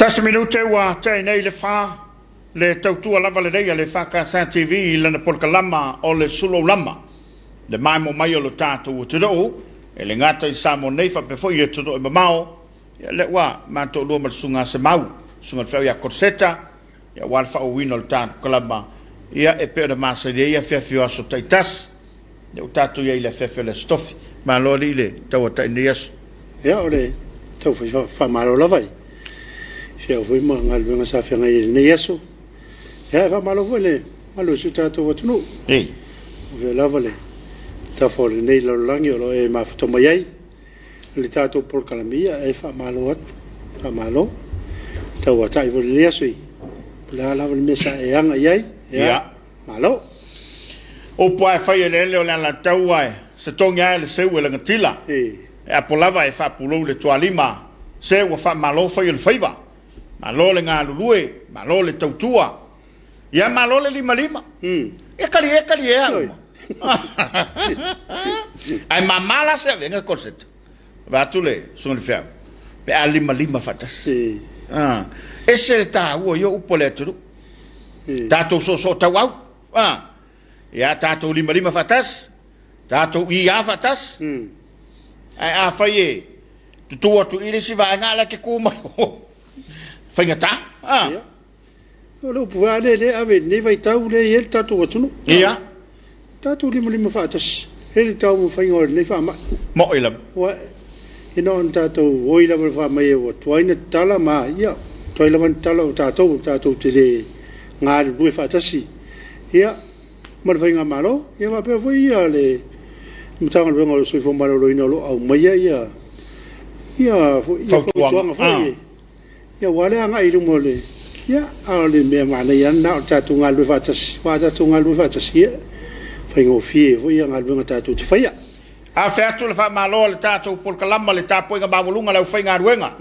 Tasi minute ua tea nei le fa, le tautua lava lenei a le EFKS TV i lana polokalama o le Sulou Lama, le maemo mai o lo tatou atunuu, e le gata i Samoa nei faapea foi i atunuu e mamao. Ia lea ua ma toalua ma le Susuga a Semau, Susuga i le Feau ia Korseta, ia aua le faaauauina o le tatou kalama, ia e pei ona masani ai afiafi o aso taitasi. Ia ua tatou i ai i le afiafi o le Aso Tofi. Malo alii le tauatai i lenei aso. Ia o le tau faamalo lava i feau foi ma galuega sa feagai ai i lenei aso. Ia e faamalo foi i le mamalu o si o tatou atunuu. Ei. O fea lava le tafa o lenei lalolagi o lo o e mafuta mai ai i le tatou polokalame, ia e faamalo atu, faamalo. Tauatai foi i lenei aso, po o le a lava le mea sa e aga i ai, ia, malo. Upu lava e fai eleele o le alataua e se togi lava e le seu e lagatila. E apo lava e faapulou le tualima, se ua faamalo fai o le faiva. Malo le galulue, malo le tautua. Ia malo le limalima. Ia talie talie a uma. Ae mama la se avega call center. Vaeatu le susuga i le feau, pe a limalima faatasi. Ah, ese le taua ia upu a le atunuu. Tatou soosoo tauau. Ah, ia tatou limalima faatasi, tatou ia faatasi. Ae afai e tutu atu i le isi vaega, a o la e te tu mai faigata. Ah. O le upu foi lea lea e ave i lenei vaitau lea e i ai le tatou atunuu. Ia. Tatou limalima faatasi i le taumafaiga o lenei faamai. Mo'i lava. Ua e na ona tatou oi lava i le faamai ua tuai ona tatala ma ia, tuai lava ona tatala o tatou, tatou te le galulue faatasi. Ia, ma le faigamalo, ia faapea foi ia le Matagaluega o le Soifua Maloloina o lo o aumaia ia ia fautuaga foi. Ia aua le agai i luma o le, ia, a o le mea manaia lava lena o le tatou galulue faatasi, aua a tatou galulue faatasi, ia, e faigofie foi galuega tatou te faia. Afe atu le faamalo a le tatou polokalama le tapuaiga maualuga a le aufaigaluega,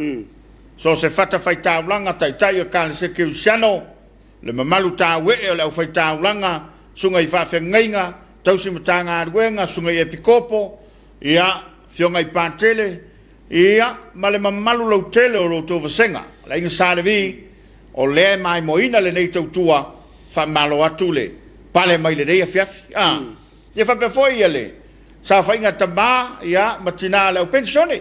so o se fatafaitaulaga, taitai o Ekalesia Kerisiano, le mamalu tauee o le aufaiitaulaga, susuga i faafeagaiga, tausi matagaluega, susuga i epikopo, ia, afioga i Patele, Ia, ma le mamalu lautele o lo outou vasega, le Aiga Sa Levi, o lea e maimoaina lenei tautua, faamalo atu le pale mai lenei afiafi. A, ia faapea foi ia le saofaiga a tama, ia, ma tina o le au penisione,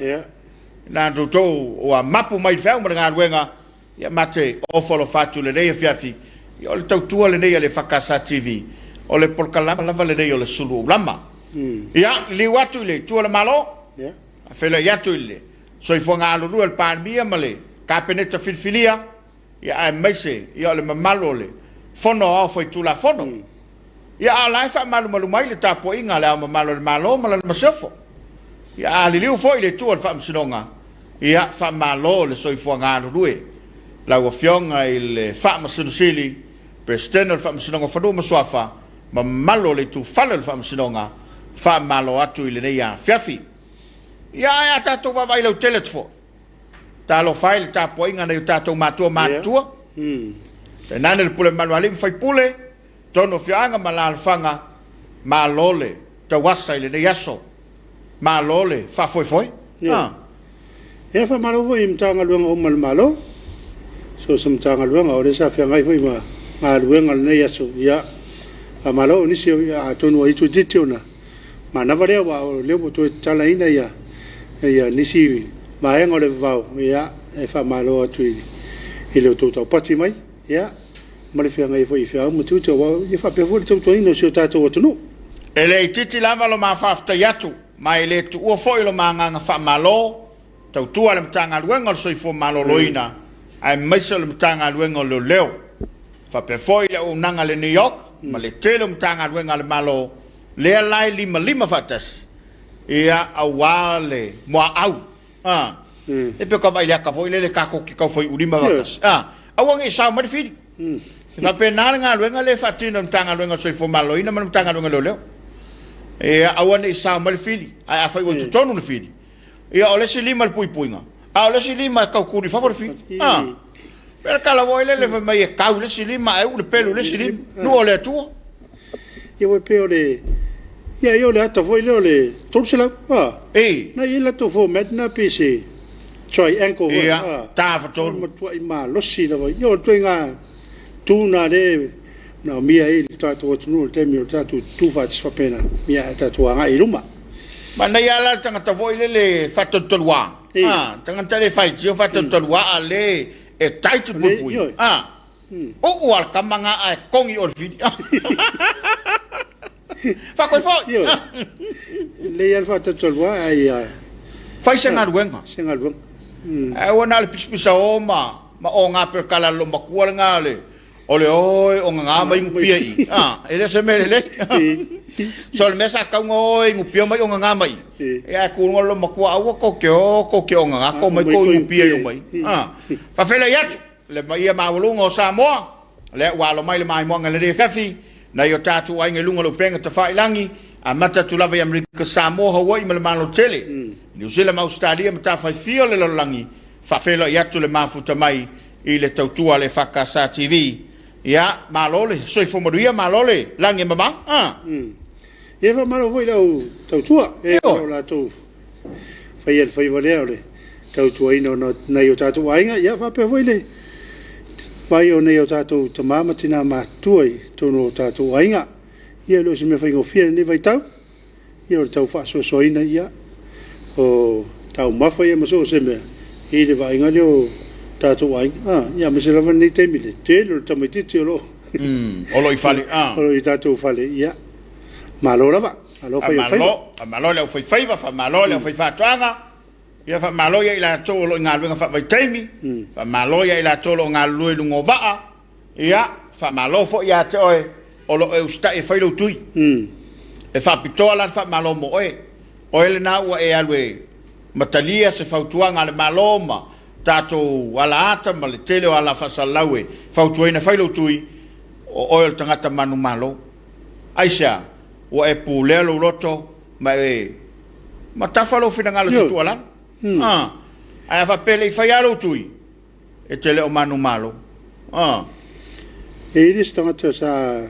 na outou ua mapu mai i le feau ma le galuega, ia ma te ofo alofa atu i lenei afiafi, ia o le tautua lenei a le EFKS TV, o le polokalama lava lenei o le Sulu o Lama. Ia, liliu atu i le Itu o le Malo, Feiloai atu i le soifua galulue o le Palemia ma le Kapeneta filifilia, ia aemaise ia o le mamalu o le Fono Aoao Faitulafono. Ia a o la e faamalumalu mai le tapuaiga a Le Ao Mamalu o le Malo ma lana Masiofo. Ia a liliu foi i le itu o le Faamasinoga, ia faamalo le soifua galulue. Lau Afioga i le Faamasino Sili, Peresetene o le Faamasinoga o Fanua ma Suafa, ma mamalu o le itufale o le Faamasinoga, faamalo atu i lenei afiafi. Ia ae a tatou vaavaai lautele atu foi, talofa e i le tapuaiga a nai o tatou matua matutua, tainane le pule mamalu a alii ma faipule, totonu o afioaga ma alaalafaga, malo le tauasa i lenei aso, malo le faafoefoe. Ia. Ia faamalo foi i Matagaluega uma a le Malo, so o se Matagaluega o lea sa feagai foi ma galuega o lenei aso, ia faamalo. O nisi atonu ua itiiti ona manava lea, aua o lea ua toe tatalaina ia nisi vaega o le vavao, ia e faamalo atu i lo outou taupati mai, ia ma le feagai foi i feau ma tiute, aua ia faapea foi le tautuaina o si o tatou atunuu. E le itiiti lava lo ma faafetai atu ma e le tuua foi lo ma agaga faamalo tautua a le Matagaluega o le Soifua Maloloina aemaise o le Matagaluega o Leoleo, faapea foi le auaunaga a le NEOC ma le tele o Matagaluega a le Malo lea la e limalima faatasi ia aua le muaau. A, e pei o ka vaai i le ata foi lele tatou te tau faiulima faatasi. A, aua ne i sao mai le fili. E faapena le galuega lea e faatino e le Matagaluega o le Soifua Maloloina ma le Matagaluega o Leoleo. Ia aua ne i sao mai le fili, ae afai ua i totonu le fili, ia o le isi lima le puipuiga, a o le isi lima e tau tuli i fafo le fili. A, pei o le tala foi lele fai mai e tau i le isi lima ae uu le pelu i le isi lima. Nuu o le Atua. Ia ua pei o le, ia, ia o le ata foi lea o le 300, a. Ei. Na i ai le latou format na pe se. Triangle foi. Ia, Ah. tafatolu. O le matuai malosi lava. Ia, o le ituaiga tu lena lea e manaomia ai le tatou atunuu i le taimi o le tatou tutu faatasi faapena, ia ae tatou agai i luma. Manaia lava la le tagata foi lele faatalutalua. Ii. Ah, tagata le faitio faatalutalua a le e tight Le, puipui. ioe. Ah. Uu a le tama na ae togi o le fili. Faatoi foi. Ioe. Lelei lava le faatalutalua ae ia Fai se galuega. se galuega. Ae ua na o le pisapisa o ma ma oga pei o le tala a le loomatua lena o le o le o e ogaga ma inupia i i. Ah, e le o se mea lelei. So o le mea sa tatau ona o e inupia ma ogaga mai i. Ia ae tu i luga le loomatua aua tou te o tou te ogaga tou omai tou inupia i luma i i. Ah, faafeiloai atu le paia maualuga o Samoa, lea ua alo mai le maimoaga i lenei afiafi, nai o tatou aiga i luga o le upega tafailagi, amata atu lava i Amerika Samoa, Hawaii ma le Malo Tele, Niu Sila ma Ausetalia, matafaifia o le lalolagi, faafeiloai atu le mafuta mai i le tautua a le EFKS TV. Ia, malo le soifua manuia, malo le lagi e mama. Ah. Ia faamalo foi i lau tautua, e o lo o latou faia le faiva lea o le tautuaina o nai o tatou aiga, ia faapea foi le vaai o nai o tatou tama ma tina matutua i totonu o tatou aiga. Ia e le o se mea faigofie lenei vaitau, ia o le tau faasoasoaina ia o taumafa ia ma so o se mea i le vaaiga lea o tatou aiga, a, ia aemaise lava lenei taimi i le tele o le tamaitiiti o lo o O lo o i fale, a. o lo o i tatou fale, ia malo lava, malo fai o le faiva. Faamalo, faamalo i le aufaifaiva, faamalo i le aufaifaatoaga, ia faamalo ia i latou o lo o i galuega faavaitaimi, faamalo ia i latou o lo o galulue i luga o vaa, ia faamalo foi ia te oe o lo o e usitai e fai lou tui. E faapitoa la le faamalo mo oe. Oe lena ua e alu e ma talia se fautuaga a le Malo ma tatou alaata ma le tele o ala faasalalau e fautuaina fai lou tui, o oe o le tagata manumalo. Aisea? Ua e pulea lou loto ma e ma tafa lou finagalo i se tuualalo. A, ae a faapea e le i faia lava lou tui, e te le o manumalo. A. E i ai le isi tagata sa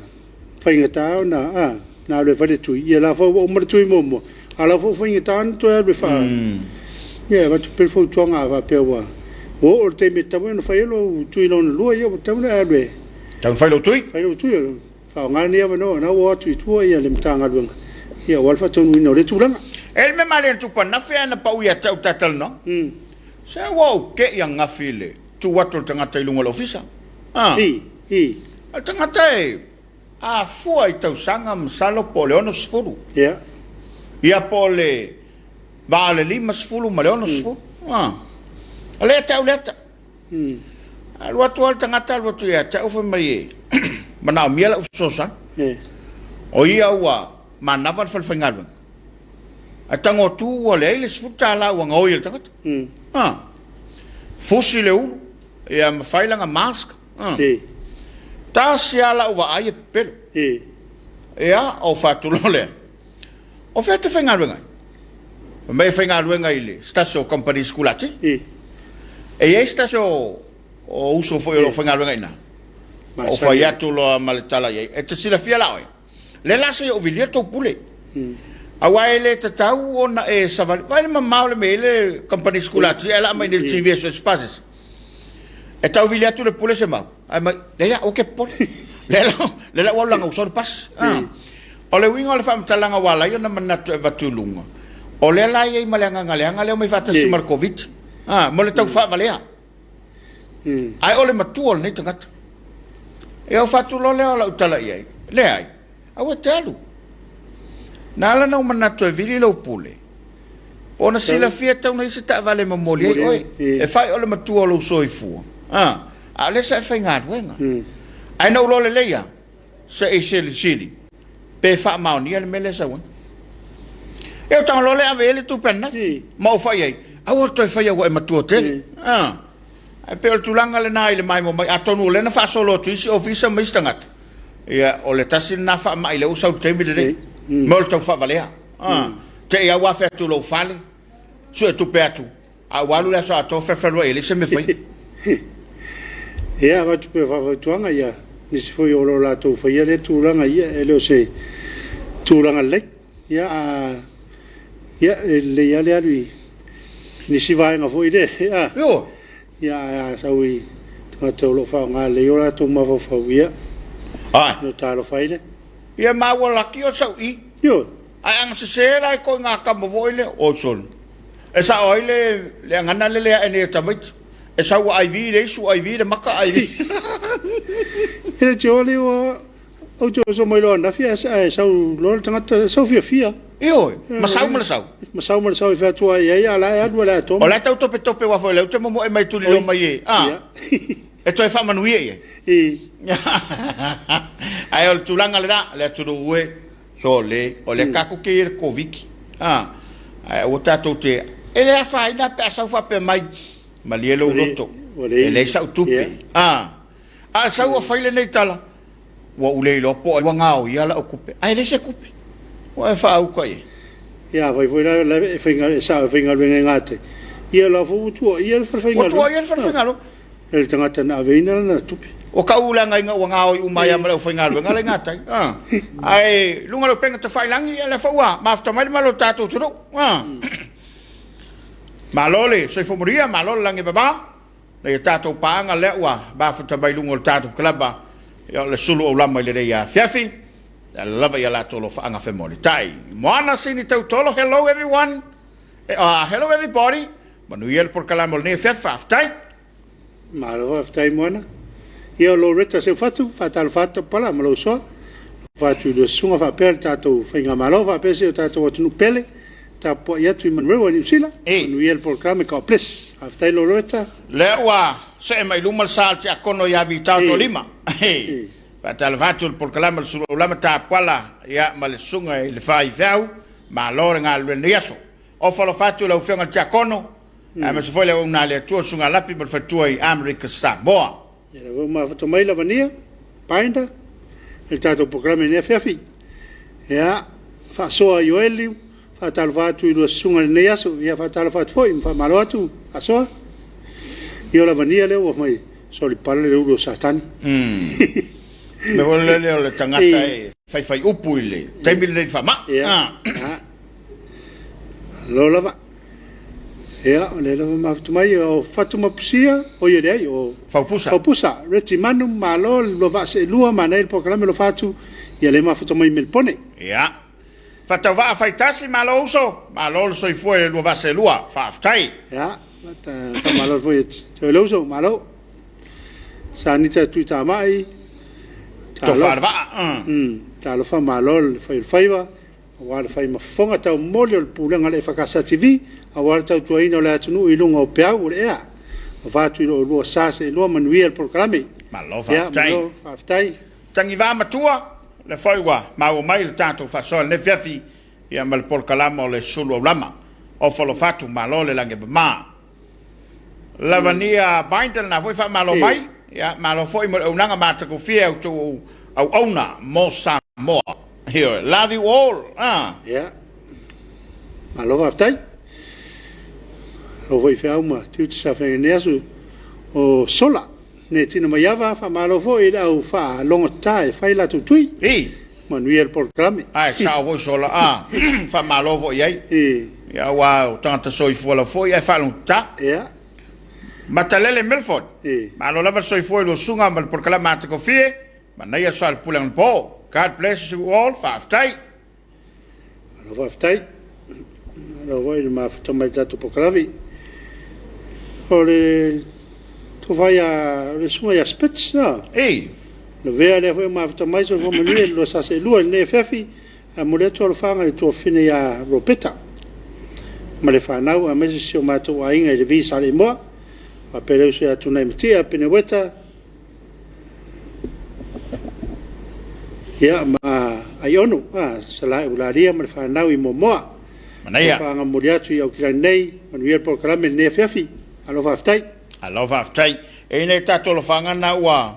faigata ona, a, na alu e fai le tui, ia la foi ua uma le tui muamua, a o la foi ua faigata ona toe alu e faa, ia e avatu pea le fautuaga a faapea ua oo i le taimi e tatau ai ona fai lou tui lona lua, ia ua tatau ona e alu e Tatau ona fai lou tui. Fai lou tui, faaaoga lenei avanoa, o lena ua o atu i tua ia le Matagaluega, ia aua le faataunuuina o lea tulaga. E le mea malie na tupu ananafi ae na pau ia te au ta talanoaga. Se ua ou te i ananafi i le tu atu o le tagata i luga o le ofisa. A. I, i. O le tagata e afua i tausaga masalo po o le 60. Ia. Ia po o le va o le 50 ma le 60. A. O lea te au le ata. Alu atu lava le tagata alu atu ia te au fai mai e manaomia lau fesoasoani. O ia ua manava le falefaigaluega. Ae tago atu ua leai le $10 ua gaoi e le tagata. Ah. Fusi le ulu, ia ma fai lana mask. Ah. Tasi lava lau vaai e pepelo. Ia, ou faatulou lea. O fea e te faigaluega ai? Fai mai e faigaluega i le se tasi o kamupani sikulati. E i ai se tasi o, o uso foi o lo o faigaluega i ina. Ou fai atu loa ma le tala i ai, e te silafia la oe, lea la se i ou vilia le tou pule. Aua e le tatau ona e savali. Vaai le mamao le mea i le kamupani sikulati ae laa mai nei i le TV e sue se pasese. E tau vili atu le pule se mau. Ae mai, leai aua ke popole. Lea la, lea la ua alu lana uso le pasi. Ah. O le uiga o le faamatalaga ua ala ai ona manatu e avatu i luga, o lea la e i ai ma le agaga leaga lea omai faatasi ma le Koviti. Ah, mo le tau faavalea. Ae o le matua o lenei tagata. Ia, ou faatu loa lea o lau tala i ai, leai, aua e te alu. Na ala ona ou manatu e vili lou pule, po o na silafia e tatau ona i ai se taavale e momoli ai oe, e fai o le matua o lou soifua, a, a o lea sa e faigaluega. Ae na ou iloa lelei lava, se i silisili pe faamaonia le mea lea e sau ai. Ia, ou tago loa lea ave i ai le tupe ananafi, ma ou fai i ai, aua le toe faia ua e matua tele. A, ae pei o le tulaga lena i le maimoa mai, atonu o lea na faasolo atu i isi ofisa ma isi tagata, ia, o le tasi lena faamai lea ua sau i le taimi lenei, ma o le tau faavalea. A, te i lava ua afe atu i lou fale, suetupe atu, a ua alu le aso atoa fealuai e leai se mea e faia. Ia, avatu pea faafautuaga ia nisi foi o lo o latou faia lea tulaga, ia e le o se tulaga lelei. Ia, a, ia, e lelei lava le alu i Nisi vaega foi lea, a. Ioe. Ia, ae a sau i tagata o lo o faaaoga lelei o latou mafaufau, ia, Ae. ona talofa ai lea. Ia ma ua laki o sau i. Ioe. Ae ana sese la i koiga kama foi lea, oi sole. E sao ai le le agana le le ae nei e tamaiti. E sau ua IV le isu, IV le maka, IV. E le te ole ua ou te oso mai loa ananafi ae sau loa le tagata sau fiafia. Ioe, ma sau ma le sau. Ma sau ma le sau e fai atu ai ai, a o la e alu a le atoa. O la e tau topetope aua foi o lea ou te momoe mai tulilo mai e, a, e toe faamanuia i ai. Ae o le tulaga lena, le atunuu e, sole, o lea tatou te i ai i le Koviti, a, ae aua tatou te, e le afaina pe a sau faapea mai, malie lou loto, e leai sau tupe, a. A sau o fai lenei tala, ua ou le iloa po o ai ua gaoia lau tupe, ae leai se tupe. Ua e faauka i ai. Ia, afai foi la la e faigaluega, e sao e faigaluega i gatai, ia o la foi ua tuuaia le falefaigaluega. Ua tuuaia le falefaigaluega. E le tagata na aveina lana tupe. Ua tau leagaina ua gaoi uma ai lava ma le aufaigaluega la i gatai. Ae i luga o le upega tafailagi, ia lea foi ua mafuta mai le malo o le tatou atunuu. Malo le soifua manuia, malo le lagi e mama. Nei a tatou paaga lea ua mafuta mai luga o le tatou kalaba, ia o le sulu aulama i lenei afiafi, e ala lava i a latou alofaaga femolitai. Moana Sini Tautolo, hello everyone, hello everybody, manuia le polokalame o lenei afiafi, faafetai. Malo faafetai Moana. Ia o Loretta Seufatu, faatalofa atu Tapala ma lou soa. Alofa atu i lua susuga faapea le tatou faigamalo faapea si o tatou atunuu pele. Tapuai atu i Manurewa i Niu Sila. Manuia le polokalame God bless. Faafetai Loretta. Lea ua see mai luma le sa o le tiakono ia Vitao Tolima. Faatalofa atu i le polokalame o le Sulu Aulama Tapuala ia ma le susuga i le Faifeau. Malo le galulue i lenei aso. Ofa alofa atu i lau Afioga i le Tiakono, aemaise foi le auauna a le Atua, Susuga Lapi ma le faletua i Amerika Samoa. Ia lea foi ua mafuta mai Lavania Binder i le tatou polokalame i lenei afiafi. Ia, faasoa Ioeli, faatalofa atu i lua susuga i lenei aso. Ia faatalofa atu foi ma faamalo atu, faasoa. Ia o Lavania lea ua fai mai, solipala le ulu o Satani. Mea foi lele o le tagata e faifai upu i le taimi lenei i le faamai. Ia, malo lava. Ia, o lea lava mafuta mai, o Fatumapusia, oi e leai, o Faupusa. Faupusa, Reti Manu, malo le lua vaa seelua, manaia le polokalame alofa atu, ia lea mafuta mai i Melipone. Ia. Fatauvaa faitasi, malo uso, malo le soifua i le lua vaa seelua, faafetai. Ia, faamalo foi ia te oe le uso, malo. Sanita Tuitamai, Tofa le vaa. Talofa malo le fai o le faiva. aua le fai ma fofoga taumoli o le Pulega a le EFKS TV, aua le tautuaina o le atunuu i luga o peau o le ea. Alofa atu i lo oulua sa seelua manuia le polokalame. Malo faafetai. Malo faafetai. Tagivā matua, lea foi ua maua mai le tatou faasoa i lenei afiafi ia ma le polokalama o le Sulu Aulama. Ofa alofa atu, malo le lagi e mama. Lavania Binder lena foi faamalo mai. Ia, malo foi mo le auaunaga matagofie a outou auauna mo Samoa. Ioe, love you all. Ah. Ia. Malo faafetai. Lau foi feau ma tiute sa fai nei aso o Sola. Ne tina mai ava faamalo foi i le au faalogotata e fai latou tui. I. Manuia le polokalame. Ae sao foi Sola a. Faamalo foi i ai. I. Ia aua o tagata soifua lava foi ae faalogotata. Ia. Matalele Milford. I. Malo lava le soifua i lua susuga ma le polokalame matagofie. Manaia le soalepule anapo. God bless you all. Faafetai. Malo faafetai. Malo foi le mafuta mai le tatou polokalame. O le tofa ia, o le susuga ia Spitz, a? Ei. Lavea lea foi ua mafuta mai, soifua manuia i le lua sa seelua i lenei afiafi. Ae momoli atu alofaga i le tuafafine ia Ropeta ma le fanau aemaise si o matou aiga i le Vi Saleimoa, faapea le uso ia Tunaimatia Peneueta, ia ma Aiono, a, Salae Ulalia ma le fanau i Moamoa. Manaia. Alofaga momoli atu i Aukilani nei, manuia le polokalame i lenei afiafi. Alo faafetai. Alo faafetai. E i nei tatou alofaga na ua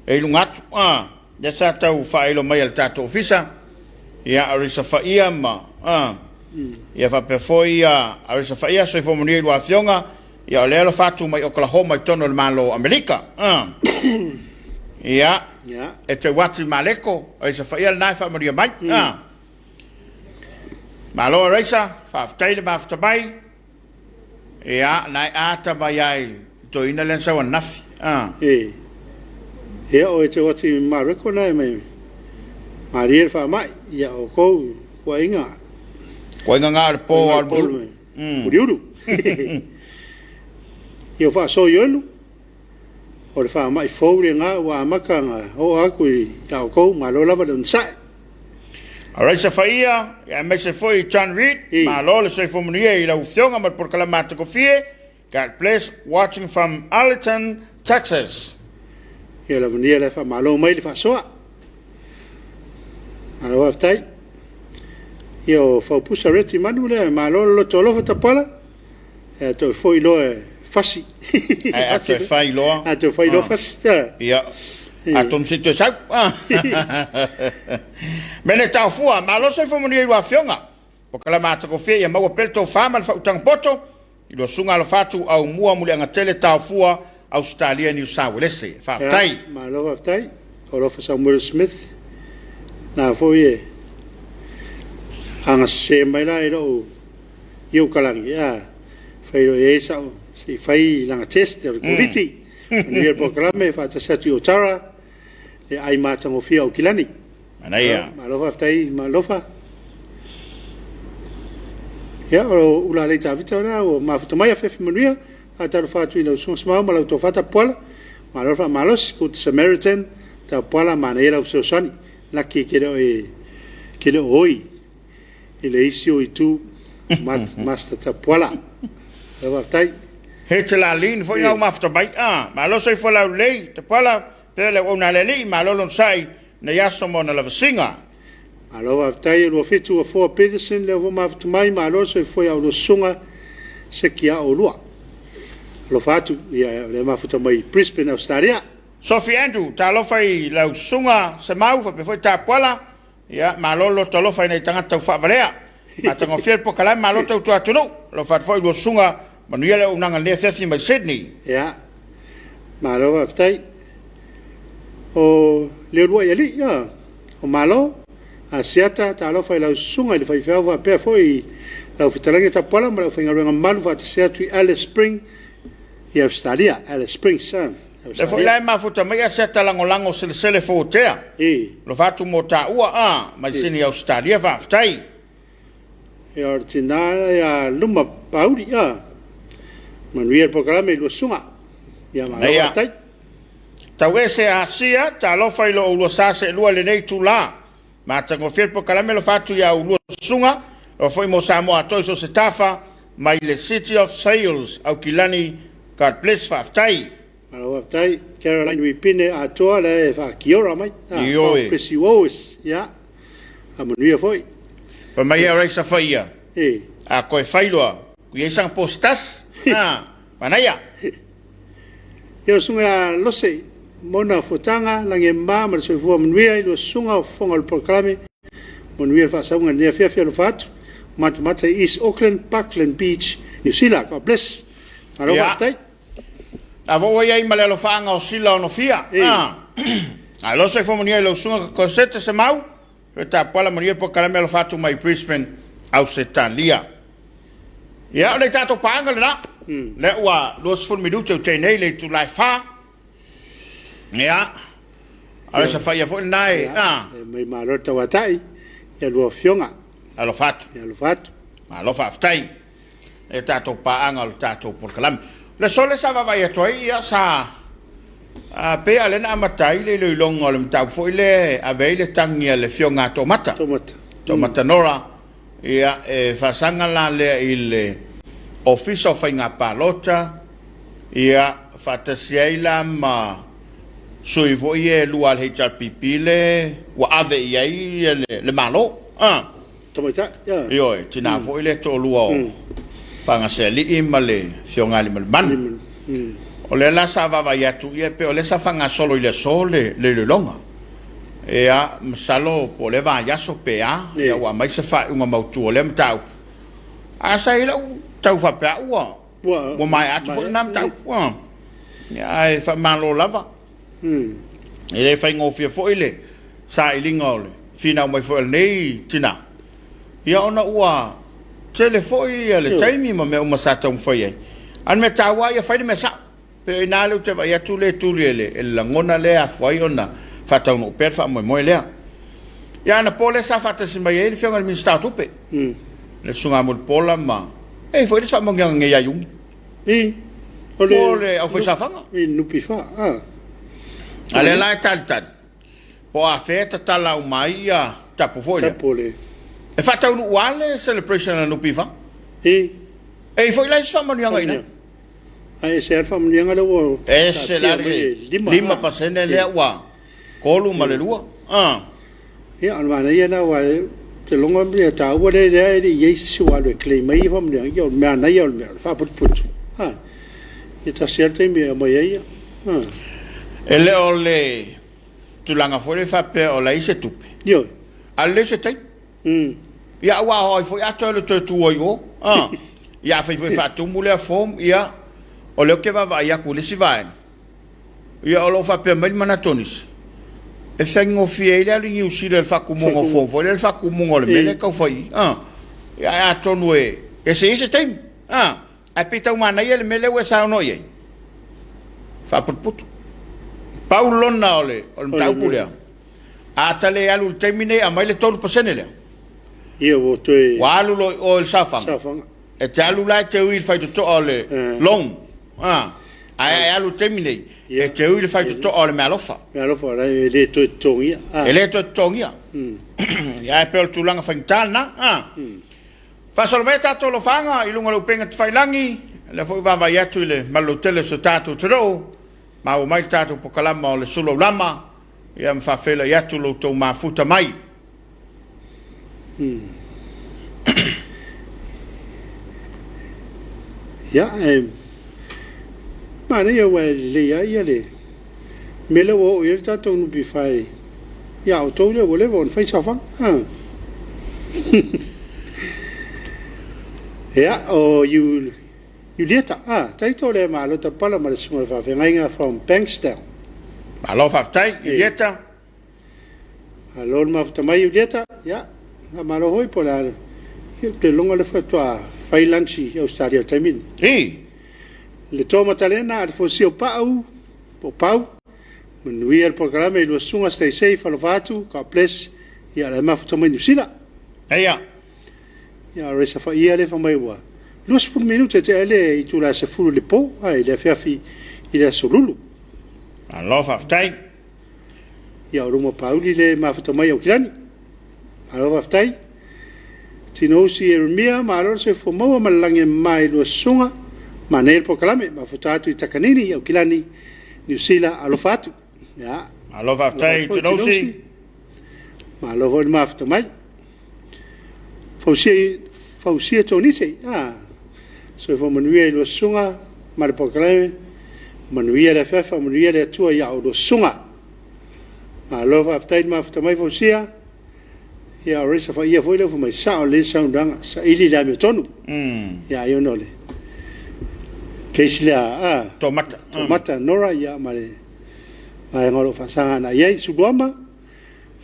e i luga atu, a, lea sa tau faailo mai e le tatou ofisa, ia Arisa Faia ma, a, ia faapea foi ia Arisa Faia, soifua manuia i lua afioga, Ia o lea alofa atu mai Oklahoma i totonu o le Malo o Amerika. Ia, e Teuati Maleko, o Isa Faia lena e faamanuia mai. Malo Araisa, faafetai le mafuta mai. Ia, na e ata mai ai toeaina lea na sau ananafi. A. E. Ia, o e te o atu i Mareko na e mai malie le faamai. Ia, o kou kuaiga. Kuaiga nga o le po o le Uliulu. Ia, o faasoa i oelu, o le faamai fou lena ua amata ona oo atu ia outou, malo lava le onosai. Alright, Safaia, aemaise foi John Reid, malo le soifua manuia i lau Afioga ma le polokalame matagofie. God bless, watching from Arlington, Texas. Ia lavania le faamalo mai le faasoa. Malo faafetai. Ia o Faupusa Reti Manu lea, malo le loto alofa Tapuala. E toe foi loa e fasi. Ae a toe fai loa. A toe fai loa fasi. Ia. Atonu se i toe sau. Mene taofua, malo soifua manuia i lua afioga. Polokalame matagofie ia maua pea le tofa ma le faautaga poto i lua susuga alofa atu Aumua Muliagatele Taofua Ausetalia Niu Sauelese. Faafetai. Ia, malo faafetai. Alofa Samuel Smith. Na foi e agasese mai la i lou i ou kalagi, a fai loa i ai sau se i fai lana test o le Koviti. Manuia le polokalame, faatasi atu i Otara, le ai matagofie o Aukilani. Manaia. Malo faafetai ma alofa. Ia, o Ulalei Tavita o lea ua mafuta mai, afiafi manuia. Faatalofa atu i lau Susuga Semau ma lau Tofa Tapuala. Malo le faamalosi, Good Samaritan, Tapuala, manaia lau fesoasoani. Laki e te le o oi i le isi o itu Master Tapuala. Malo faafetai. He te la lin foi ngau mafuta mai. Ah, malo soifua laulelei, Tapuala, pea le auauna a le Alii, malo lona sai nei aso ma ona lavasiga. Malo faafetai e 27 ua foa Peterson lea ua mafuta mai, malo soifua ia oulua susuga seki a oulua. Alofa atu ia lea mafuta mai Brisbane Australia. Sophie Andrew, talofa i lau susuga Semau faapea foi Tapuala. Ia, malo le loto alofa i nai tagata taufaavalea. Matagofie le polokalame, malo tautua atunuu. Alofa atu foi i lua susuga, manuia le auaunaga i lenei afiafi mai Sydney. Ia, malo faafetai. O le uluai alii, ia, o Malo, Asiata, talofa i lau susuga i le faifeau faapea foi i lau fetalaiga Tapuala ma le aufaigaluega mamalu faatasi atu i Alice Spring i Ausetalia, Alice Springs. Lea foi la e mafuta mai Asiata lagolago selesele foutea. Alofa atu mo taua a mai Sini Ausetalia faafetai. Ia o le tina ia luma pauli a. Manuia le polokalame i lua susuga. Ia malo faafetai. Tau ese Asia, talofa i lo oulua sa seelua i lenei itula. Matagofie le polokalame alofa atu ia oulua susuga, alofa foi mo Samoa atoa i so o se tafa, mai le City of Sales, Aukilani, God bless, faafetai. Malo faafetai Caroline Wipine atoa lea e faakiora mai. Ioe. God bless you always. Ia. Faamanuia foi. Fai mai ia Raisa Faia. A koe fai loa, ku iai sanga po se tasi. Ha, manaia. Ia o susuga ia Lose, Mona Fuataga, Lagema ma le soifua manuia i lua susuga o fofoga o le polokalame, manuia le faasauga i lenei afiafi alofa atu, matamata i East Auckland, Parkland Beach, Niu Sila. God bless. Malo faafetai. A ua ua iai ma le alofaaga o Sila o Nofia. A lo soifua manuia i lau susuga Cosette Semau, Toe tapuala manuia polokalame alofa atu mai Brisbane, Ausetalia. Ia, o le tatou paaga lena. Lea ua 20 minute o tei nei le itula e 4. Ia, a o le safaia foi lena e... Ia, e mai malo le tauatai ia lua afioga. Alofa atu. Ia alofa atu. Malo faafetai. E tatou paaga o le tatou polokalame. O le aso lea sa vaavaai atu ai, ia sa pei lava o lea na amata ai le iloiloga o le mataupu foi lea e ave ai le tagi a le Afioga a Toomata. Toomata. Toomata Nora. Ia, e faasaga la lea i le Ofisa o Faiga Palota, ia, faatasi ai la ma sui foi ia e lua a le HRPP le ua ave i ai le Malo. Tamaitai, ia. Ioe, tina foi le toalua o Fagasealii ma le Afioga ia Aliimalemanu. O lea la sa vaavaai atu, ia pei o lea sa faagasolo i le aso le iloiloga. Ia, masalo po o lea vaiaso pe a, ia ua aumai se faaiuga mautu o lea mataupu. Ae sa i ai lau tau faapea au ua maea atu foi lena mataupu. Ia, ae faamalo lava. E le faigofie foi le sailiga o le finau mai foi o lenei tina, ia ona ua tele foi le taimi ma mea uma sa taumafai ai. A o le mea taua lava ia fai le mea sao. Pei o i ina lea ou te vaai atu lea e tuli e le lagona lea e afua ai ona faataunuu pea le faamoemoe lea. Ia anapo lea sa faatasi mai ai le Afioga i le Minisita o Tupe, le Susuga Mulipola ma e i ai foi le isi faamanuiaga nei ia Iuni. I, o le, Po o le aufaisaofaga. I, NPF, a. A lea la e talitali po o afea e tatala uma ai ia tapu foi lea. Tapu o le. E faataunuu lava le celebration a le NPF. I. E i ai foi la isi faamanuiaga i ina. Ae ese lava le faamanuiaga lea ua Ese la le 5% lea ua 3 ma le 2. Ia, o le manaia lena aua ou te lagona o le taua lea lea e le i i ai se isi ua alu e claim ai ia faamanuiaga, ia o le manaia o le mea o le faaputuputu, a, ia tasi lava le taimi e aumai ai ia. E le o le tulaga foi lea faapea o leai se tupe. Ioe. A lelei se taimi. Ia aua o ai foi a toe alu e toe tu ai i o. Ia afai foi e faatumu lea form, ia o lea ou te vaavaai atu i le isi vaega, ia o lo o faapea mai le manatu o nisi, e faigofie ai le alu i Niu Sila i le faatumuga o form foi lea, le faatumuga o le mea lea e tau fai i i. Ia ae atonu e ese i ai se taimi. Ae pei tau manaia le mea lea ua e saunoa i ai, faaputuputu. Pau lona o le mataupu lea, a ta le alu i le taimi nei aumai le 3% lea, Ia ua toe ua alu loa i o i le saofaga, saofaga. E te alu la e te ui i le faitotoa o le loan, ae a e alu i le taimi nei, e te ui i le faitotoa o le meaalofa. Meaalofa la e le toe totogia. E le toe totogia. Ia ae pei o le tulaga faigata lena. Faasolo mai a tatou alofaga i luga o le upega tafailagi, lea foi ua vaavaai atu i le maloloutele o si o tatou atunuu, maua mai le tatou pokalama o le sulu aulama, ia ma faafeiloai atu lo outou mafuta mai. Ia, e manaia aua e lelei lava ia le mea lea ua oo i ai le tatou NPF ia outou lea ua leva ona fai saofaga. Ia, o Iulieta, Taito lea malo tapala ma le susuga i le faafeagaiga from Bankstown. Malo faafetai Iulieta. Malo le mafuta mai Iulieta, ia, faamalo foi po o le a, ia ou te iloa lea faatoa fai lunch i Ausetalia i le taimi lenei. I. Le Toa Matalena a le Fosia o Pau, po o Pau, manuia le polokalame i lua susuga, stay safe, alofa atu, God bless, ia o la e mafuta mai Niu Sila. Eia. Ia o Resa Faia lea fai mai ua 20 minute tea ai le itula e 10 i le po, a i le afiafi i le Aso Lulu. Malo faafetai. Ia o Roma Pauli le mafuta mai Aukilani. Malo faafetai. Tinousi Ieremia, malo le soifua maua ma le lagi e mama i lua susuga. Manaia le polokalame, mafuta atu i Takanini i Aukilani, Niu Sila, alofa atu. Ia. Malo faafetai Tinousi. Malo foi le mafuta mai. Fausia, Fausia Tonise, ah, soifua manuia i lua susuga ma le polokalame, manuia le afiafi, faamanuia le Atua ia oulua susuga. Malo faafetai le mafuta mai Fausia. Ia o Risa Faia foi lea ua fai mai, sao lelei le saunoaga, saili le amiotonu. Ia ai ona o le case lea, ah, Tomata. Tomata Nora, ia ma le vaega o lo o faasaga agai i ai. Suluama,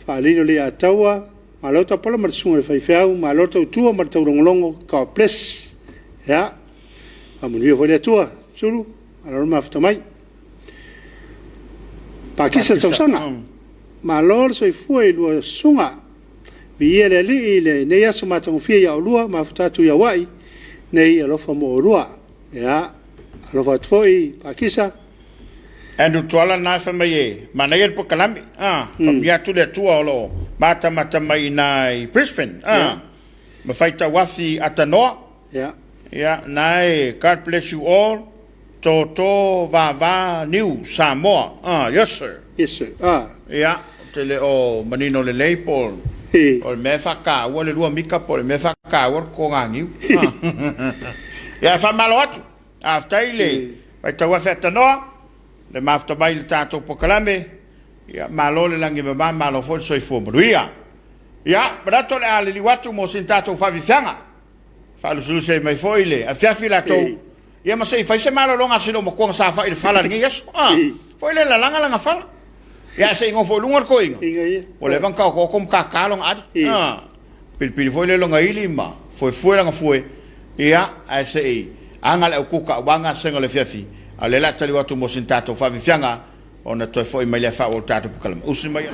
Faalilo Leiataua, Malo tapala ma le susuga i le faifeau, malo le tautua ma le taulogologo, God bless. Ia, faamanuia foi le Atua. Sulu, malo le mafuta mai. Pakisa le tausaga. Malo le soifua i lua susuga. Viia le Alii i lenei aso matagofie ia oulua, mafuta atu i Hawaii nei alofa mo oulua. Ia, alofa atu foi Pakisa. Andrew Tuala lena fai mai e manaia le polokalame. Ah, faamanuia atu le Atua o lo o matamata mai i ina i Brisbane. Ah, Yeah. ma fai tauafi atanoa. Yeah. Ia, na e God bless you all. Toto Vava Niu Samoa. Ah, yes sir. Yes sir. Ah. Ia, ou te le o manino lelei po E. o le mea e faataua le lua mika po o le mea e faataua le totoganiu. Ah. Ia, e faamalo atu. Faafetai le faitau afe atanoa, le mafuta mai i le tatou polokalame. Ia, malo le lagi e mama, malo foi le soifua manuia. Ia, manatu o le a liliu atu mo sina tatou faafiafiaga. Faalusilusi ai mai foi le afiafi latou. Ia ma se i fai se malologa a si loomatua na saofai i le fala i lenei aso. Ah, foi le lalaga lana fala. Ia, se i nofo i luga le toeaina. Ua leva ona taotooto ma tata lona ali. Ah. Pilipili foi lea lona ili ma fuefue lana fue, ia, ae se i Aga le au kuka aua gasega o le afiafi, a o lea o le a taliu atu mo sina tatou faafiafiaga ona toe foi mai lea faaauau le tatou polokalame. Usi mai.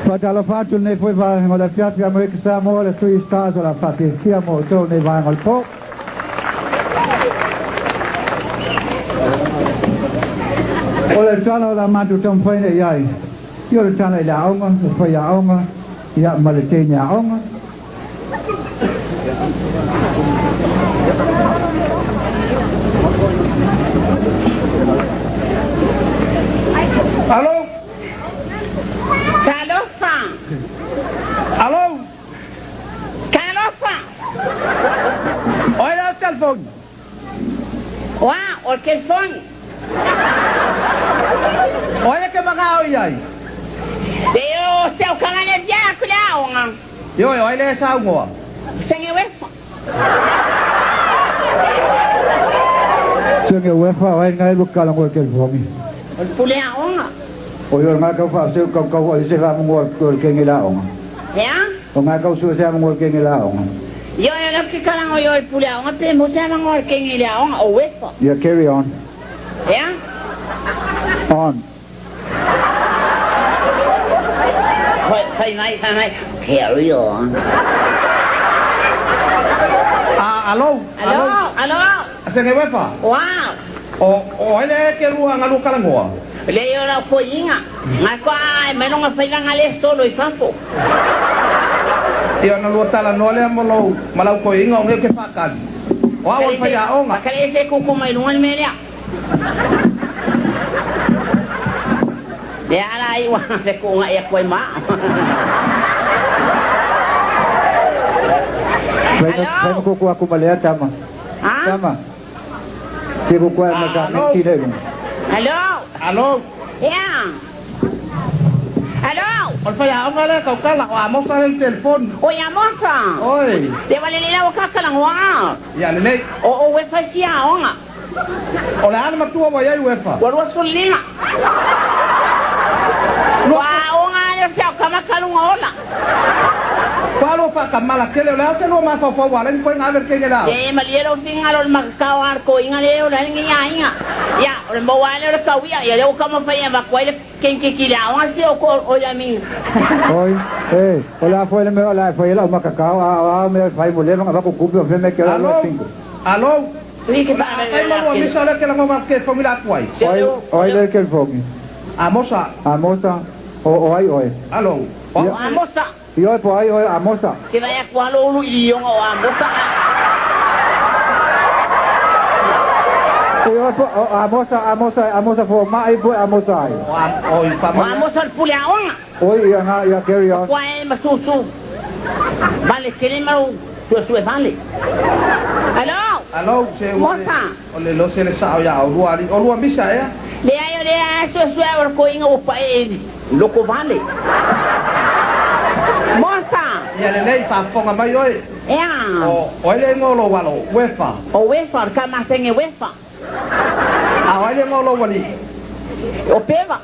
Faatalofa atu lenei foi vaega o le afiafi Amerika Samoa, le Three Stars o le a faafiafia mo outou lenei vaega o le po. O le tala o le a matou taumafai nei i ai, ia o le tala i le aoga, le faiaoga, ia ma le teine aoga. Alo? Talofa! Alo? Talofa! Oi le telefoni. Oa, o le telefoni. Oi le ke magao i ai. Te o se o kangane via ku le aoga. Ioe, oi le saunoa. Senge wefa. Senge wefa, oi ngai lu kalango e telefoni. O le pule aoga. Oi o le kau faaseu kaukau ai se faamogoa o le kenge la aoga. Ea? O ngā kau sue se amogoa le kenge la aoga. Ioe o le ke kalago i o le pule aoga pe mo se amagoa le kenge le aoga o uefa. Yeah, carry on. Ea? On. Fai mai, fai mai. Carry on. Ah, alo. Alo, alo. Senge wefa. Wow. O ai le ke lua ngalu kalangoa. Le o lau koiinga. Nga koa ai mai longa whailanga le solo i fafo. Ia na lua tala noa lea mo lou ma lau koiinga o ngeu ke whakali. O au o whai aonga. Pakale se kuku mai lunga ni mea lea. Le ala ai wa se kuunga ia koe ma. Fai ma kuku aku malea tama. Ha? Tama. Te kuku ai ma ka Alo. ti le lunga. Alo. Alo. Ea. Alo. O le whai aonga lea kaukala o amosa le telefoni. O ia mosa. Oi. Te wale le lau kakalangoa. Ia lelei. O uefa si aoga. O le ana matua wa iai uefa. Ua 25. Ua aoga le o se au kamakalunga ola. Palo pa kamala kele o le au se lua mafaufau wa leni koe ngā kenge la. E malie lau fingalo le makakao a le koiga le o le ngi aiga. Ia, o le maua le o le kauia. Ia le o kamafai e vakuai le kenkeki le aoga se o ko o ia mingi. Oi, eh, o la foi le mea o la foi la o makakao a a mea fai mo le nga ku kupi o fe me ke la Alo. cinco. Alo. Ui ke pa Ai malua misa o le ke lango ke fongi la kuai. Oi, oi le ke fongi. Amosa. Amosa o o ai oi. Alo. Ia. O amosa. Io po ai oi amosa. Ke vai a kualo ulu i ionga o amosa. Io po amosa amosa amosa fo ma ai po amosa ai. Oi pa O ma. amosa le pule aoga. Oi ia nga ia carry on. Kua e masusu. Vale kele mau suesue vale. Alo. Alo se o. Mosa. O le lo se le sa o ia o lua ali. O lua misa ea. Le ai o le a suesue o le koiga o pa e loko vale. Mosa. Ia lelei whaafonga mai oi. Ea. O oi le ngolo walo uefa. O uefa, o le kamasenge uefa. A oi le ngolo wali. O peva.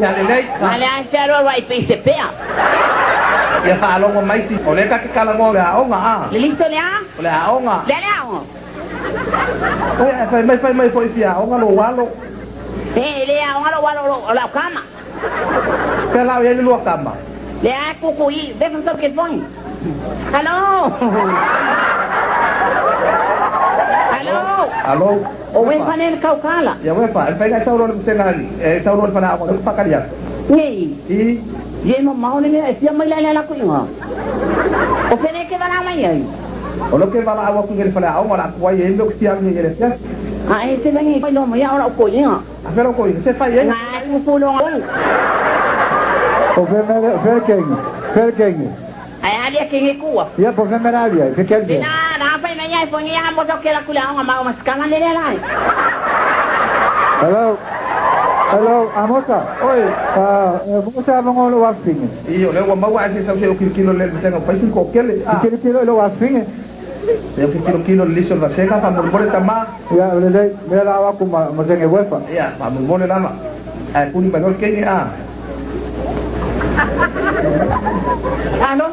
Ia lelei. Ma le a se alo alo ai pe i se pea. Ia whaalongo mai ti. O le ka ke kalango le aonga a. Le listo le a? O le aonga. Le le aonga. Oi ai fai mai fo i fia aonga lo walo. E le aonga lo walo lo o lau kama. Pe lau ia le lua kama. Le a kuku i, ve fa ke fong. Alo. Alo. Alo. O uefa ne le kaukala. Ia uefa, e whai ngai tauro le msenga ali. E tauro le whana aonga, le whakari atu. Nei. I. Ye mo mao le mea e fia mai la le la kuinga. O pene ke wala mai ai. O lo ke wala awa ku ngere whana aonga la kuai e meo ki tiangi ngere sia. A e te langi pai no mo ia ora o koinga. A whera ko se whai e. Nga kuku lo nga. O fe me fe kenge. Fe kenge. Ai alia ke nge kua. Ia po fe me la via, fe ke Te na na pai mai ai fongi ia mo ke la kula aonga ma o maskama le le lai. Hello. Hello, Amosa. Oi. Ah, Amosa mongolo wa finge. I o le ua maua ai se sau se o kilo le msenga pai ko kele. Ah. Kilo kilo lo wa finge. E o kilo kilo le liso la seka fa mo tama. Ia le le me la wa ku ma senge wefa. Ia fa mo lama. Ai kuni mai no kenge a. Alo.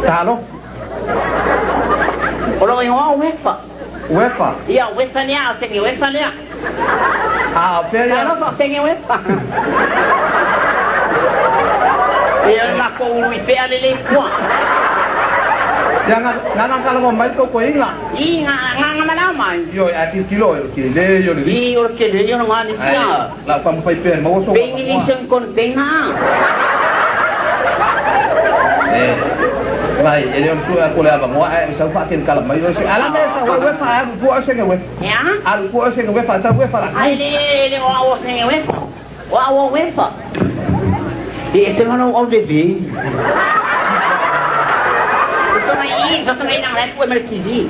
Talo. O lo ingoa o uefa. Uefa. Ia uefa ni a o senge uefa lea. A o pea ia. Talo fa o senge uefa. Ia le mako ulu i pea le le kua. Ia nga nga kala mo mai ko ko inga. I nga nga nga manao mai. Io ai kilo kilo o ke le yo le. I o ke le yo nga ni sia. La pa mo pai pe mo so. Pengi ni seng kon tenga. Eh. Vai, ele on tu ko le ava mo ai sa fa ken kala mai o se. Ala me sa we fa ai ku o se we. Ya? Alu ku o se we fa sa we fa la. Ai le le o o senge uefa. O o uefa. E te mano o de bi. Ito mai nang lai pue mere kizi.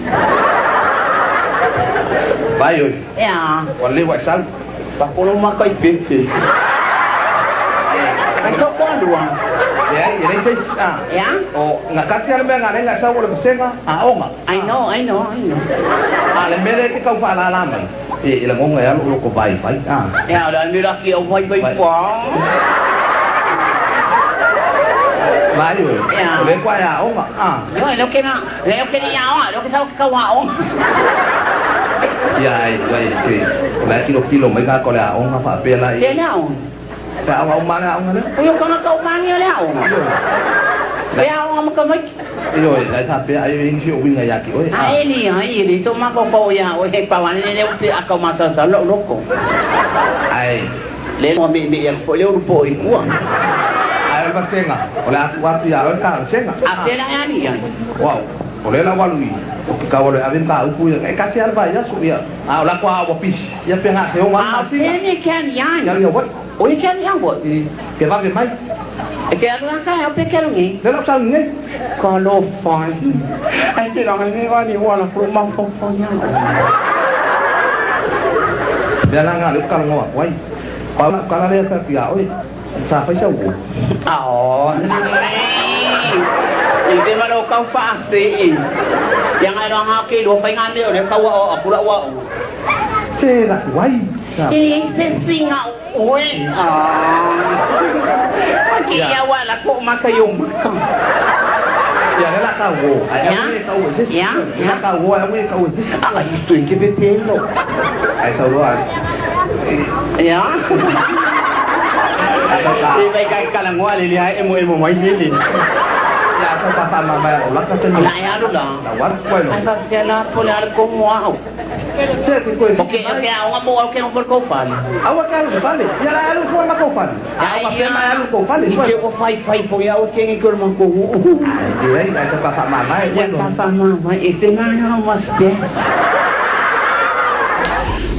Vai oi. Ya. O le wa sal. Pa kolo ma kai pepe. Ai ko ko lua. Leai, e leai se isi, a. Ia. O, gatasi lava le mea na ala ai ona e sau o le vasega aoga. I know, I know, I know. A o le mea lea e te tau faalala mai, e lagona ai lava lou loto vaivai, a. Ia, o le a le mea la ki au vaivai pua. Vaai oe, o lea ua e aoga, a. Ioe, lea ou te, lea ou te le i aoga, lea ou te sau ou te tau aoga. Ia, ai, uai, te, o la e tilotilo mai tagata o le aoga faapea la i. Fea le aoga? Pe aoga uma le aoga lea. Oi, o tagata uma lava ia o le aoga. Ioe. E aoga ma tamaiti. Ioe, la e faapea ai e i ai nisi o uiga ia te oe. A e leai, e leai sou mafaufau ia oe, he pau ane lea ua pei a tau masalosalo lou loto. Ae. Lea ua meemee atu foi lea ulu poo i tua. Ae o le vasega, o le a tuu atu ia oe le talosega. A fea la e ali ai? Uau, o lea la ua alu i, o ke kau alu e ave mataupu ia, e tasi lava le vaiaso, ia, a o la ua aua pisi, ia pe ga se ono lava A o masina. fea le ke ali ai? Ke alu i Hawaii. O ia ke ali Hawaii. I, ke vave mai. E ke alu a taeao pe ke alu nei? Lea la ua sauni nei. Talofa e. Ai te langa nei wa ni ua la ku mafaufau ia oe. Mea la na lea ou te talanoa atu ai. Pau lau tala lea fai atu ia oe, sa fai sau uo. Aoe. I te ma lou kau faasee. Ia ngai loa ngā ke lua whai ngā mea o lea kaua o aku lau au. Se la tuai. E leai se singa o oe. Ua ke ia ua la ko maka i o maka. Ia lea la tau o, ae aua ne i tau e se isi. Ia, Lea la tau o, ae aua ne i tau e se isi. Ala i tui ke pepelo. Ae sau loa. Ia. E vai kai kalangoa le lia emo emo mai lele. Ia sau pa faamamae o laka se La e alu la. La walu koe lo. Ai fa fia la po le ala ko mo au. Se ke koe. O ke o ke aoga mo au ke ngo ko fale. Aua ke alu fale. Ia la alu ko ma ko fale. Aua pe ma alu ko fale. I ke o fai fai po ia o ke ngi ko ma ko. Ai ke ai ai pa faamamae. Ia pa faamamae e te ngā mas te.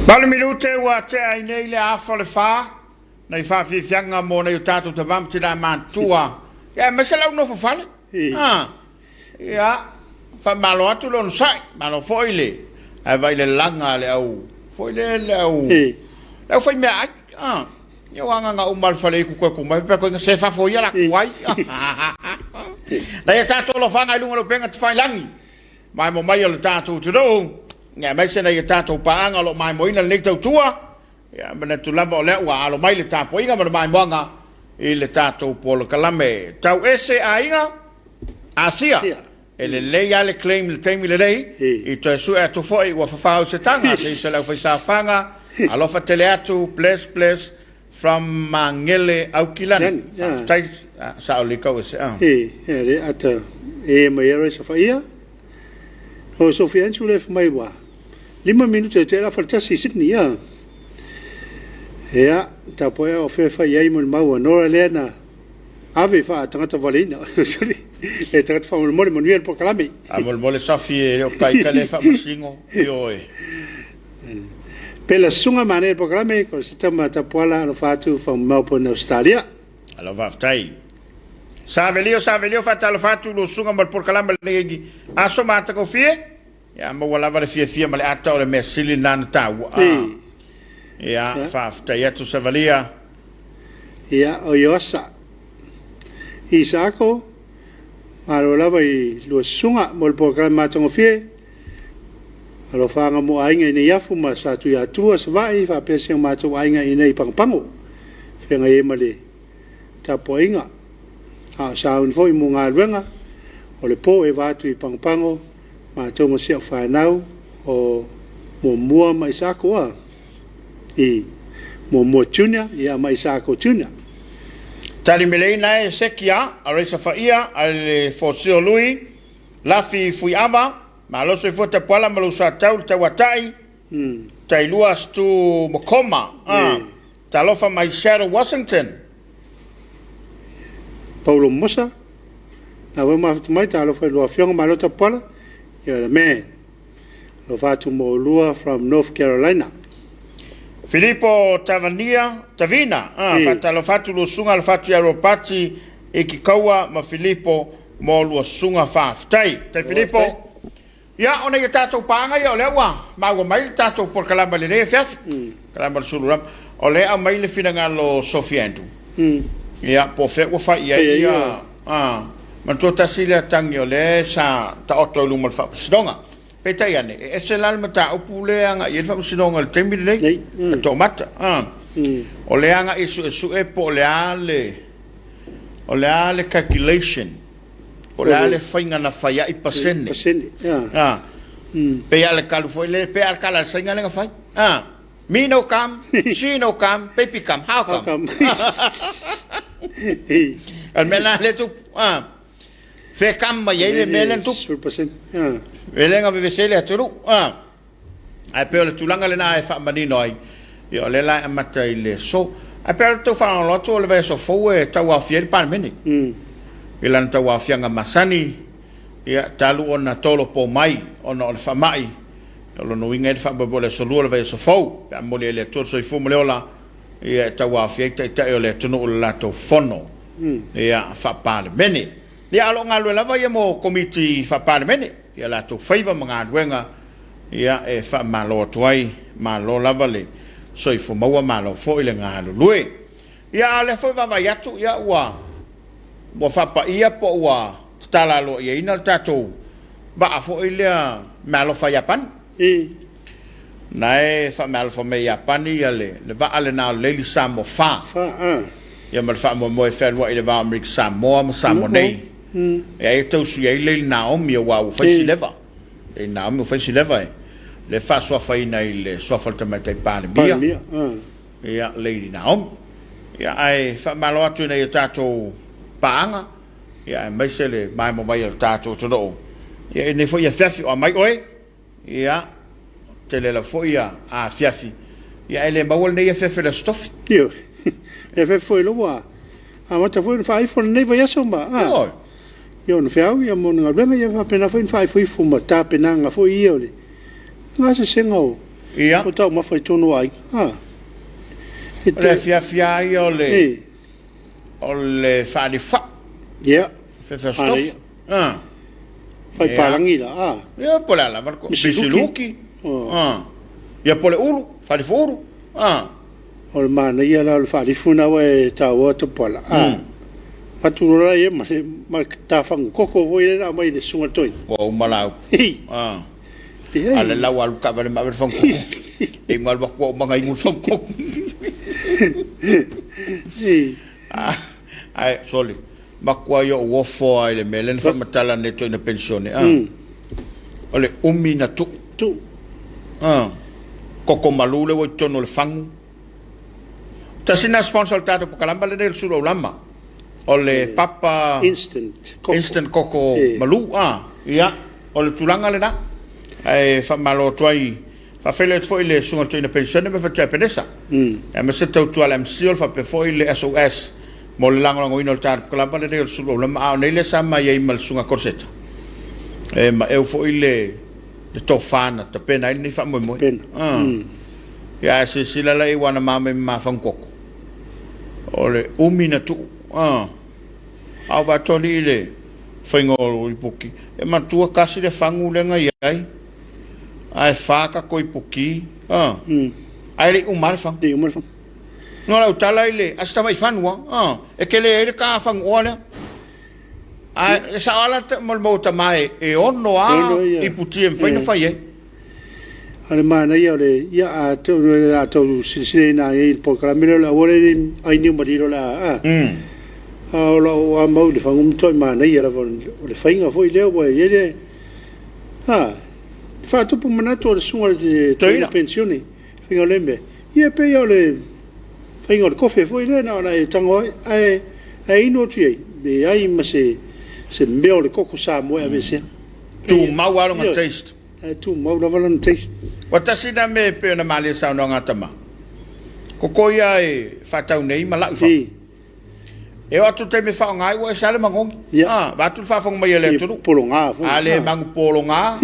Valu minute ua tea ai nei le afa o le fa, nai faafiafiaga mo nai o tatou tama ma tina matutua, ia aemaise lau nofo fale. Ah, ia, faamalo atu le onosai, malo foi le, ae vai le laga a le au, foi le, le au, le au fai meaai. Ah, ia ua agaga uma le fale iku koe ku mai, pea koe se fafo ia la ku ai. Nai a tatou alofaga i luga o le upega tafailagi. Maemo mai o le tatou atunuu, aemaise nai a tatou paaga o lo o maemoina lenei tautua, ia manatu lava o lea ua alo mai le tapuaiga ma le maemoaga i le tatou polokalame. Tau ese aiga, Asia, e lelei lava le claim i le taimi lenei, i toe sue atu foi ua fafao i se taga, se isi o le aufaisaofaga, alofa tele atu, bless, bless, from Magele Aukilani. Faafetai, sao lelei kau ese. E, e le ata e mai era sa faia. O Sophia Ansu le mai wa. Lima minute te la faltasi i Sydney ia. Ea, ta poea o fe fai ai mo le maua nora lea na ave fa tagata valeina. Sorry. E tagata fa mo le manuia le polokalame. Faamolemole Sophie e le o kai ka le faamasino. Ioe. Pela susuga manaia le polokalame ko se tama tapuala alofa atu from Melbourne Australia. Alo faafetai. Savelio Savelio faatalofa atu lou susuga mo le polokalame lenei aso matagofie. Ia maua lava le fiafia ma le ata o le mea sili lena na taua. Ah. Ia faafetai atu Savalia. Ia o Ioasa Isako malo lava i lua susuga mo le polokalame matagofie. Alofaga mo aiga i Neiafu ma Satuiatua, Savaii, faapea si o matou aiga i inei i Pagopago. Feagai ai ma le tapuaiga. A o sauni foi mo galuega o le po e va atu i Pagopago, matou ma si au fanau o Muamua ma Isaako a i Muamua Junior ia ma Isaako Junior. Tali meleina e Sekia, Aresa Faia, a le Fosio Lui, Lafi Fuiava, Malo soifua tapuala ma lou sa tau le tauatai tailua stu makoma a talofa mai Seattle Washington. Paulo Mosa, na wai mafatu mai talofa i lua afioga malo tapuala, you're the man. Alofa atu mo olua from North Carolina. Filipo Tavania, Tavina, a faatalofa atu lua susuga alofa atu ia Ropati Ikikaua ma Filipo mo lua susuga faafetai. Tai Filipo. Ia, ona ia tatou paaga ia o lea ua maua mai le tatou polokalama i lenei afiafi. Kalama o le Sulu Rama. O lea e aumai le finagalo o Sophie Andrew. Ia, po o fea ua fai i ai ia, a, manatua tasi lea tagi o lea sa taoto i luma o le Faamasinoga. Peitai ane, e ese la le mataupu lea e agai i ai le Faamasinoga i le taimi lenei, e toamata. A, o lea e agai e suesue po o le a le, o le a le calculation, po o le a le faiga na fai ai pasene. Pasene, A, pei lava o le kalu foi lea, pei lava o le kala a le Saina lea na fai. A, Me no come, she no come, baby come, how come? How come? O le mea lena lea tupu. Ah. Fe come mai ai le mea lea na tupu. 10%. Ah. E le na vevese ai le atunuu. Ah. Ae pei o le tulaga lena e faamanino ai. Ia o lea la e amata i le aso. Ae pei o le tou faalogologo atu o le vaiaso fou e tauaofia ai le Palemene. I lana tauaofiaga masani, ia talu ona tolopo mai ona o le faamai. O lona uiga e le faamoemoe o le aso Lua o le vaiaso fou pe a momoli ai le Atua le soifua ma le ola, ia e tauaofia ai taitai o le atunuu i le latou fono ia faa-Palemene. Ia a o lo o galulue lava ia mo Komiti faa-Palemene i a latou faiva ma galuega ia e faamalo atu ai, malo lava le soifua maua, malo foi le galulue. Ia a o lea foi e vaavaai atu ia ua ua faapaia po ua tatala aloaiaina le tatou vaa foi lea meaalofa a Iapani. Na e faameaalofa mai e Iapani ia le, le vaa lena o le Lady Samoa 4. Fa, a. Ia ma le faamoemoe e fealuai i le va o Amerika Samoa ma Samoa nei. Ia e tausi ai Lady Naomi aua ua fai si leva. Lady Naomi ua fai si leva e le faasuafaina i le suafa o le Tamaitai Palemia. Palemia, a. Ia, Lady Naomi. Ia, ae faamalo atu i nai o tatou paaga, ia, aemaise le maemo mai o le tatou atunuu. Ia, i lenei foi afiafi, o amai oe, ia, tele lava foi ia afiafi, ia, ae le maua lenei afiafi o le Aso Tofi. Ioe. Le afiafi foi lea ua amata foi ona faaifo lenei vaiaso ma, a. Ioe. Ia, ona feau ia ma ona galuega, ia faapena foi ona faaifoifo ma tapenaga foi ia o le gasesega o Ia. O taumafa i totonu o aiga. A. E O le afiafi lava ia o le, E. o le faalifai. Ia. Afiafi Aso Tofi. Manaia. A. Fai palagi la. A. Ia, po o le a lava le ko- Misiluki. Misiluki. O. A. Ia, po o le ulu, faalifu ulu. A. O le manaia la o le faalifu lena ua e taua Tapuala. A. Avatu loa la ia ma le ma le tafagu koko foi lea na aumai i le susuga i le toeaina. Ua uma la upu. A. A le lau alu taavale ma ave le fagukoko. E ingo alu atu ua uma ona inu le fagukoko. Ae, sole, matua i ou ofo lava i le mea lea na faamatala nei toeaina penisione, a. O le umi na tuu. Tuu. A. Koko malu lea ua i totonu o le fagu. Tasi lena sponsor o le tatou pakalama lenei o le Sulu Aulama. O le papa Instant koko. Instant koko malu, a. Ia, o le tulaga lena. Ae faamalo atu ai, faafeiloai atu foi i le Susuga i le Toeaina Penisione ma le Faletua Epenesa. Aemaise le tautua a le MCIL faapea foi le SOS mo le lagolagoina o le tatou pakalama lenei o le Sulu Aulama. A o nei lea sa ma i ai ma le Susuga Korseta. E maeu foi le le tofa na tapena ai lenei faamoemoe. Tapena. Ah. Ia ae silasila la i ua na ma mai ma fagukoko. O le umi na tuu. Ah. A o vaatoli i le faiga o ipuki, e matua kasi le fagu lea na i ai, ae fa tatou ipuki. Ah. Ae le i uma lava le fagu. Le i uma le fagu. No lau tala i le, a se tamai fanu lava. Ah. E tele ai le ta faguoa lea. Ae e sao lava la mo le mau tama e, e ono lava iputi e mafai ona fai ai. A o le manaia o le, ia a tou o le a tou silasila ina i le polokalame lea o le auala e le ai niu malilo o le a, a. A o lau a mau i le fagu matuai manaia lava o le faiga foi lea ua i ai le, a, faatupu manatu o le susuga i le toeaina penisione, faiga o lea mea. Ia e pei o le faiga o le kofe foi lea na ona e tago ai ae ae inu atu i ai, leai ma se se mea o le koko Samoa e aveesea. Tumau lava lona taste. Ae tumau lava lona taste. Ua tasi lena mea e pei ona malie i le saunoaga a Tama. Koko ia e faatau nei ma lau i fafo. E oo atu i le taimi e faaaoga ai ua ese lava le magogi. Ia. Vaeatu le faafofoga mai a le atunuu. Pologa foi. A le magu pologa,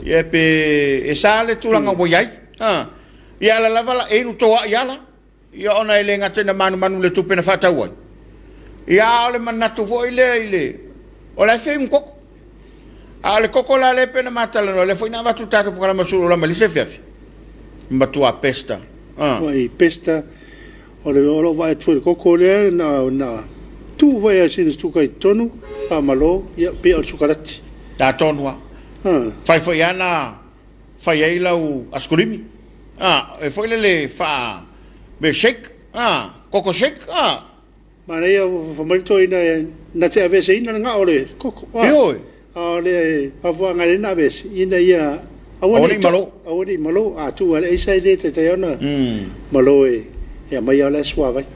ia pe e sa le tulaga ua i ai. Ia ala lava la, e inu toai ala, ia ona e le gata ina manumanu i le tupe na faatau ai. Ia a o le manatu foi lea i le, o la e fia inu koko. A o le koko la lea e pei ona ma talanoa, lea foi na avatu le tatou polokalame o Sulu Lama i le isi afiafi. Matua pesta. Matua pesta. O le o lou vaai atu foi i le koko lea na na tuu foi lava sina suka i totonu, faamalo, ia pei o le sukalati. Atonu lava. Ah. Fai foi lava na fai ai lau asikolimi. Ah, e foi lele faa mea shake, ah, koko shake, ah. Manaia fai mai le toeaina na te aveeseina le gao o le koko. Ah. Ioe. A o le mafuaaga lea na aveese ina ia aua ne i malo. Aua ne i malo. A tuu lava le aisa e le taitai ona malo e aumai lava la suavai.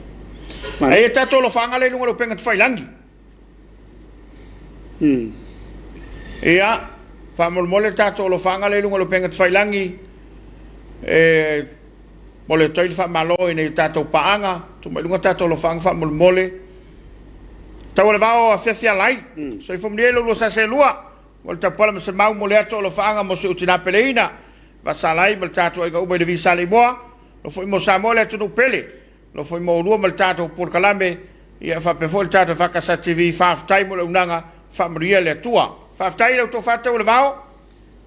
Ae ia tatou alofaga lea i luga o le upega tafailagi. Ia, faamolemole le tatou alofaga lea i luga o le upega tafailagi e momoli atu ai le faamalo i nai a tatou paaga, tuu mai i luga tatou alofaga faamolemole. Tau o le vao afiafi alai, soifua manuia i lo oulua sa seelua, mo le tapuala ma se mau mo le atu alofaaga mo si ou tina peleina, Vasalai ma le tatou aiga uma i le Vi Saleimoa, lo foi mo Samoa le atunuu pele, lo foi mo oulua ma le tatou polokalame, ia faapea foi le tatou Fakasa TV, faafetai mo le auaunaga, faamanuia le Atua. Faafetai i la outou faatau o le vao,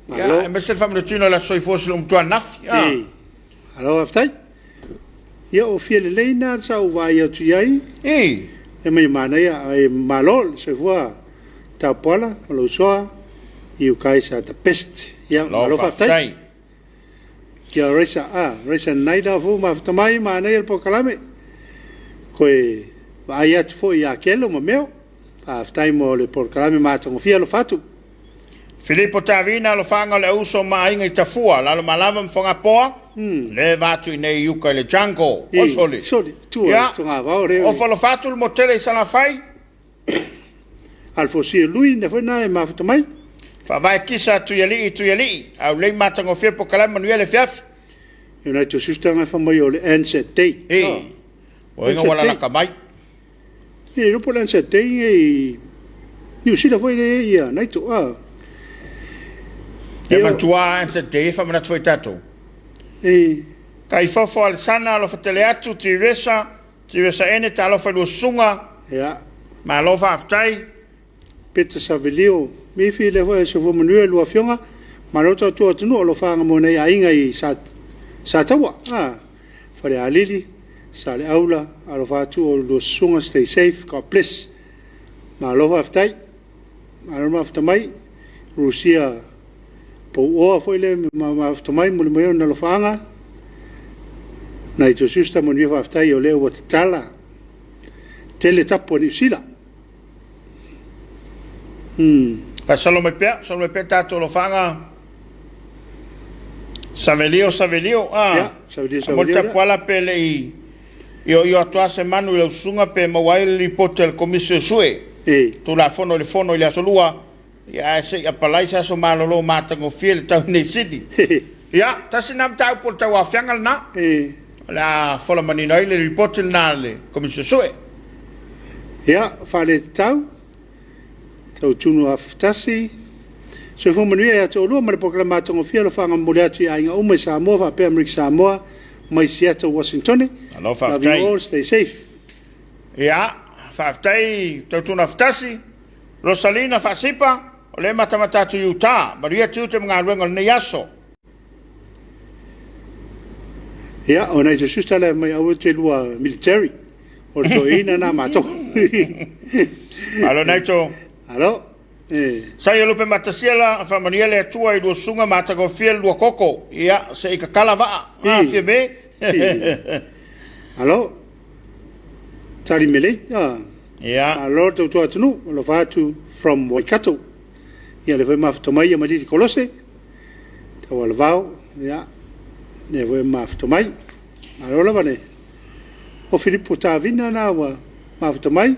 ia aemaise le faamanatino o le aso soifua o si lou matua ananafi. Malo faafetai. Ia ua fia lelei na sa ou vaai atu i ai. Ia mai manaia ae malo le soifua Tapuala ma lou soa. You guys are the best. Ia malo faafetai. Kia Raisa, ah, Raisa Naida fou mafuta mai manaia le polokalame. Koe vaai atu foi ia Kelo ma Meo. Faafetai mo le polokalame matagofie alofa atu. Filipo Tavina, Alofaga o le Auso ma Aiga i Tafua, Lalomalava ma Fogapoa, le va atu i nei i uka i le jungle. O soli. Soli, tua Ia, togavao le. Ofa alofa atu le motele i Salafai. Alfosia Lui, na foi na e mafuta mai. Faavae kisa Tuialii, Tuialii, aulei matagofie polokalame manuia le afiafi. E nai to sister ngai fa mai o le Anzac Day. E, o inga ua lalaka mai. E iloa po o le Anzac Day i Niu Sila foi lea ia nai to a. E manatua Anzac Day e faamanatu foi tatou. E. Taifofo Alesana alofa tele atu Tiresa, Tiresa Ene talofa i lua susuga. Ia. Malo faafetai. Peta Savelio Mifi lea foi e soifua manuia i lua afioga. Malo tautua atunuu alofaga mo nai aiga i Sataua, Falealili, Saleaula, alofa atu o lua susuga stay safe, God bless. Malo faafetai. Malo mafuta mai. Rusia Pouoa foi lea mafuta mai muli mai ona alofaaga. Nai tou sister manuia faafetai o lea ua tatala tele tapu a Niu Sila. Faasolo mai pea, solo mai pea tatou alofaga. Savelio, Savelio, ah. Ia, Savelio, Mo le Savelio. Ia. Tapuala pe le i ioio atu lava se manu i lau susuga pe maua ai le lipoti a le Komisi Suesue Tulafono i le Fono i le Aso Lua, ia ae se i apalai se aso malolo matagofie le tau nei Sini. Ia, tasi lena mataupu o le tauaofiaga lena. O le a fola manino ai le lipoti lena a le Komisi Suesue. Ia, faaletatau, tautunu afatasi, soifua manuia ia te oulua ma le polokalame matagofie alofaga momoli atu i aiga uma i Samoa faapea Amerika Samoa mai Seattle, Washingtone. Malo Love you faafetai. all, stay safe. Ia, faafetai tautunu afatasi. Rosalina Faasipa, o lea e matamata atu i Utah. Manuia tiute ma galuega o lenei aso. Ia, o nai sister lea mai aua te lua military. O le toeaina na matou. Malo Naito. Alo. Eh. Sai o lupe matasia la faamanuia le Atua i lua susuga matagofie le lua koko. Ia, se i kakala vaa. Ah, fia me. Alo. Tali melei. Ah. Ia. Malo le tautua atunuu. Alofa atu from Waikato. Ia le foi mafuta mai ia Malili Kolose. Taualavao, ia, lea foi e mafuta mai. Malo lava le o Filipo Tavina na ua mafuta mai,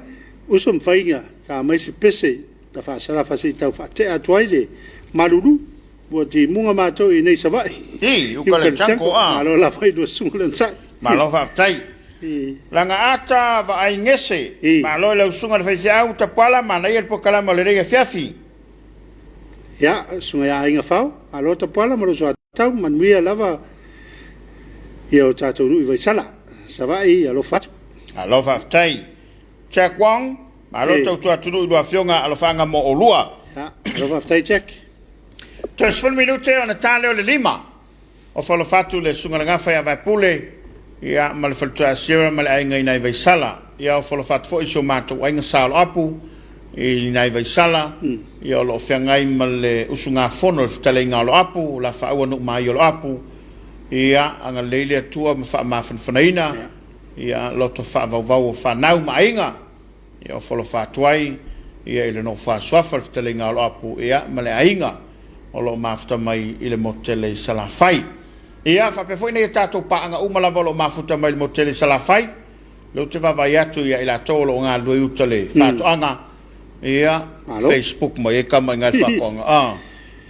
uso ma faiga ka aumai se pese na faasalafa se i tau faatea atu ai le malulu ua timuga matou i nei Savaii. I, uka le chanko, a. Malo lava i lua susuga le onosai. Malo faafetai. Langa ata vaai gese. Malo i lau susuga le faifeau Tapuala, manaia le polokalame o lenei afiafi. Ia, susuga ia Aiga Fao, malo Tapuala ma lou soatau, manuia lava ia o tatou nuu i Vaisala, Savaii, alofa atu. Malo faafetai. Jack Wong, malo tautua atunuu i lua afioga alofaaga mo oulua. Ia, malo faafetai Jack. Toe 10 minute ona ta lea o le 5. Ofa alofa atu le Susuga i le Gafa ia Vaepule. ia, ma le faletua ia Sierra ma le aiga i nai Vaisala. Ia, ofo alofa atu foi i si o matou aiga Sa Oloapu i nai Vaisala, ia, o lo o feagai ma le usugafono i le fetalaiga a Oloapu, Lafaaua Nuumaai Oloapu. Ia, agalelei le Atua ma faamafanafanaina, ia, loto faavauvau o fanau ma aiga. Ia, ofo alofa atu ai, ia, i le nofo a suafa le fetalaiga a Oloapu, ia, ma le aiga o lo o mafuta mai i le motu tele i Salafai. Ia, faapea foi nei a tatou paaga uma lava o lo o mafuta mai i le motu tele i Salafai. Lea ou te vaavaai atu ia i latou o lo o galulue i uta le faatoaga, ia, Malo. Facebook mai ai tama i nai faatoaga, a,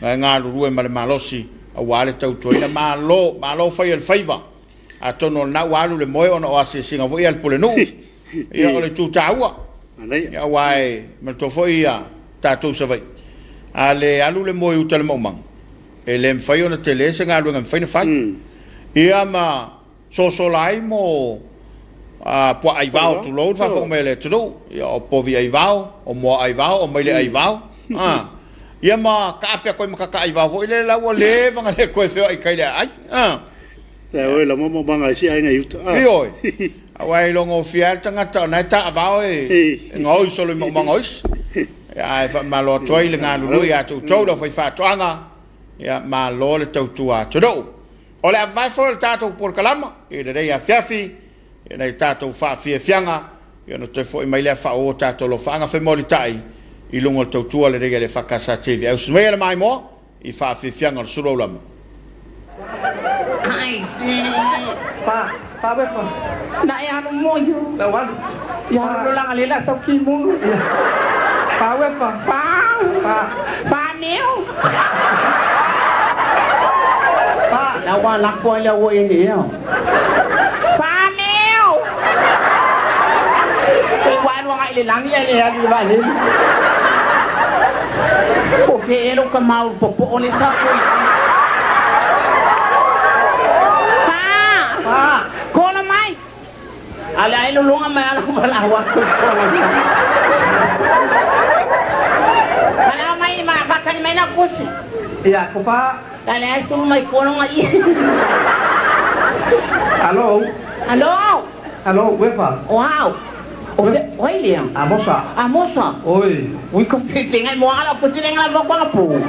nai galulue ma le malosi aua le tautuaina. Malo, malo fai o le faiva. Atonu o lena ua alu le moe ona o asiasiga foi a le Pulenuu. Ia, o le itu taua. Manaia. Ia, aua e manatua foi ia tatou i Savaii, a le alu le moe i uta i le maumaga, e le mafai ona tele se galuega e mafai ona fai. Ia ma sosola ai mo puaa aivao, tulou le faafofoga mai a le atunuu, ia o povi aivao, o moa aivao, o maile aivao, ia ma taape atu ai ma kaka aivao foi lele la ua leva ona le toe feoai i tai i le aai. La oe la maumaga ai si aiga i uta. Ioe. Aua e iloagofie lava le tagata o na e taavao e gaoi solo i maumaga o isi. Ae faamalo atu ai le galulue ia te outou le aufaifaatoaga. Ia, malo le tautua atunuu. O le avavae foi o le tatou polokalama i lenei afiafi, i nai tatou faafiafiaga, ia ona toe foi mai lea faaauau tatou alofaaga femolitai i luga o le tautua lelei a le EFKS TV. Ae usu maia le maimoa i faafiafiaga o le sulu aulama. Ai Pa, pa we pa. Na e alu mo io. Lau alu. Ia alu langa le la tau ki munu. Pa we pa. Pa. Pa. Pa neo. Pa. La wa la ko le wo e ne. Pa neo. E wa lu nga ile langi le alu va le. O ke e lo ka mau popo o le sa ko. Pa. Pa. Kola mai. Ale ai lolonga mai ala wala wa ko kola. Ala mai ma fakani mai na kusi. Ia ko pa. Ale ai sulu mai kolonga i. Alo. Alo. Alo, we pa. Wow. O oi le. Amosa. Amosa. Oi. Ui ko pe ngai mo ala ko tine ngai mo kwa pu.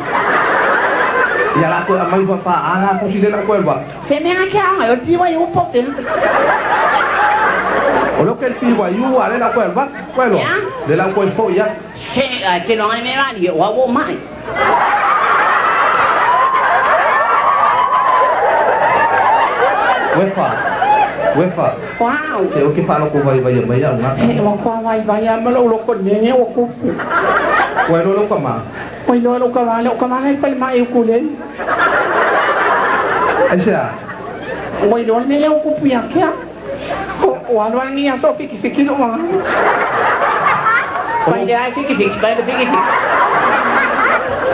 Ia la ko amai pa pa ana ko si le la ko elwa. Fe me nga kia ngai o ti wa yu po te. O lo que el pi wa yu ale la ko elwa. Ko elwa. Ya. Le la ko fo ya. Ke ke lo ngai me ra ni wa wo mai. We pa. We pa. Wow. Te o ke fa lo ko vai vai mai ya nga. He wa kwa wai vai a ma lo lo ko ne ne o ku. Wa lo lo ka ma. Oi lo lo ka va lo ka ma ngai pa ma e ku le. Ai sea. Oi lo ne le o ku pu ya kia. O o alo ni a to fiki fiki lo ma. Pai le ai fiki fiki pai le fiki fiki.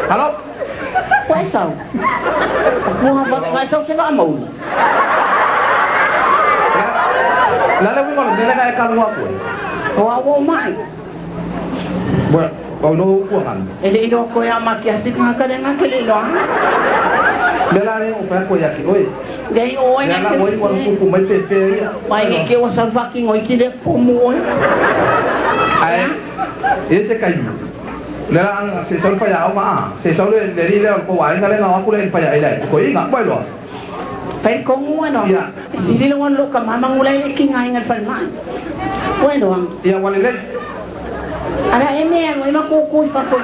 Alo. Wai sau. Mua ba ngai sau se va mau. La le wingo le mele ka e ka lua ko. O a wo mai. Wa o no ku han. E le ilo ko ya ma kia se nga ka le nga ke le lo. Le la le o pa ko ya ki oi. Dei o Le nga la oi wa ku ku mai pe pe ia. Mai ke ke o sa fucking oi ki le pomu oi. Ai. E se kai. Le la se sol pa ya o ma. Se sol le le ri le ko wa nga le nga ku le pa ya ile. Ko i nga ko lo. Pai ko ngu ano. Ya. Sili lo lo ka mama ngulai le ki ngai ngai pal ma. Oi lo. Ia wa le le. Ara e me ano e ma ko ko pa ko.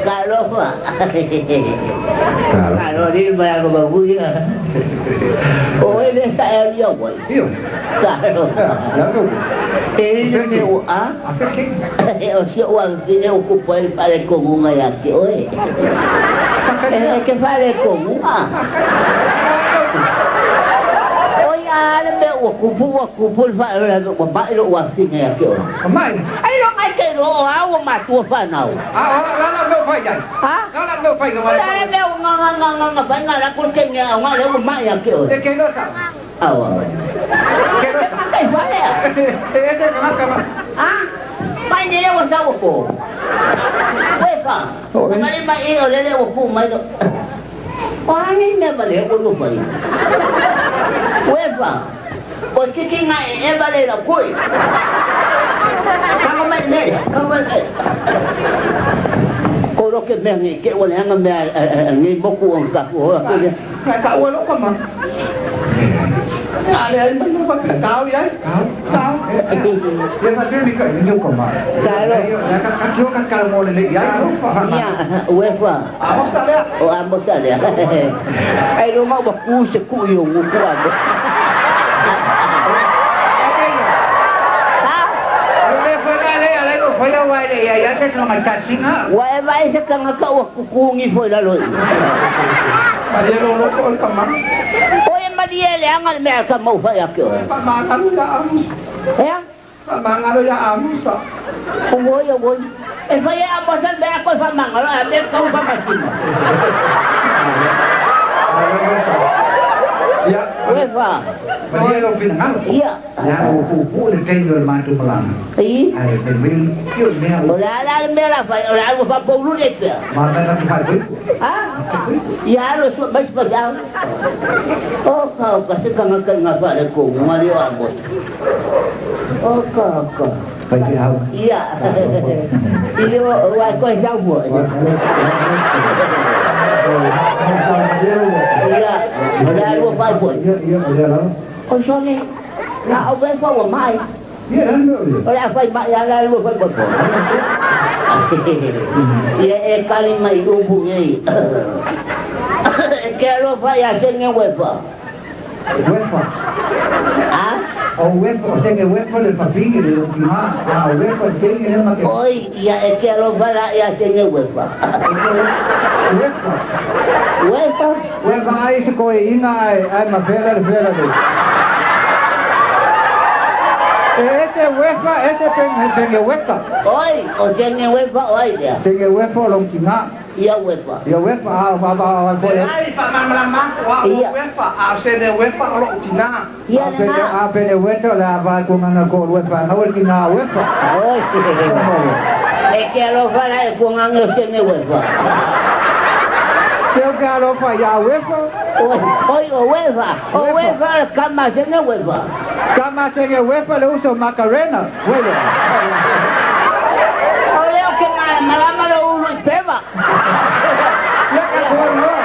Talofa. Alo ni ba ko ba buya. O ele sa e yo boy. Io. Talofa. La ko. E le o a. A ke ke. E o si o a vine o ku po el pare ko ngunga ya ke oe. E ke fale ko ngunga. Oi a le me o ku pu o ku pu fa le ko ba lo wa fine ya ke oe. Mai. Ai lo ngai te ro o a o ma tua fa nau. A la la me fa ya. Ha? La la me fa ya. La me o nga nga nga nga nga fa nga la ko ke nga nga le o ma ya ke oe. E ke lo sa. Awa. Ke lo sa. Ke fa le. E se ka ka ma. Ah? Mai ne o sa o ko. Uefa. Mali mai o lele ua ku mai lo. O angi mea vale o lu mai. Uefa. O kiki nga e e vale la kui. Kanga mai nei, kanga mai nei. Ko roke mea ngi ke o le anga mea ngi moku o ka ku o ke. Ka ka ua lo ka ma. A le ai mai no ka tau ia. Tau. Ia fa te mi ka ni ko ma. Talo. Ia ka ka tio ka ka mo le le ia. Ia, uefa. A mo sa lea. O a mo sa lea. Ai lo mau ku se ku yo ku a mo. Le fa la le ale ko fa la wa le ia ia te no ma ta singa. Wa e vai se kanga ka ua kukungi foi lalo. Maria lo lo ko ka ma. O e maria le anga le mea ka mau whai ake oe. Pa ma ngalu ya amu. Ea? Pa ma ngalu ya amu sa. O oi o oi. E whai e amo sa mea koe wha mangalo a mea kau wha masima. Ia. Uefa. Maria lo pina ngalo. Ia. Ia o pu pu le tenyo le matu malanga. I. Ai pe mi kio mea O le ala le mea la whai, o le ala wha paulu le pea. ma ta na fa ku. Ha? Ia alo sua mai pa jau. O ka o ka se kanga ka ngā whare ko ngari o amo. O ka ka. Pai te hau. Ia. Ile o wa koe sau mo. Ia. O le ala wha mo. Ia ia o le ala. O sone. Na o ve fa o mai. Ia la no le. O le whai mai ala lua whai mo. Ia e kali mai upu nei. E ke alo whai a senge wefa. Uefa. Ha? O uefa, o senge uefa le papingi le ma. A uefa tenge le ma ke. Oi, ia e ke alo whai a senge wefa. Uefa. Wefa? Uefa ai se koe inga ai ai ma fera le fera le. Ete uefa, ete penge uefa. Oi, o senge wefa oi lea. Tenge uefa o long tinga. Ia wefa. Ia uefa a a a a koe. Ai pa ma ma ma ko a Ia. uefa a se ne uefa o lo tina. Ia A le pene ngā. a pene uefa le a va ko ngana ko uefa. Na uefa tinga uefa. Oi. E ke alo whai e kua ngange o senge wefa. Teo ke alo fa ia uefa. Oi, oi, o wefa. O wefa kama senge wefa. Kama senge uefa le uso Macarena. Uele. O leo ke ngā malama le ulu i pewa. Ia ka koe loa.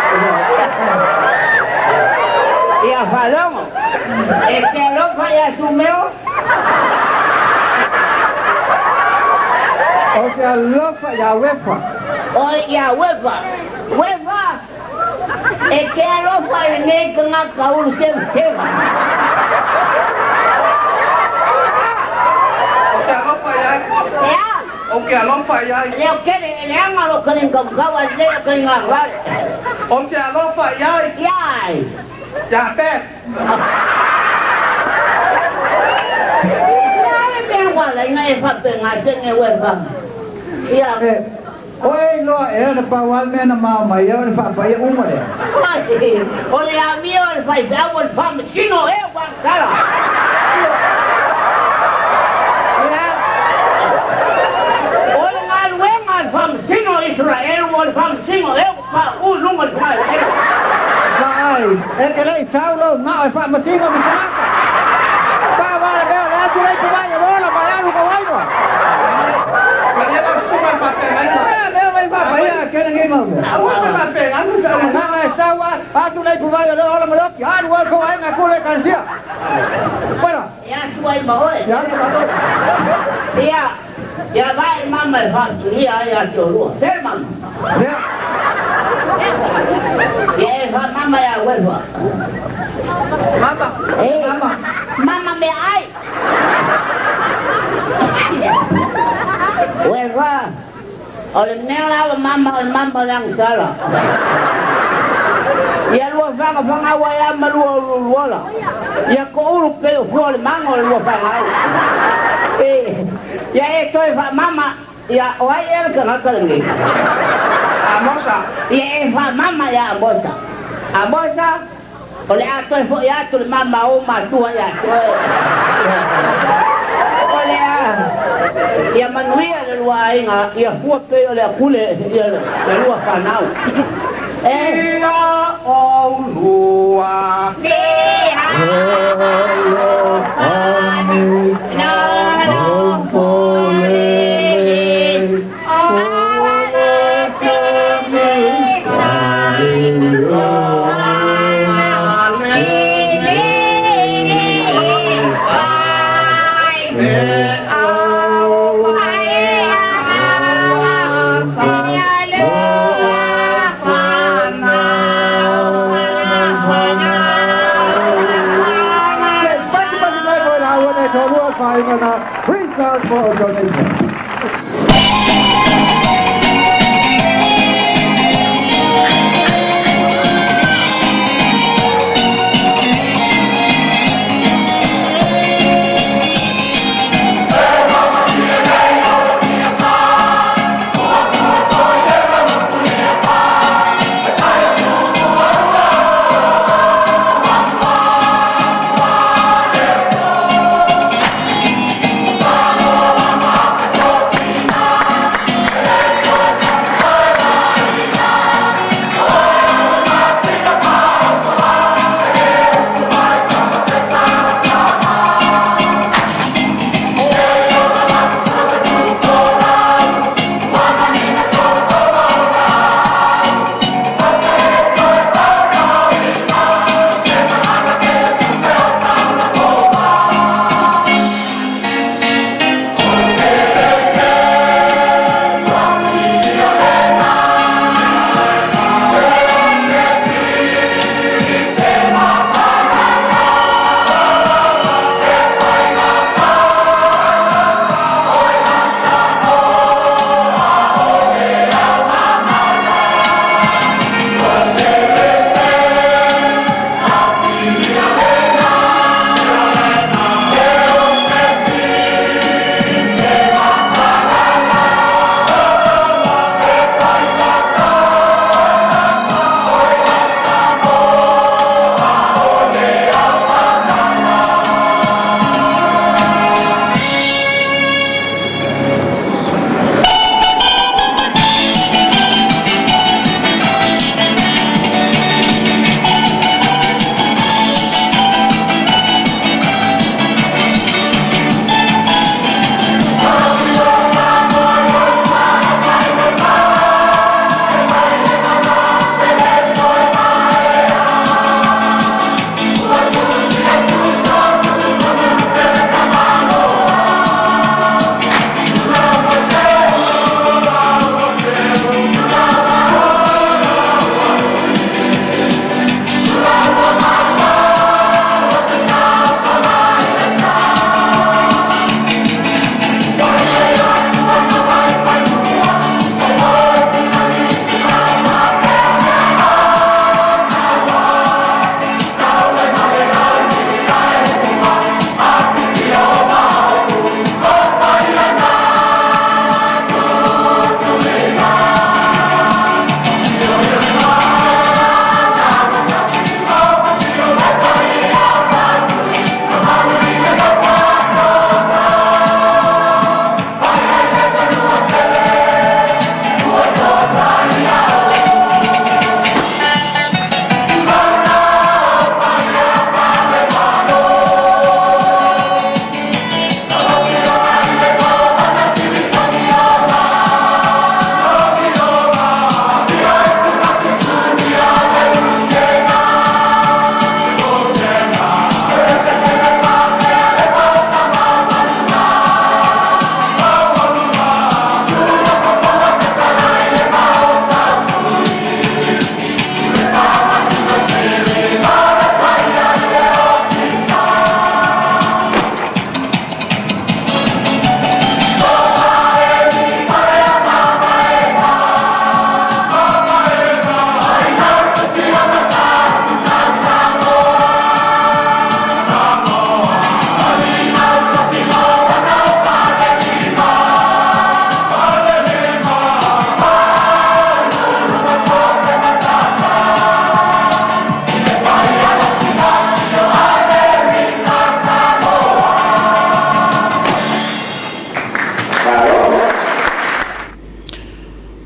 Ia whalongo. E ke alo whai a sumeo. O te alofa ia uefa. Oi, ia wefa. Wefa. E ke alo whai nei ka ngā kaulu te tewa. O ke alofa ia. Ea. O ke alofa ia. Leo kere, le anga lo kare ngau kau a leo kare ngā whare. O te alofa ia. Iai. Ya pe. Ia e mea wala inga e whape ngā tenge wefa. Ia. Oi loa e ana pau mea na mau mai ia na whapa ia uma lea. Ai, o le amio le whai whau o le whamasino e wangkara. O le ngā luenga le whamasino Israel o le whamasino e wha ulunga le whai. Ai, e ke lei saulo ngā e whamatinga mi tāka. Pa wala mea le atu lei kumai e mola mai alu ka wainoa. Maria la suma pa pe ngai. Mea mea mai whapa ia kena ngi mau mea. A ua pa pe ngai. Ngā e saua atu lei kumai e ola maloki. Alu au ko ai ngā kule kansia. Bueno, Ia suai mahoe. ia atu mahoe. Ia, ia vai mama e whatu ia ia te orua. Te mama. Mea. Ia e wha mama ia wefa. Mama. Eh, Mama. mama me ai. Wefa. O le mea lawa mama o le mama lang sala. Ia lua whanga whanga wa ia malua o luola. Ia ko uru pe o fua le manga o le lua whanga au. Eh, ia e toi wha mama, ia o ai e le kangaka le ngi. A mosa. Ia e wha mama ia a mosa. A mosa, o le a toi fo ia atu le mama o matua ia toi. O le a, Ia manuia le lua aiga, ia fua pei o le apule ia le lua fanau. E Ia oulua. Praise God for a donation.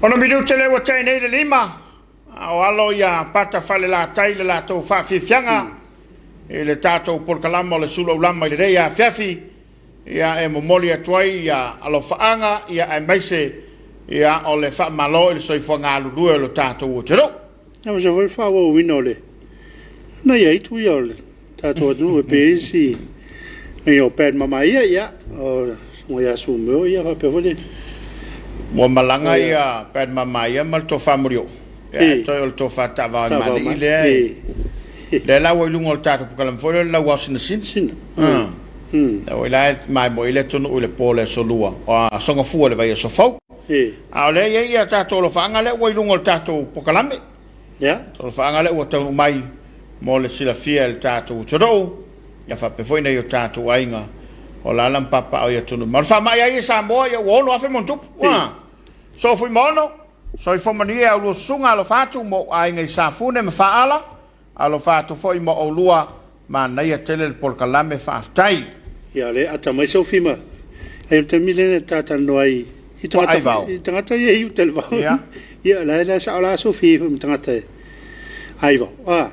Ono minute lea ua tea nei le 5, a o alo ia Pata Falelatai le latou faafiafiaga i le tatou polokalama o le Sulu Aulama i lenei afiafi, ia e momoli atu ai ia alofaaga ia aemaise ia o le faamalo i le soifua galulue o le tatou atunuu. Ia ma se foi le faaauauina o le nai aitu ia o le tatou atunuu e pei isi ia o Pat Mamaia ia o Susuga ia Sumeo ia faapea foi le Ua malaga ia Pat Mamaia ma le Tofa Molioo. Ia ae toe o le Tofa Taavao e Malii lea e lea la ua i luga o le tatou polokalame foi lea o le Lauao Sinasina. Sina. Lea foi la e maimoa ai le atunuu i le po o le aso Lua, o Sogafua i le vaiaso fou. A o lea e i ai ia tatou alofaaga lea ua i luga o le tatou polokalame. Alofaaga lea ua taunuu mai mo le silafia e le tatou atunuu, ia faapea foi nai o tatou aiga o alaala ma papaaao i atunuu mamao. O le faamai lava ia i Samoa ia ua 6,000 ma ona tupu. Sofuimaono, soifua manuia i a oulua susuga, alofa atu mo ou aiga i Safune ma Faala. Alofa atu foi mo oulua, manaia tele le polokalame, faafetai. Ia o lea e atamai Sophie ma ai o le taimi lea na ta talanoa ai i tagata i tagata ia i uta i le vao. Ia. Ia la e sao la Sophie foi ma tagata e ai vao. Ah,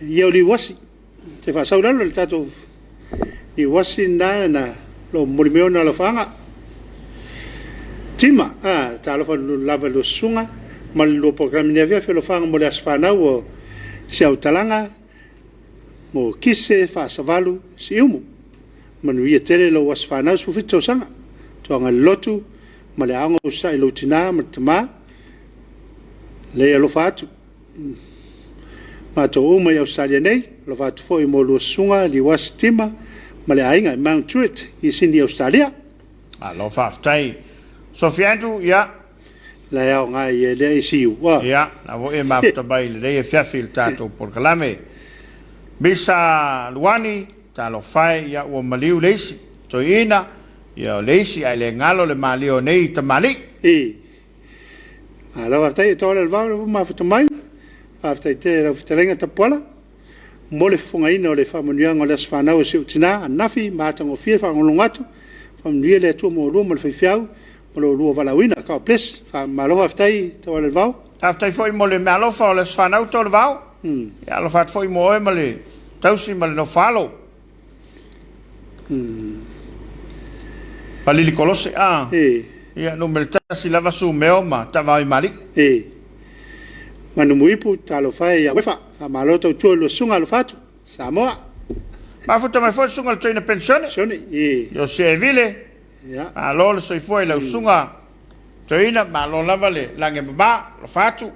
ia o Liuasi. Te faasau lalo le tatou Liuasi na na lo momoli mai ona alofaaga. Tima, ah, talofa lava i lua susuga ma le lua polokalame nei afiafi alofaaga mo le aso fanau o si au talaga mo Kise Faasavalu Siumu. Manuia tele lou aso fanau 17 tausaga. Toaga le lotu ma le aoga usa'i lou tina ma le tama. Lei alofa atu. Matou uma i Ausetalia nei, alofa atu foi mo lua susuga Liuasi Tima ma le aiga i Mount Druitt i Sini Ausetalia. Malo faafetai. Sophie Andrew, ia. La e aoga i lea ACU. Ia, na foi e mafuta mai i lenei afiafi i le tatou polokalame. Misa Luani, talofa e, ia ua maliu le isi. Toeaina, ia o le isi, ae le galo le malie o nei tamalii. E. Malo faafetai e toa le vao le mafuta mai. Faafetai tele i lau fetalaiga Tapuala mo le fofogaina o le faamanuiaga o le aso fanau o si ou tina ananafi ma atagofie le faalogologo atu. Faamanuia le Atua mo oulua ma le faifeau ma lo oulua valaauina. God bless. Malo faafetai Toa le Vao. Faafetai foi mo le meaalofa o le aso fanau Toa le Vao. Ia alofa atu foi mo oe ma le tausi ma le nofo alo. Malili Kolose, a. Ia, numera 1 lava Sumeo ma Taavao i Malii. E. Manumuipu, talofa e ia Uefa. Faamalo tautua i lua susuga alofa atu. Samoa. Mafuta mai foi le susuga i le toeaina penisione. Penisione, e. Iosia Evile. Ia. Malo le soifua i lau susuga toeaina, malo lava le lagi e mama, alofa atu.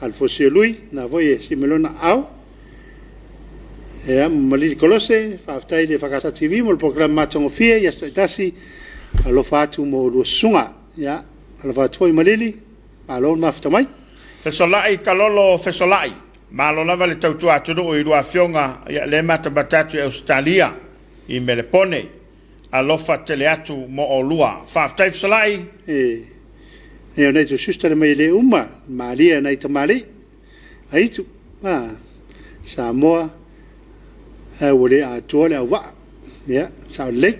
Alfosi o Lui, na foi e Simelona Ao. Ia, Malili Kolose, faafetai i le EFKS TV mo le polokalame matagofie i aso taitasi. Alofa atu mo lua susuga. Ia, alofa atu foi Malili, malo le mafuta mai. Fesolai Kalolo Fesolai, malo lava le tautua atunuu i lua afioga, ia lea e matamata atu i Ausetalia, i Melepone. Alofa tele atu mo oulua. Faafetai Fesolai. E, e o nai tou sister le mai e le uma, malie nai tamalii, aitu, a, Samoa, ae ua le atoa le auvaa. Ia, sao lelei.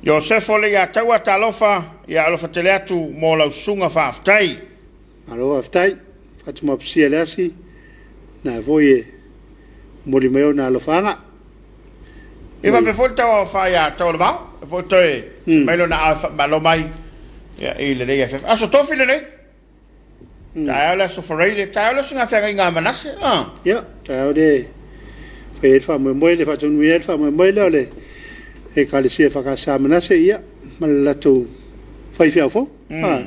Iosefo Leiataua talofa, ia alofa tele atu mo lau susuga faafetai. Malo faafetai, Fatumapusia le asi, na foi e momoli mai ona alofaaga. Ia faapea foi le tauaofai ia Taualevao, e foi toe mai lona ao e faamalo mai ia, i lenei afiafi. Aso Tofi lenei, taeao le aso Faraile, taeao le aso feagaiga a Manase. Ah. Ia, taeao le fai ai le faamoemoe, le faataunuuina ai le faamoemoe lea o le Ekalesia EFKS a Manase, ia, ma le latou faifeau fou. Ah,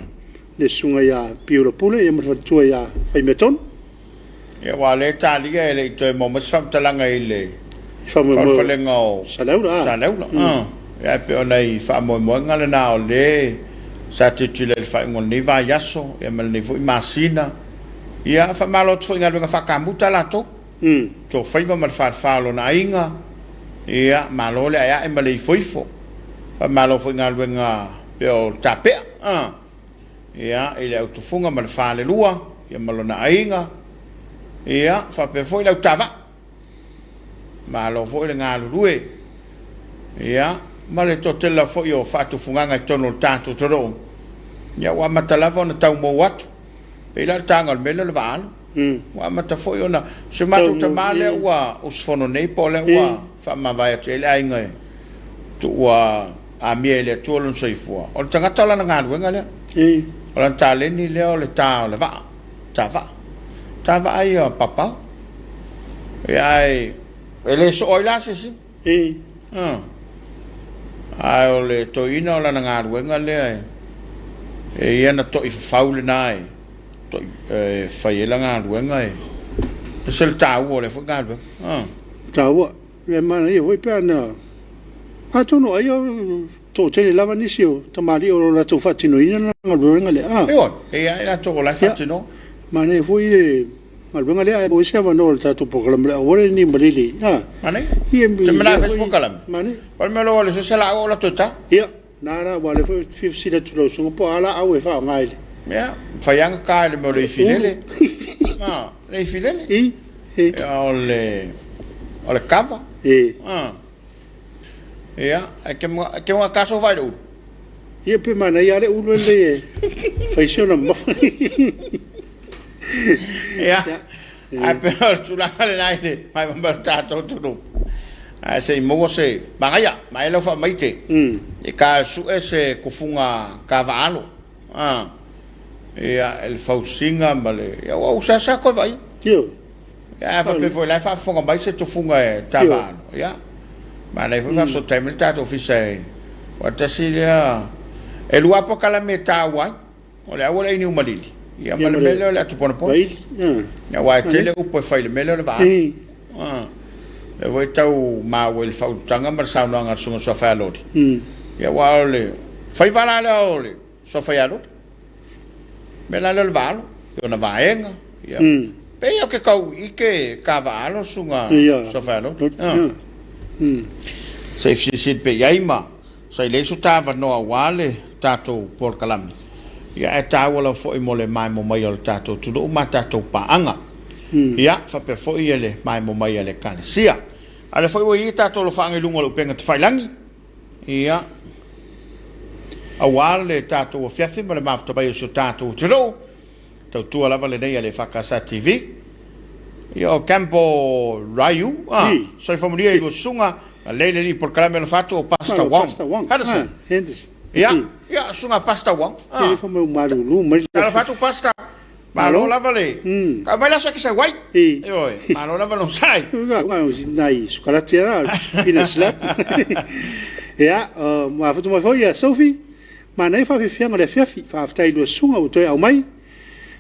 le susuga ia Piula Pule ia ma le faletua ia Faimeatonu. Ia, aua o lea e talia e le i toe maua mai se faamatalaga i le falefalega o Saleula. Saleula. Ia, ae pei o nai faamoemoega lena o lea sa tilotilo i le faaiuga o lenei vaiaso ia ma lenei foi masina. Ia, faamalo atu foi i galuega faakamuta latou. Toafaiva ma le falefa o lona aiga. Ia, malo le aeae ma le ifoifo. Faamalo foi i galuega pei o le tapea. Ia, i le autufuga ma le falelua, ia ma lona aiga, ia, faapea foi le autavaa. Malo foi le galulue, ia, ma le toatele lava foi o faatufugaga i totonu o le tatou atunuu. Ia ua amata lava ona tau mou atu. Pei la o le taga o le mea lea o le vaaalo. Ua amata foi ona, si o matou tama lea ua usufono nei po o lea ua faamavae atu i ai le aiga e tuua amia e le Atua lona soifua. O le tagata o lana galuega lea. O lana taleni lea o le ta o le vaa, ta vaa. Ta vaa ia papao. Ia ae e le soo ai la asiasiga. Ae o le toeaina o lana galuega lea e ia na toi fafau lena e toi e fai ai lana galuega e ese le taua o lea foi galuega. Taua. E manaia foi pe ana atonu ai o toatele lava nisi o tamalii o lo o latou faatinoina le galuega lea. Ioe, e i ai latou o la e faatino. Manaia foi le galuega lea, ae maua se avanoa o le tatou polokalame o le auala lenei ma lele. Manaia. Te mana fai se polokalame. Manaia. O le mea loa o le se laau o la toe ta. Ia, na la ua le foi fia fesili atu lau susuga po o a laau e faaaoga i le. Ia, fai lava ta i le mea o le ifilele. Le ifilele. Ia, o le o le kava. Ia, e ke mga ke mga kaso vai le ulu. Ia pe manaia lava le ulu lelei e fai si ona mamafa. Ia, ae pe o le tulaga lena i le mai ma le tatou atunuu. Ae se i maua se magaia, mai lau faamaite. E ka sue se kufuga kavaalo. Ia, e le fausiga ma le... Ia, ua seasea koe vaai. Io. Ia, a faapea foi la e faafofoga mai se tufuga e tavaalo. Ia, manaia foi faafesootai mai le tatou ofisa e... Aua tasi lea... E lua lava polokalame e taua ai. O le aua le ai niu malili, ia ma le mea lea o le atuponapono. Ia, aua e tele upu e fai i le mea lea o le vaa. Lea foi tau maua i le faaulutaga ma le saunoaga a le Susuga Suafaialoli. Ia, aua o le faiva la lea o le Suafaialoli. Mea la lea o le vaalo, i ona vaega. Ia. Pei o ke kau ike ka vaalo Susuga Suafaialoli. Se i fesilisili pea i ai ma sa i leai so ta avanoa aua le tatou polokalame, ia ae taua lava foi mo le maemo mai o le tatou atunuu ma tatou paaga. Ia, faapea foi le maemo mai a le Ekalesia. A o lea foi ua i ai tatou alofaaga i luga o le upega tafailagi, ia, aua le tatou afiafi ma le mafuta mai o si o tatou atunuu. Tautua lava lenei a le EFKS TV. Ia o Campo Ryu, ah, soifua manuia i lua susuga, lelei le alii polokalame alofa atu o Pastor Wong. Henderson. Henderson. Ia, ia, susuga Pastor Wong. Ah. Fa mai malulu mai. Alofa atu Pastor. Malo lava le. Ka mai la sa ki sa wai. Ioe, malo lava lo sai. Nga nga nai sukalati ara pina slap. Ia, ma fatu mai foi ia Sophie. Manaia faafiafiaga o le afiafi, faafetai i lua susuga ua toe aumai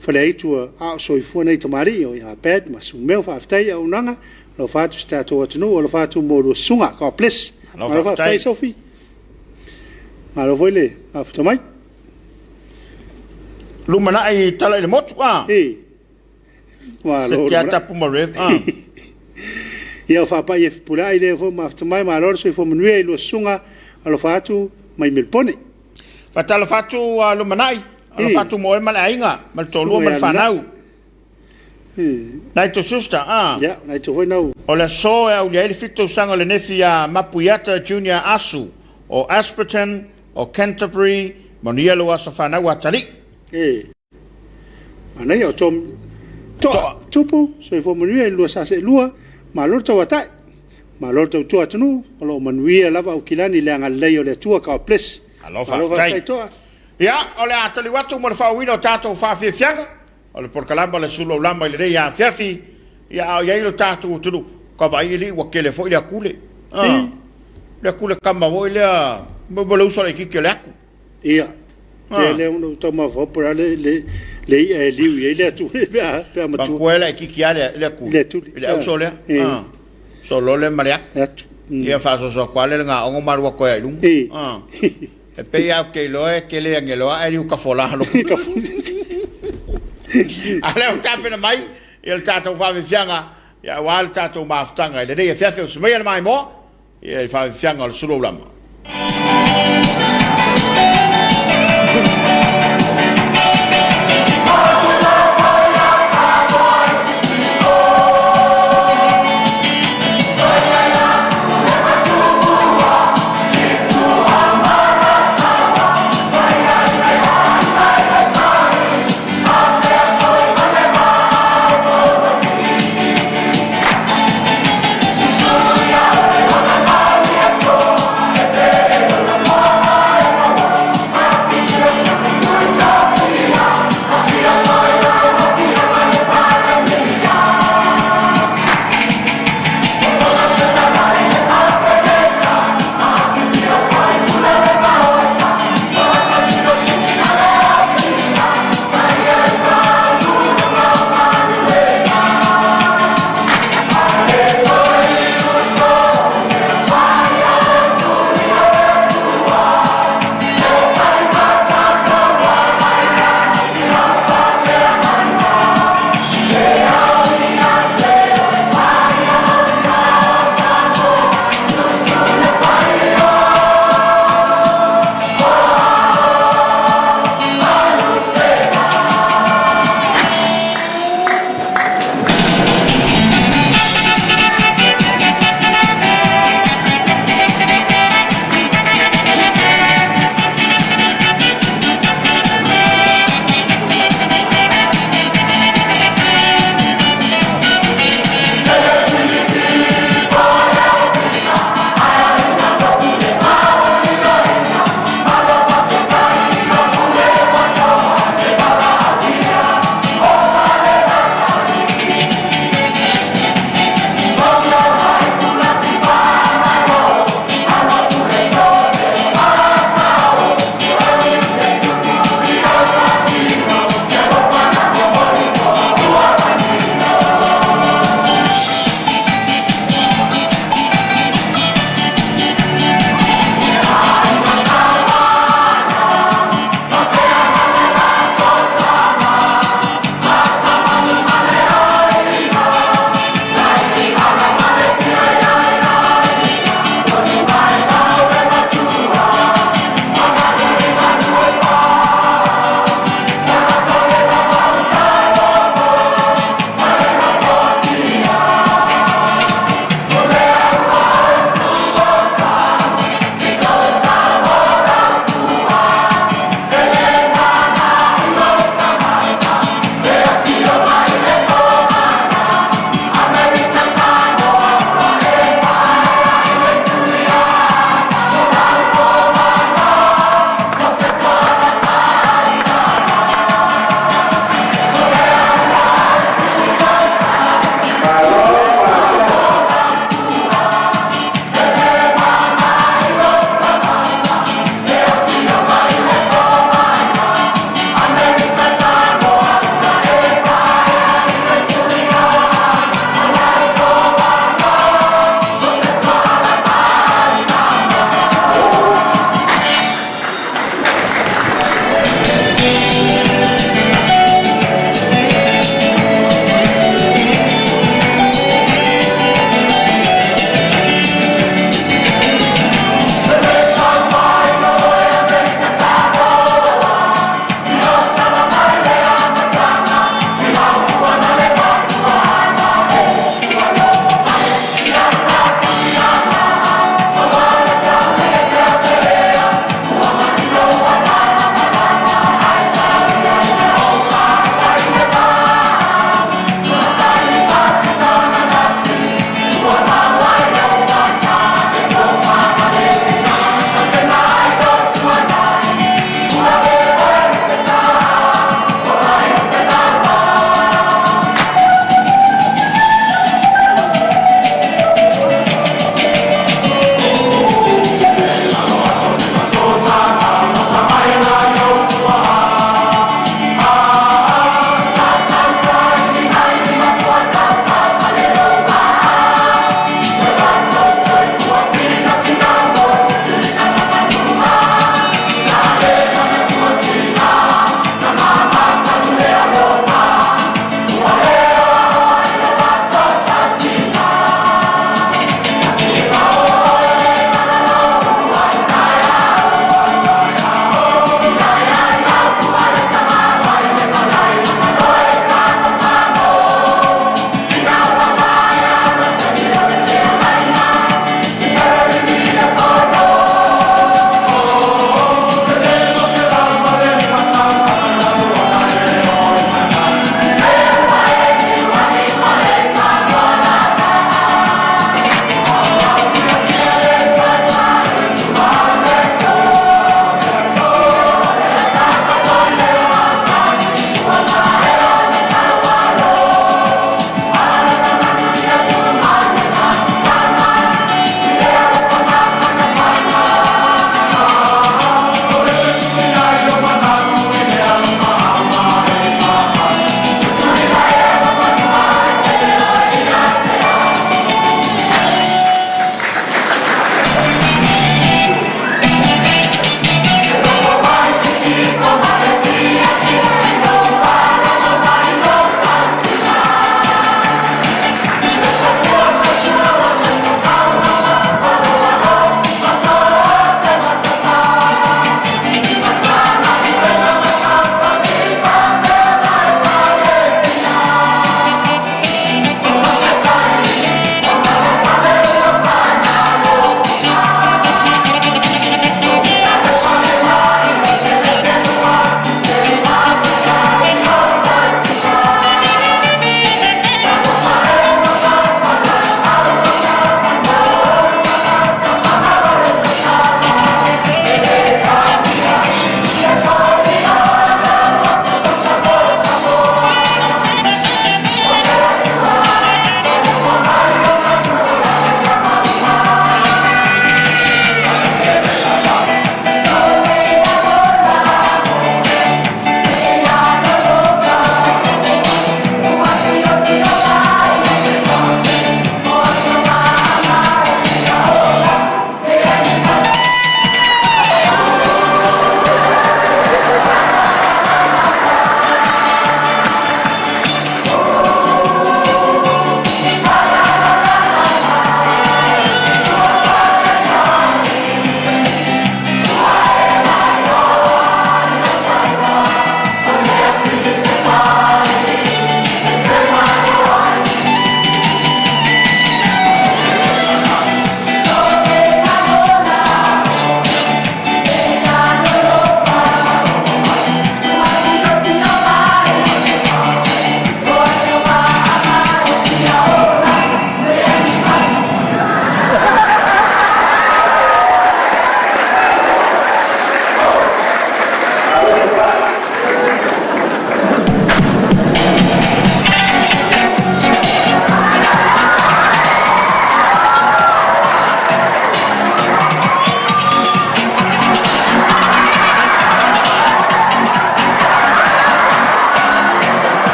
Faleaitu a o soifua nei tamalii o ia Pat ma Sumeo, faafetai i auaunaga, alofa atu si tatou atunuu, alofa atu mo lua susuga, God bless. Malo Malo faafetai faafetai Sophie, malo foi le mafuta mai. Lumanai tala i le motu a. E. Se Malo kia lumanai. tapu ma rev a. Ia o faapai e fepulai lea foi mafuta mai, malo le soifua manuia i lua susuga, alofa atu mai Melbourne. Faatalofa atu a lumanai, alofa atu mo oe ma le aiga, ma le toalua ma le fanau. Nai tou sister, a. Ia, nai tou foi nau. O le aso e aulia ai le 7 tausaga o le nefi ia Mapuiata Junior Asu o Ashburton o Canterbury, manuia lou aso fanau atalii. E. Manaia o Tom Toa Tupu, soifua manuia i le lua sa seelua, malo le tauatai. Malo le tautua atunuu, o lo o manuia lava Aukilani i le agalelei o le Atua, God bless. Malo Malo faafetai. faafetai Toa. Ia, o le a taliu atu mo le faaauauina o tatou faafiafiaga o le polokalama o le Sulu Aulama i lenei afiafi. Ia, a o i ai lo tatou atunuu, ka vaai alii ua tele foi le akule. Ah, le akule kama foi lea, mo le uso laitiiti o le aku. Ia, ia lea ona ou tau mafaufau po o le a le, le, le i'a e liu i ai le atuli pe a, pe a matua. Matua e laitiiti lava le, le atuli. Le atuli. I le auso lea. Ah. Solo lea ma le atu. Le atu. Ia faasoasoa atu lava lea le gaogo ma alu atu ai i luga. Ah. E pei lava ou te iloa e tele ageloa ae liu tafola loa. A o lea ua tapena mai ia le tatou faafiafiaga ia aua le tatou mafutaga i lenei afiafi o Sumaia le Maimoa. Ia i faafiafiaga o le sulu aulama.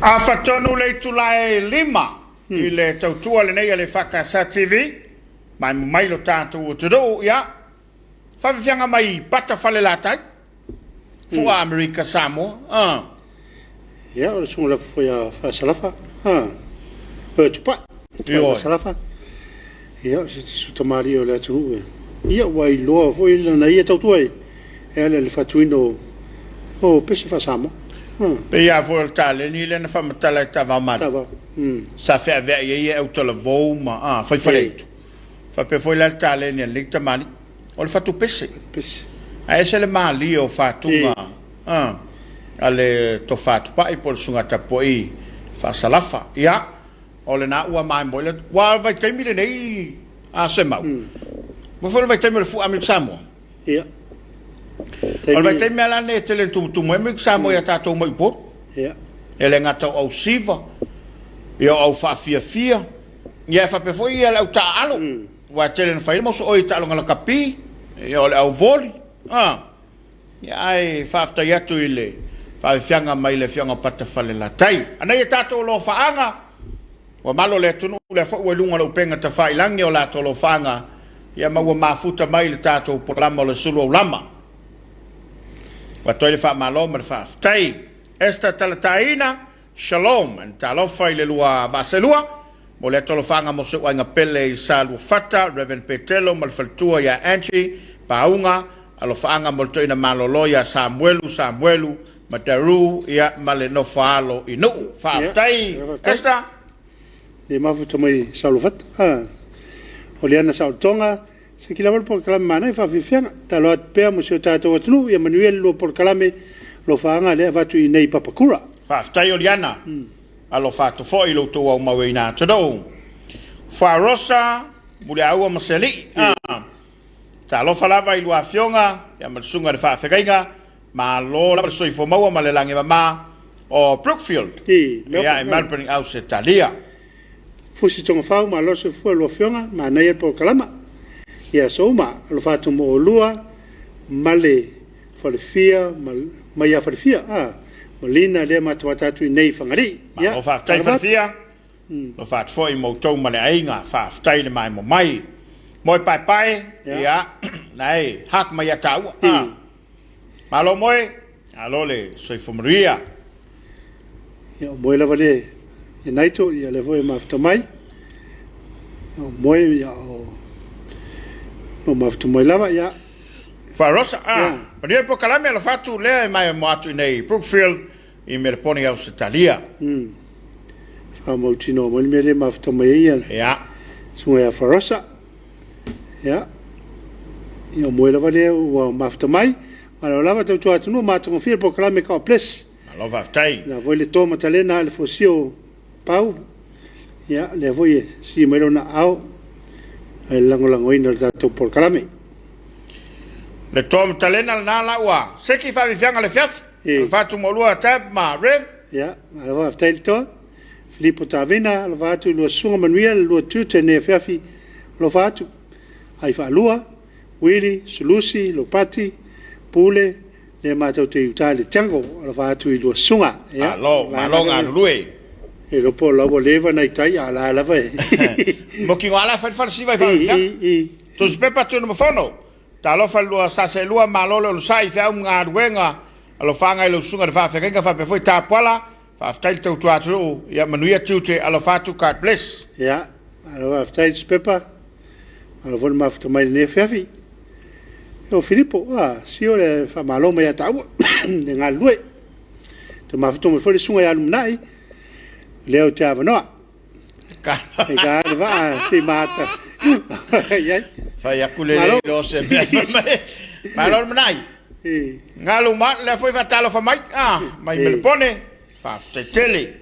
Afa tonu le itula e 5 i le tautua lenei a le EFKS TV, maimoa mai lo tatou atunuu, ia, faafiafiaga mai Pata Falelatai, Fua Amerika Samoa, ah. Ia, o le susuga lava foi a Faasalafa, ah, o Tupai, Tupai Faasalafa. Ia, o se tasi o tamalii o le atunuu e, ia, ua iloa foi lana ia tautua e ala i le faatuina o pese faa-Samoa. Pei lava foi o le taleni lea na faamatala e Tavao Malu, sa feaveai ai e autalavou ma faifaleitu. Faapea foi la le taleni a lenei tamalii, o le fatu pese. Ae ese le malie o fatuga a le Tofa Tupai po o le Susuga Tapuai Faasalafa. Ia, o lena ua maimoa le atu. Aua o le vaitaimi lenei a Semau, ua foi le vaitaimi o le fua Amerika Samoa. Ia. O le vaitaimi lava la lenei e tele ina tumutumu ai Amerika Samoa i a tatou mai Upolu. Ia. E le gata o au siva, ia o au faafiafia, ia e faapea foi ia le au taaalo. Aua e tele ina fai ai le mosooi i taaloga lakapi, ia o le au voli. Ah. Ia ae faafetai atu i le faafiafiaga mai le afioaga o Pata Falelatai. Anei e tatou alofaaga, ua malo le atunuu lea foi ua i luga o le upega tafailagi o latou alofaaga, ia ma ua mafuta mai le tatou polokalama o le Sulu Aulama. Ua atu ai le faamalo ma le faafetai. Esther Talataina, Shalom and talofa i le lua vaaselua mo le atolofaga mo si ou aiga pele i Saluafata, Rev. Petelo ma le faletua ia Angie Pauga, alofaaga mo le toeaina malolo ia Samuelu Samuelu ma Daru ia ma le nofoaalo i Nuu. Faafetai Esther. Le mafuta mai Saluafata. O le ana saolotoga, Siki lava le polokalame manaia faafiafiaga. Tatalo atu pea mo si o tatou atunuu ia manuia le lua polokalame alofaaga lea avatu i inei i Papakura. Faafetai Oliana. Alofa atu foi i lo outou aumauina atunuu. Fuarosa, Muliaua ma Sealii. Talofa lava i lua afioga ia ma le susuga i le faafeagaiga. Malo lava le soifua maua ma le lagi e mama o Brookfield ia i Melbourne i Ausetalia. Fusi Togafau, malo soifua lua afioga, manaia le polokalama. Ia aso uma, alofa atu mo oulua ma le falefia mai ia Falefia, ma Lina lea matamata atu i nei i Fagalii. Ia, malo faafetai Falefia, alofa atu foi mo outou ma le aiga, faafetai le maimoa mai. Moe paepae, ia, na e hak mai ia taua. Malo moe, malo le soifua manuia. Ia, o moe lava le e naito, ia lea foi e mafuta mai. Ia, o moe, ia, o no mafuta mai lava, ia. Farosa, a, manuia le polokalame, alofa atu lea e maimoa atu i nei Brookfield i Melepone i Ausetalia. Faamautinoa mai le mea lea e mafuta mai ai ia. Ia. Susuga ia Farosa. Ia, ia o moe lava lea ua mafuta mai. Malo lava tautua atunuu matagofie le polokalame God bless. Malo faafetai. La foi le to matalena le fosia o Pau. Ia, lea foi e sii mai lona ao ai le lagolagoina o le tatou polokalame. Le to matalena lena la ua seki faafiafiaga le afiafi. Alofa atu ma oulua Tab ma Rev. Ia, malo faafetai le toa. Filipo Tavina, alofa atu i lua susuga manuia le lua tiute nei afiafi, alofa atu. Ai faalua, Wili, Sulusi, Lopati, Pule, lea matou te i uta i le jungle, alofa atu i lua susuga. Ia, Malo, malo galulue. E iloa po o la ua leva nai tai, a o la lava e. Moki ngoa la fai le falesiva i faafiafi. Tusipepa Tunumafono, talofa le lua saselua, malo le onosai, feau ma galuega, alofaga i lau susuga i le faafeagaiga faapea foi Tapuala, Faafetai le tautua atunuu, ia manuia tiute, alofa atu, God bless. Ia, malo faafetai Tusipepa, malo foi le mafuta mai i lenei afiafi. O Filipo, a, sio le faamalo mai ia taua, le galulue. Te mafuta mai foi le susuga ia Lumanai, lea ou te avanoa. E ka le vaa se i maata. Ai. Fai aku le le iloa se mea e fai mai. Malo Lumanai. Galu ma lea foi faatalofa mai, ah, mai Melepone, faafetai tele.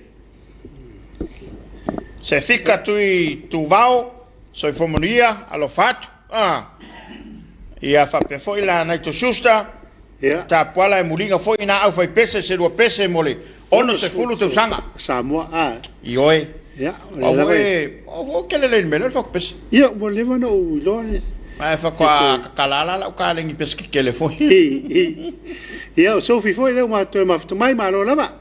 Se fika tui tuvao, soifua manuia, alofa atu. Ah. Ia faapea foi la Naito Schuster, Ia. Tapuala e muliga foi na au fai pese se lua pese mo le 60 tausaga. Samoa, ah. Ioe. Ia, o le lava e. Au foi ke lelei le mea lea le fakupese. Ia, ua leva ona ou iloa le. Ae faatoa kakala la lau kalegi pese kekele foi. Ia, o Sophie foi lea ua toe mafuta mai, malo lava.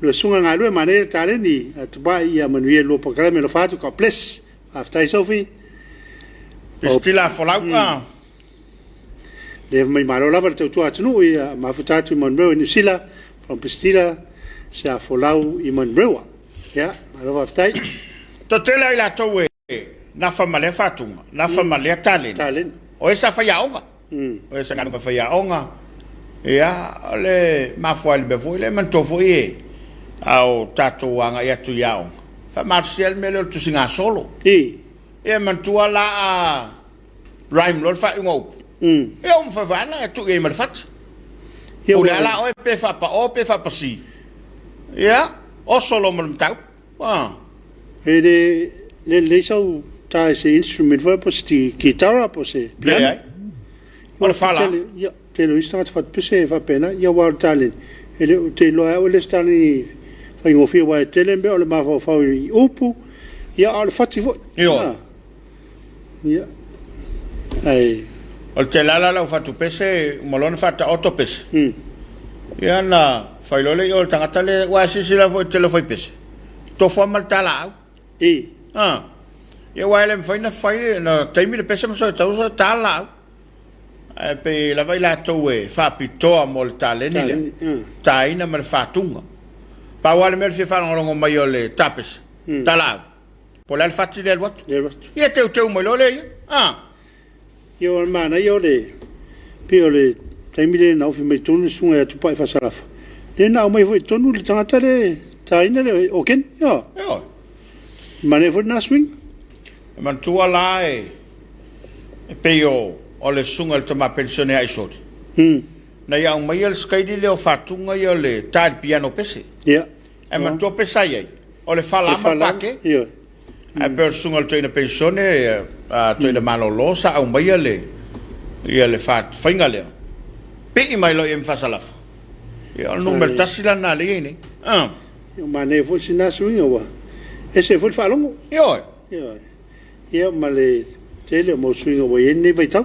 Lua susuga galue manaia le taleni a Tupai ia manuia lua polokalame alofa atu God bless. Faafetai Sophie. Pisitila folau a. Le mai malo lava le tautua atunuu ia mafuta atu i Manurewa i Niu Sila from Pisitila se a folau i Manurewa. Ia, malo faafetai. Toatele a i latou e nafa ma lea faatuga, nafa ma lea taleni. Taleni. O e sa faiaoga. O e sa galuega faiaoga. Ia, o le mafua i le mea foi lea, manatua foi e a o tatou agai atu i aoga, faamalosia le mea lea o le tusigasolo. Ia, manatua la a rhyme loa le faaiuga o upu. Ia, ua mafai foi lava ona e tuu i ai ma le fati. Ia, O le a la oe pe faapao pe faapasi. Ia, oso loa ma le mataupu. Ah. E le lelei sau ta i se instrument foi po o se kitara po o se piano. Leai. O le fala. Ia, tele o isi tagata fatupese e faapena. Ia, aua o le taleni, e le o te iloa e au e le o se taleni faigofie aua e tele mea o le mafaufau i upu, ia a o le fati foi. Ioe. Ia. Ae. O le tele lava la o fatupese uma loa ona faataoto pese. Ia ona fai loa lea i o i le tagata lea, aua e silasila foi i le tele o faipese, tofu lava ma le talaau. A. Ia aua e le mafai ona fai na taimi le pese ma soia tau soia ta le laau. Ae pei lava i latou e faapitoa mo le taleni lea, taina ma le faatuga. Pau lava le mea o le fia faalogologo mai o le tapese, talaau. Po o le a le fati lea e alu atu. Le alu atu. Ia teuteu mai loa lea ia. A. Ia o le manaia o le pei o le taimi lea na ofi mai tonu le susuga ia Tupai Faasalafa, lea na aumai foi i totonu le tagata lea e taina le okeni. Ioe. Ioe. Manaia foi lena suiga. E manatua la e pei o o le susuga i le tama penisione ia Aisoli, na ia aumaia le sikaili lea o faatuga ia o le ta i le piano pese. Ia. Ae manatua pe sa i ai, o le fala ma pake. Ae pei o le susuga i le toeaina penisione, toeaina malolo sa aumaia le, ia le faiga lea. Pii mai loa i ai ma Fasalafa. Ia o le numera tasi la lena lea e i ai nei. Ia manaia foi sina suiga ua ese foi le faalogo. Ioe. Ioe. Ia ma le tele o mau suiga ua i ai lenei vaitau.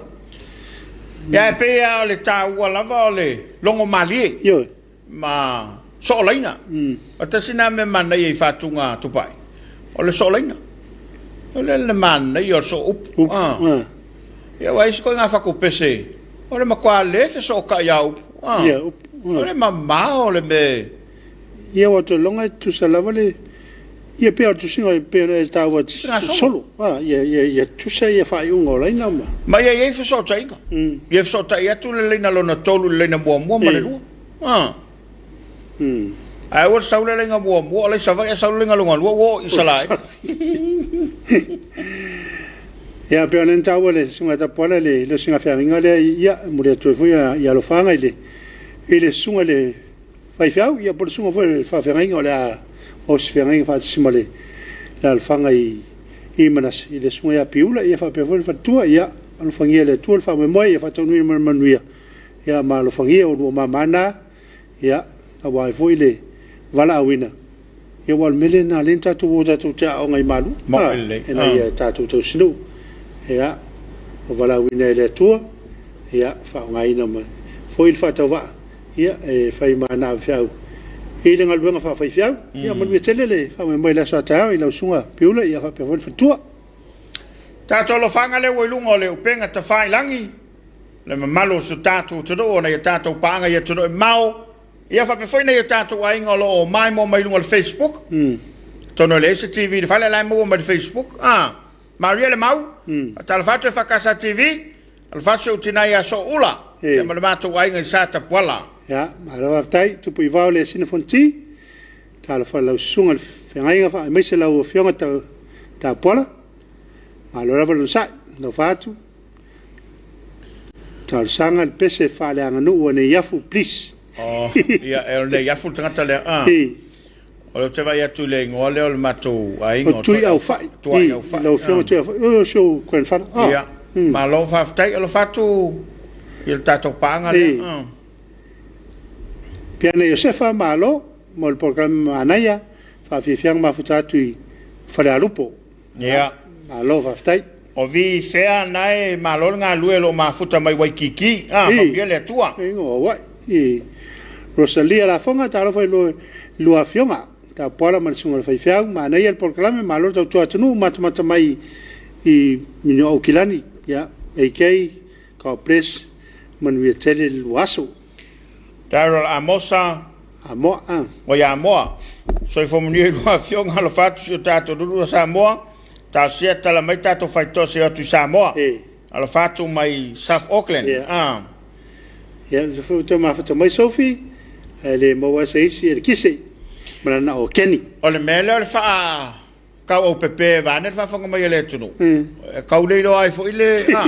Ia ae pei lava o le taua lava o le logomalie. Ioe. Ma soolaina. O tasi lena mea manaia i faatuga tupai, o le soolaina. O le le manaia o le sooupu. Ah. Ia aua e isi ituaiga fatupese, o le matua le fesootai lava o upu. Ah. Ia, upu. O le mamao o le mea. Ia ua toe loga e tutusa lava le ia pei o le tusiga e pei ona e taua solo. Ah, ia ia ia tutusa ia faaiuga o laina ma. Ma ia i ai fesootaiga. Ia fesootai atu le laina lona tolu i le laina muamua ma le lua. Ah. Ae aua le sau le laina muamua o la i Savaii ae sau le laina lona lua ua oo i Salae. Ia pei ona taua le susuga ia Tapuala le le susuga feagaiga lea ia e momoli atu ai foi ia alofaga i le i le susuga i le faifeau ia po o le susuga foi i le faafeagaiga o le a o se feagaiga faatasi ma le alaalafaga i i Manase i le susuga ia Piula ia faapea foi le faletua ia alofagia e le Atua le faamoemoe ia faataunuuina ma le manuia ia ma alofagia o lua mama na ia aua ai foi le valaauina ia aua o le mea lea na lea na tatou o tatou te aoga i Malua ina ia tatou tausinuu ia o valaauina e le Atua ia faaaogaina ma foi le faatauvaa ia e fai ma ana avefeau i le galuega faafaifeau. Ia manuia tele le faamoemoe i le aso a taeao i lau Susuga Piula ia faapea foi le faletua. Tatou alofaga lea ua i luga o le upega tafailagi, le mamalu o si o tatou atunuu, o nai a tatou paaga i atunuu e mamao, ia faapea foi nai o tatou aiga o lo o maimoa mai i luga o le Facebook. Atonu e leai se TV i le fale, a o la e maua mai i le Facebook. Ah, Maria Le Mau, faatalofa atu e Fakasa TV, alofa atu si ou tina ia Sooula, ia ma le matou aiga i Satapuala. Ia, malo faafetai, Tupu i Vao le Sina Fonoti, talofa i lau susuga i le feagaiga aemaise lau afioga Tapuala, malo lava le onosai, alofa atu, talosaga le pese faaleaganuu a Neiafu please. Oh, ia, e o Neiafu le tagata lea. Ah. O lea ou te vaai atu i le igoa lea o le matou aiga o Tuiaufai. Tuiaufai. Lau Afioga Tuiaufai. O si ou grandfather. Ah. Ia. Malo faafetai. Alofa atu i le tatou paaga lea. Piana Iosefa, malo mo le polokalame manaia. Faafiafiaga mafuta atu i Falealupo. Ia. Malo faafetai. O vi fea na e malo le galue o lo o mafuta mai Waikiki. Ah, faamanuia le Atua. Igoa Hawaii. Rosalia Lafoga, talofa i lua lua afioga, Tapuala ma le susuga i le faifeau, manaia le polokalame, malo le tautua atunuu, matamata mai i Niu Aukilani. Ia, AK, God bless, manuia tele le lua aso. Daryl Amosa, Amoa, ah. Oi Amoa, soifua manuia i lua afioga, alofa atu si o tatou atunuu o Samoa, talosia tala mai tatou faitoa se o atu i Samoa. E. Alofa atu mai South Auckland. Yeah. Ah. Ia, le foi ua mafata mai Sophie, ae le maua se isi e le kise, ma lana o Kenny. O le mea lea o le faa kauaupepe vaeane le faafofoga mai a le atunuu. E kau le iloa ai foi le a.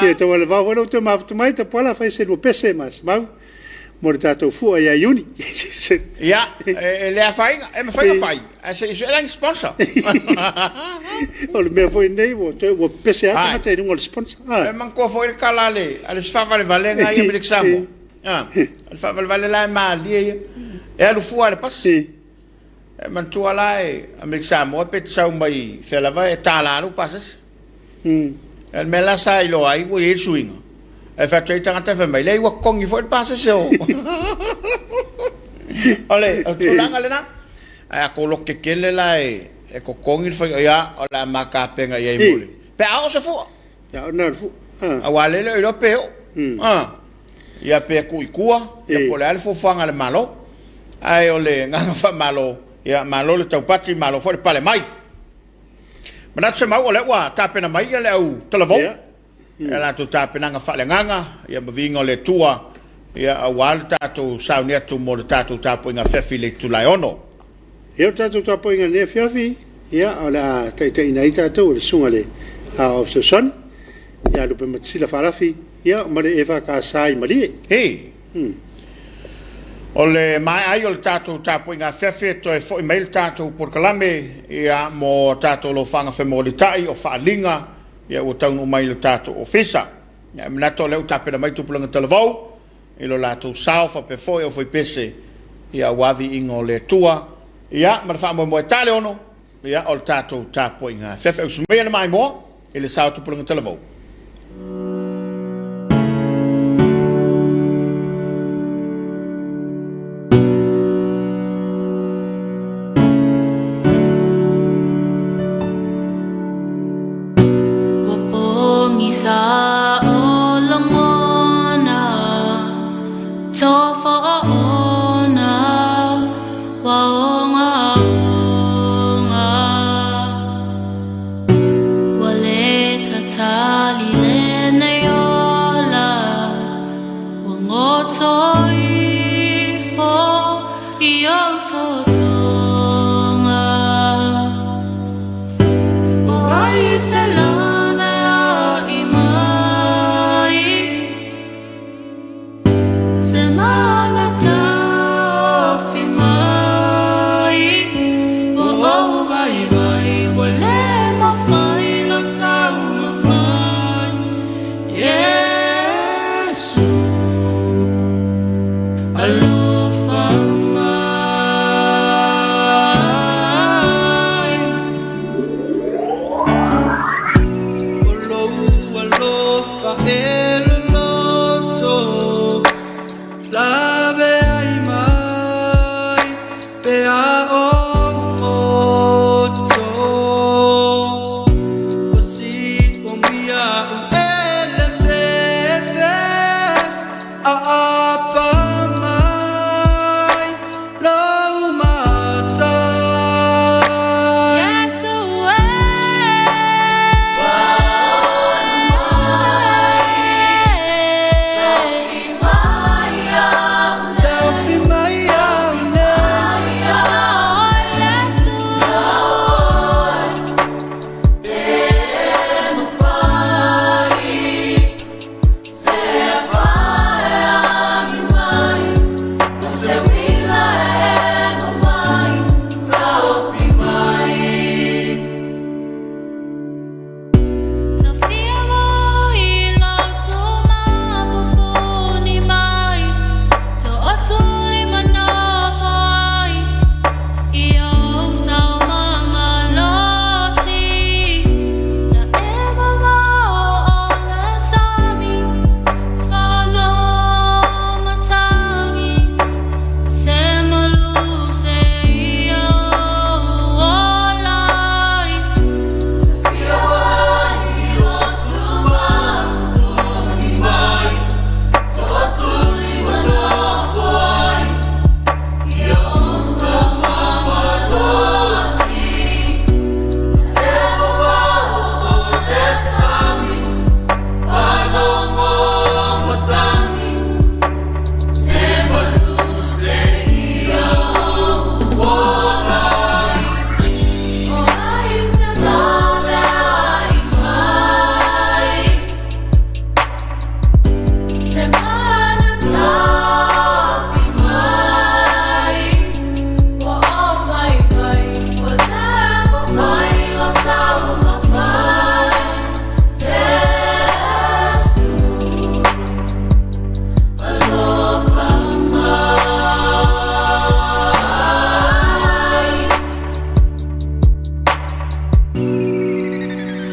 Ia, tau alevao foi lau toe mafuta mai, Tapuala, fai se lua pese ma se mau mo le tatou fua ia Iuni. Ia, e le afaina, e mafai ona fai, ae se i sue la ni sponsor. O le mea foi lenei ua toe ua pese lava tagata i luga o le sponsor. E manatua foi le tala a le a le isi faavalevalega ia Amerika Samoa. O le faavalevale la e malie ia. E alu fua i le pasi. E manatua la e Amerika Samoa pe te sau mai fea lava e $1 lou pasese. O le mea la sa iloa ai ua i ai le suiga. Ae fai atu ai tagata fai mai, leai ua totogi foi le pasese o... O le tulaga lena. Ae a tou lototetele la e totogi le faiga, ia o le a ma tapena i ai mo le... Pe a oo se fua. Ia, ona o le fua. Aua o lea e le o iloa pe oo. Ia pe tuu i tua, ia po o le a le fuafuaga a le Malo. Ae o le agaga faamalo, ia malo le taupati, malo foi le pale mai. Manatu Semau o lea ua tapena mai le au talavou. Yeah. Ia latou tapenaga faaleagaga, ia ma viiga o le Atua, ia aua le tatou sauni atu mo le tatou tapuaiga afiafi i le itula e 6. Ia o le tatou tapuaiga i lenei afiafi, ia o le a taitaiina ai tatou e le Susuga i le Aoao Fesoasoani ia Lupematasila Faalafi, ia ma le EFKS i Malie. Hei. O le maea ai o le tatou tapuaiga afiafi e toe foi mai le tatou polokalame ia mo tatou lofaga femolitai o faaaliga ia ua taunuu mai i le tatou ofisa. Ia, e manatu o lea ua tapena mai tupulaga talavou i lo latou sao faapea foi aufaipese ia aua viiga o le Atua. Ia, ma le faamoemoe tale ono, ia o le tatou tapuaiga afiafi. Ausi maia le maimoa i le sao tupulaga talavou. Ua pogisa o lagona, Tofaona ua ogaoga, Ua le tatala.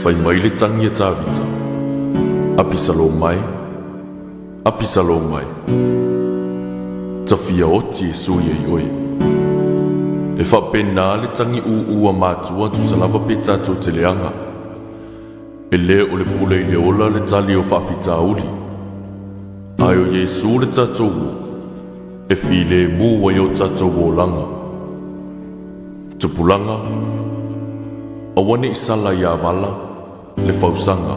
Fai mai le tagi a Tavita, Apisaloma e, Apisaloma e, ta fia oti e sui ai oe. E faapena le tagi ūū a matua tusa lava pe tatou te leaga. E le o le pule i le ola le tali o faafitauli. Ae o Iesu le tatou uo, e filemu ai o tatou olaga. Tupulaga, aua ne i sala ia vala le fausaga.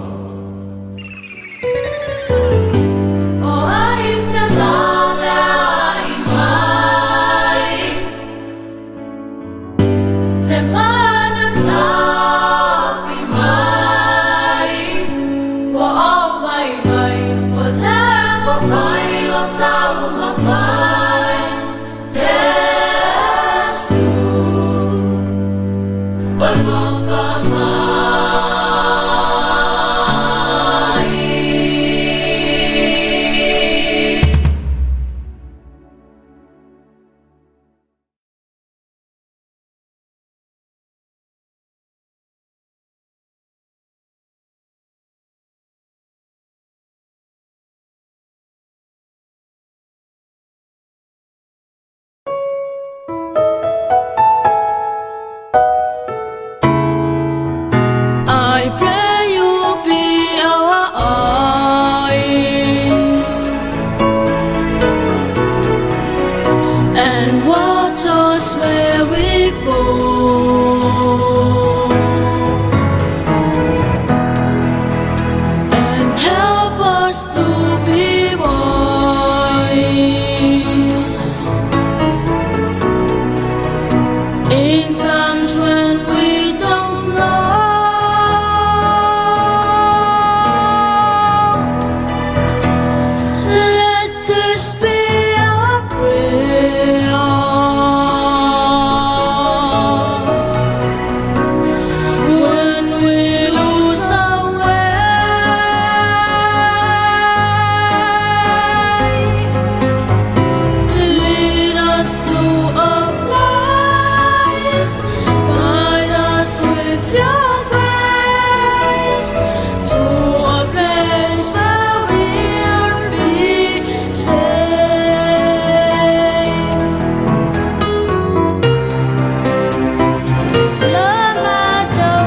I pray you be our eyes and watch us where we go and help us to be wise in times when we don't know. Let this be our prayer. When we lose our way, lead us to a place, guide us with your grace to a place where we'll be safe. Lama tau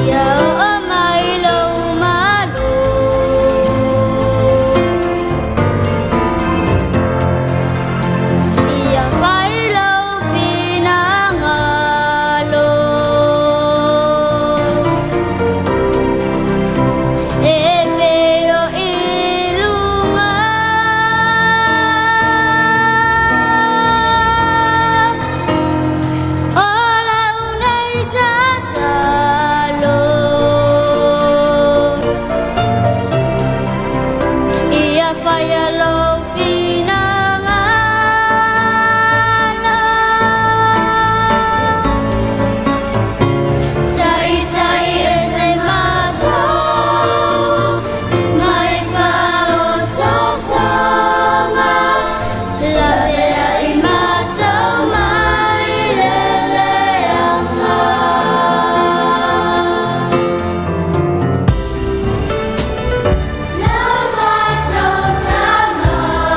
Ia o mai lau malo. Ia fai lau finagalo. E pei o i luga. O lau nei tatalo. Ia faia lou finagalo. Taitai ese matou mai faaosoosoga laveai matou mai le leaga. Lama tau tama.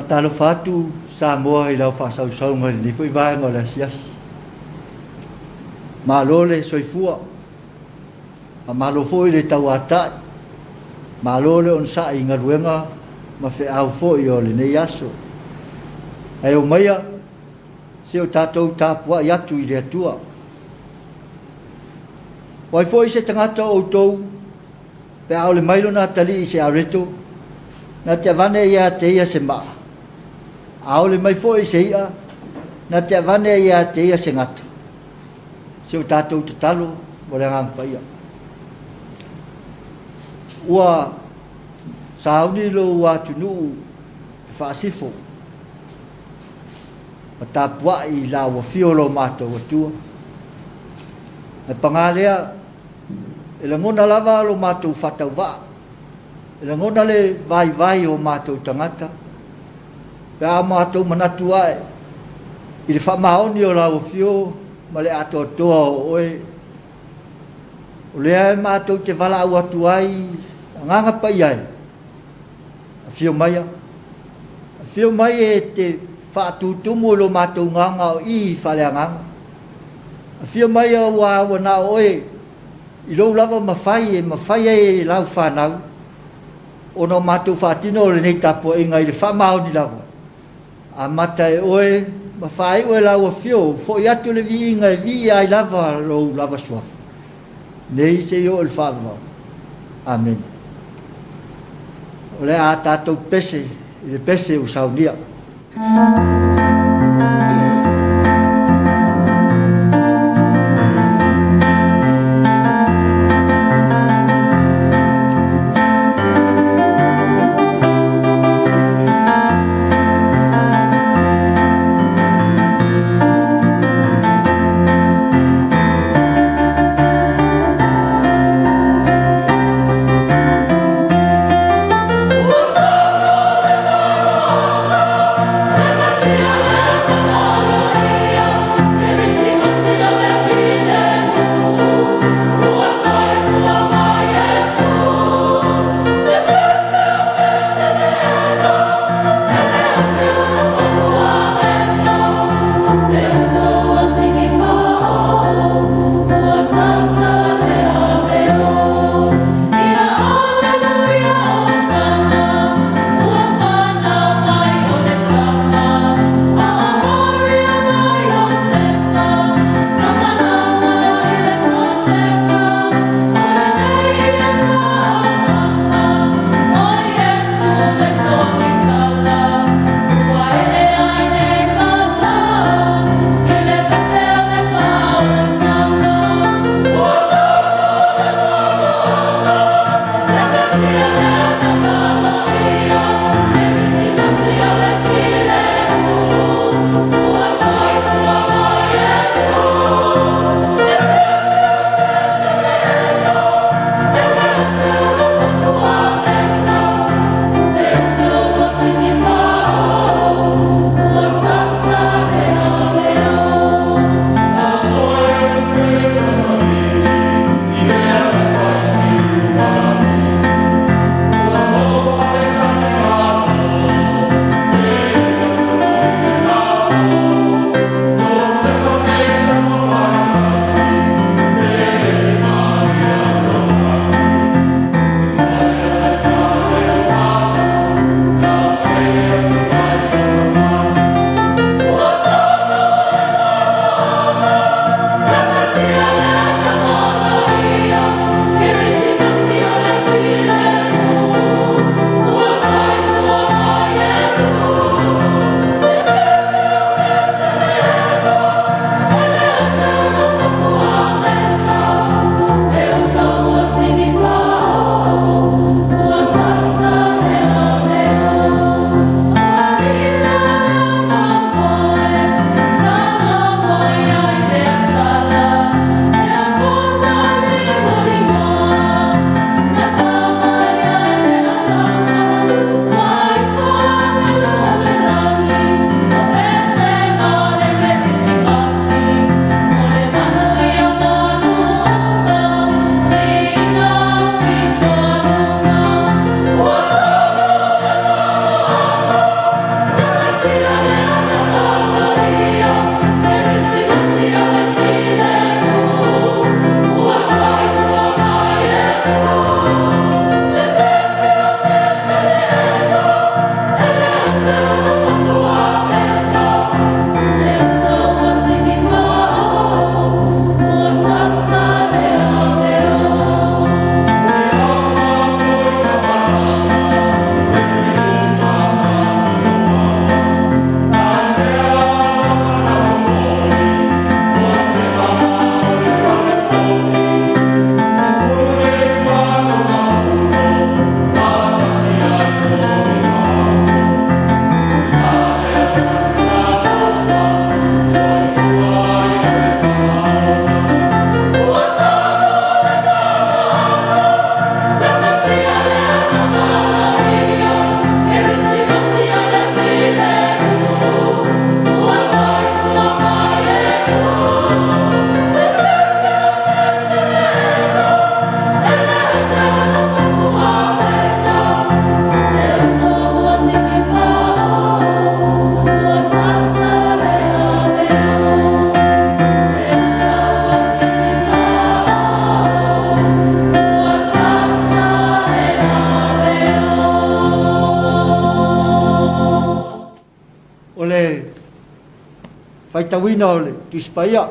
Faatalofa atu Samoa i lau faasausauga i lenei foi vaega o le asiasi. Malo le soifua, faamalo foi le tauatai, malo le onosai i galuega ma feau foi o lenei aso. Ae omaia se o tatou tapuai atu i le Atua. O ai foi se tagata o outou pe a ole mai lona atalii i se areto, na te avane ia te ia se maa, a ole mai foi i se i'a, na te avane ia te ia se gata. Se o tatou tatalo mo le Agaga Paia. Ua sauni lou atunuu e faasifo ma tapuai i la ua fio lo matou Atua. Ae paga lea, e lagona lava lo matou faatauvaa, e lagona le vaivai o matou tagata, pe a matou manatu ae i le faamaoni o lau afio ma le atoatoa o oe, o lea e matou te valaau atu ai Agaga Paia e, afio maia, afio mai e te faatutumu i lo matou gaga o i faaleagaga. Afio mai aua ua na o oe i lou lava mafai e mafai ai e lau fanau ona o matou faatino lenei tapuaiga i le faamaoni lava. Amata e oe ma faaiu e lau afio, foi atu le viiga e viia ai lava lou lava suafa. Nei seia oo i le faavavau. Amene. O le a tatou pese i le pese ua saunia. Faitauina o le Tusi Paia.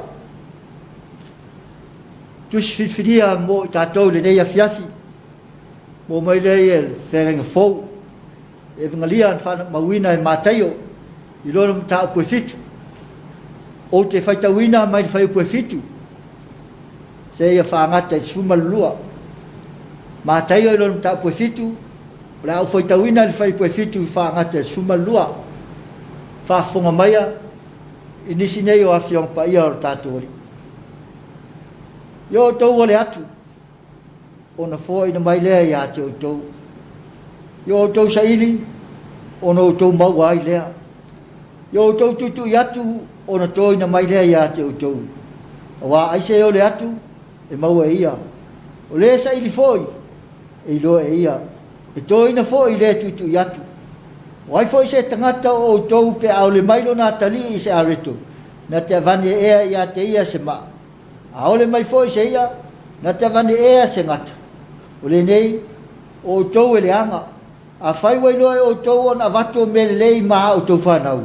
Tusi filifilia mo i tatou i lenei afiafi, mo mai lea ia le Feagaiga Fou, le Evegalia na faamauina e Mataio i lona mataupu e fitu. Ou te faitauina mai le fuaiupu e fitu seia faagata i le 12. Mataio i lona mataupu e fitu, o le a ou faitauina i le fuaiupu e fitu faagata i le 12. Faafofoga maia i nisi nei o Afioga Paia o le tatou Alii. I o outou ole atu, ona foaina mai lea ia te outou. I o outou saili, ona outou maua ai lea. I o outou tuitui atu, ona toina mai lea ia te outou. Auā aisea e ole atu, e maua e ia. O le saili foi, e iloa e ia. E toina foi le tuitui atu. O ai foi se tagata o outou pe a ole mai lona atalii i se areto, na te avane ea ia te ia se maa? A ole mai foi se ia, na te avane ea se gata? O lenei, o outou e leaga. Afai ua iloa e outou ona avatu o mea lelei ma a outou fanau,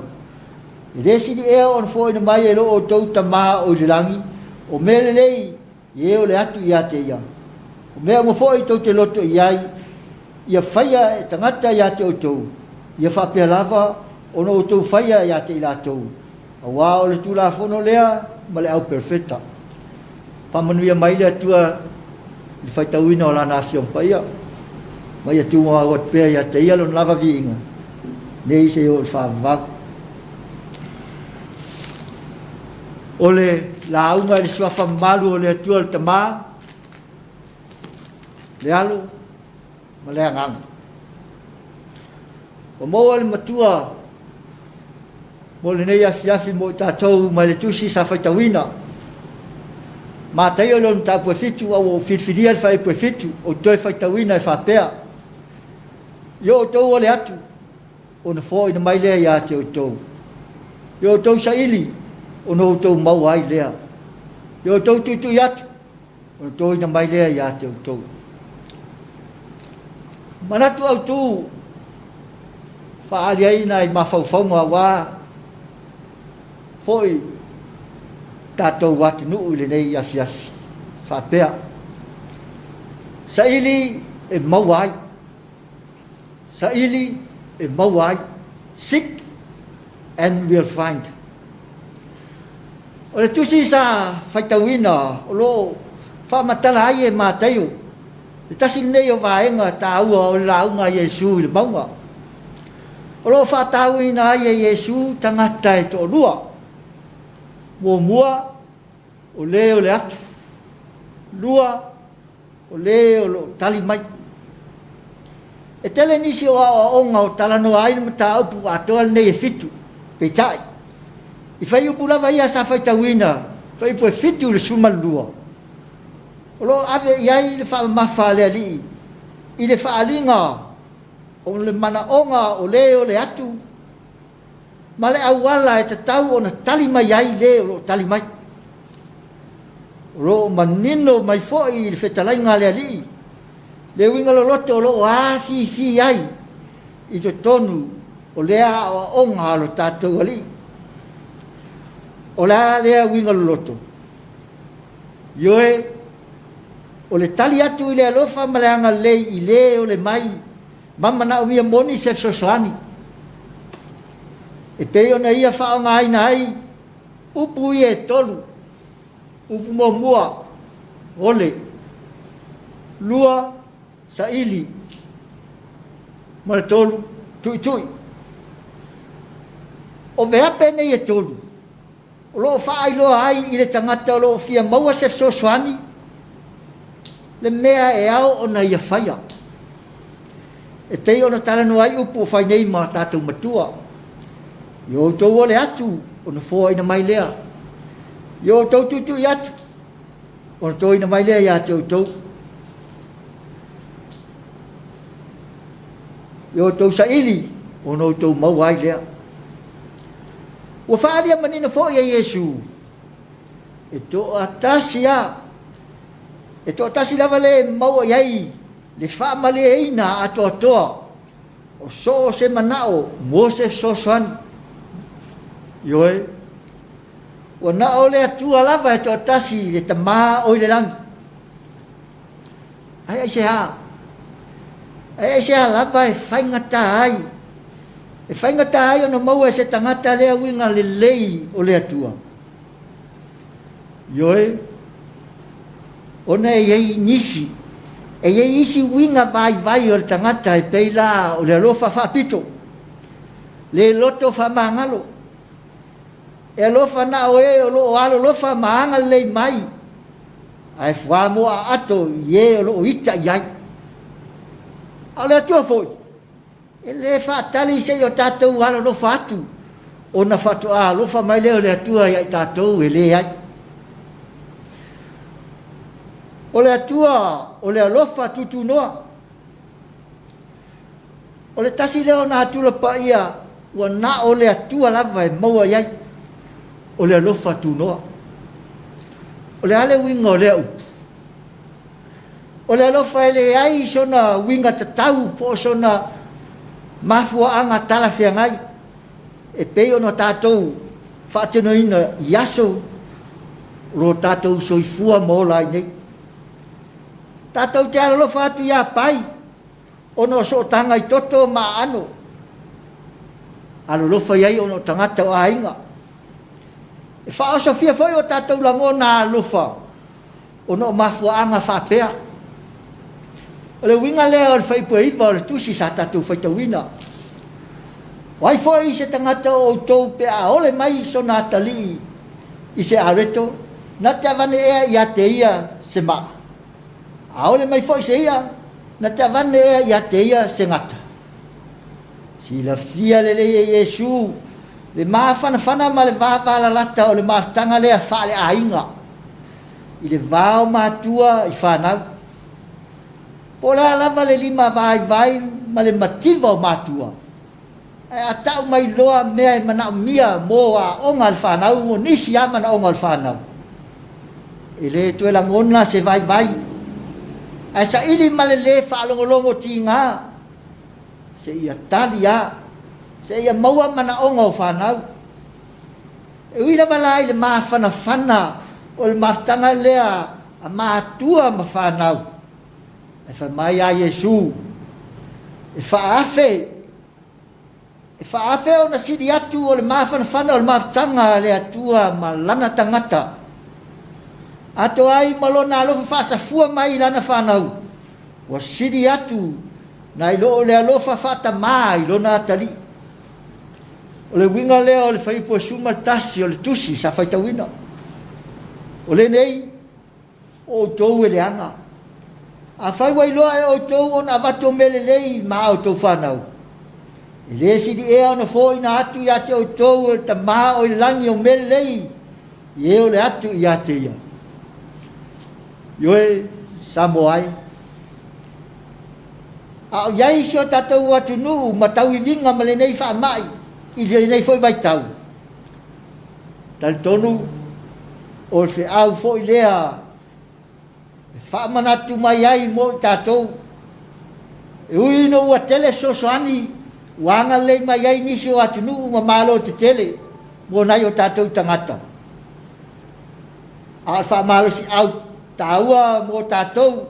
e le sili ea ona foaina mai e lo outou Tama o i le lagi o mea lelei i e ole atu ia te ia. O mea uma foi tou te loto i ai, ia faia e tagata ia te outou, ia faapea lava ona outou faia ia te i latou, auā o le Tulafono lea ma le Au Perofeta. Faamanuia mai le Atua i le faitauina o Lana Afioga Paia, ma ia tumau atu pea ia te Ia Lona lava viiga, nei seia oo i le faavavau. O le lauga i le Suafa mamalu o le Atua le Tama, le Alo ma le Agaga. Ua maua le matua mo lenei afiafi mo i tatou mai le tusi sa faitauina. Mataio i lona mataupu e fitu, a ua ou filifilia le faaiupu e fitu, ou te toe faitauina e faapea, I o outou ole atu, ona foaina mai lea ia te outou. I o outou saili, ona outou maua ai lea. I o outou tuitui atu, ona toina mai lea ia te outou. Manatu autu faaali ai nai mafaufauga aua foi tatou atunuu i lenei afiafi faapea, Saili e maua ai. Saili e maua ai. Seek and will find. O le tusi sa faitauina o lo o faamatala ai e Mataio le tasi lenei o vaega taua o le lauga a Iesu i le mauga. O lo o faatauaina ai e Iesu tagata e toalua. Muamua, o le o le atu. Lua, o le o lo o tali mai. E tele nisi o aoaoga o talanoa ai le mataupu atoa lenei e fitu, peitai, i fuaiupu lava ia sa faitauina, fuaiupu e fitu i le 12, o lo o ave i ai le faamamafa a le Alii i le faaaliga o le manaoga o le o le atu ma le auala e tatau ona tali mai ai le o lo o tali mai. O lo o manino mai foi i le fetalaiga a le Alii le uiga loloto o lo o afifi ai i totonu o lea aoaoga a lo tatou Alii. O le a lea uiga loloto? Ioe, o le tali atu i le alofa ma le agalelei i le ole mai ma manaomia moni se fesoasoani, e pei ona ia faaaogaina ai upu ia e tolu, upu muamua, ole, lua, saili, ma le tolu, tuitui. O veape nei e tolu, o lo o faailoa ai i le tagata o lo o fia maua se fesoasoani le mea e ao ona ia faia. E pei ona talanoa ai upu o fai nei ma tatou matua, I o outou ole atu ona foaina mai lea, i o outou tuitui atu ona toina mai lea ia te outou. I o outou saili ona outou maua ai lea. Ua faaalia manino foi e Iesu, e toatasi a, e toatasi lava le e maua i ai le faamalieina atoatoa o so o se manao mo se fesoasoani. Ioe. Ua na o le Atua lava e toatasi le Tama o i le lagi. Ae aisea? Ae aisea lava e faigata ai? E faigata ai ona maua e se tagata lea uiga lelei o le Atua. Ioe, ona e i ai nisi, e i ai isi uiga vaivai o le tagata e pei la o le alofa faapito, le loto faamagalo, E alofa na o e o lo o alolofa ma agalelei mai, ae fuamoa aato i e o lo o ita i ai. A o le Atua foi, e le faatali se i o tatou alolofa atu, ona faatoa alofa mai lea o le Atua ia i tatou e leai. O le Atua o le alofa tutunoa. O le tasi lea o natura paia ua na o le Atua lava e maua i ai, o le alofa tunoa. O le a le uiga o lea upu? O le alofa e leai sona uiga tatau po o sona mafuaaga talafeagai e pei ona tatou faatinoina i aso o lo tatou soifua ma ola ai nei. Tatou te alolofa atu iā Pai ona o sootaga i toto ma aano. Alolofa i ai ona o tagata o aiga. E faaosofia foi o tatou lagona alofa ona o mafuaaga faapea. O le uiga lea o le fuaiupu e 9 o le tusi sa tatou faitauina. O ai foi se tagata o outou pe a ole mai sona atalii i se areto, na te avane ea ia te ia se maa? A ole mai foi se i'a, na te avane ea ia te ia se gata? Silafia lelei e Iesu le mafanafana ma le vavalalata o le mafutaga lea faale-aiga i le va o matua i fanau. Po o le a lava le limavaivai ma le mativa o matua, Ae a tau mai loa mea e manaomia mo aoga a le fanau mo nisi lava manaoga o le fanau, e le toe lagona se vaivai, ae saili ma le lē faalogologo tiga seia tali a, seia maua manaoga o fanau. E ui lava la i le mafanafana o le mafutaga lea a matua ma fanau, ae fai mai a Iesu, E faaafe, e faaafe ona sili atu o le mafanafana o le mafutaga a le Atua ma lana tagata, atoa ai ma lona alofa faasafua mai i lana fanau, ua sili atu nai lo o le alofa faatamā i lona atalii. O le uiga lea o le fuaiupu e 11 o le tusi sa faitauina. O lenei, O outou e leaga. Afai ua iloa e outou ona avatu o mea lelei ma a outou fanau, e le sili ea ona foina atu ia te outou e le Tama o i le lagi o mea lelei i e o le atu ia te ia. Ioe, Samoa e. A o i ai si o tatou atunuu ma tauiviga ma lenei faamai i lenei foi vaitau, Talitonu o le feau foi lea e faamanatu mai ai mo i tatou, e ui ina ua tele fesoasoani ua agalelei mai ai nisi o atunuu ma malo tetele mo nai o tatou tagata, a o le faamalosiau taua mo tatou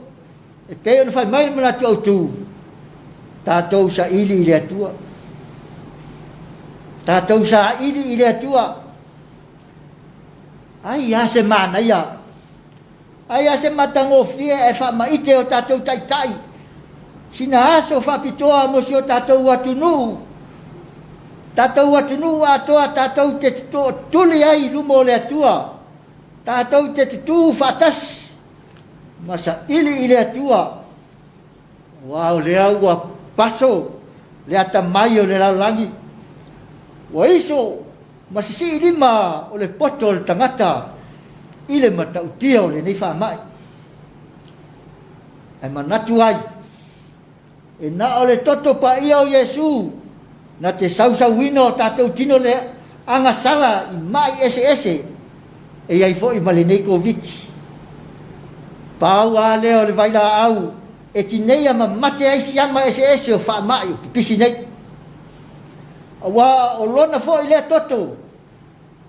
e pei ona fai mai le manatu autu, tatou saili i le Atua. Tatou saili i le Atua. Ai a se manaia, ai a se matagofie ae faamaite o tatou taitai sina aso faapitoa mo si o tatou atunuu, tatou atunuu atoa tatou te tootuli ai i luma o le Atua, tatou te tutū faatasi ma saili i le Atua, aua o lea ua paso le atamai o le lalolagi, ua iso ma sisii lima o le poto o le tagata i le matautia o lenei faamai. Ae manatu ai, E na o le toto paia o Iesu na te sausauina o tatou tino le agasala i ma'i eseese e i ai foi ma lenei Koviti. Pau a lea o le vailaau e tineia ma mate ai siama eseese o faama'i o pipisi nei. Aua o lona foi lea toto.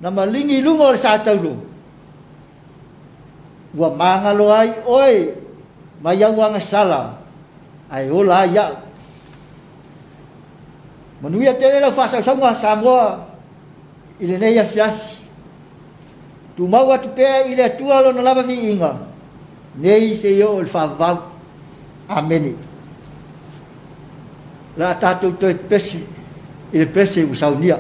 Na maligi i luga o le sa taulo, ua magalo ai oe mai au agasala ae ola ai au. Manuia tele lau faasausauga Samoa i lenei afiafi. Tumau atu pea i le Atua Lona lava viiga, nei seia oo i le faavavau. Amene. O le a tatou toe pese i le pese ua saunia.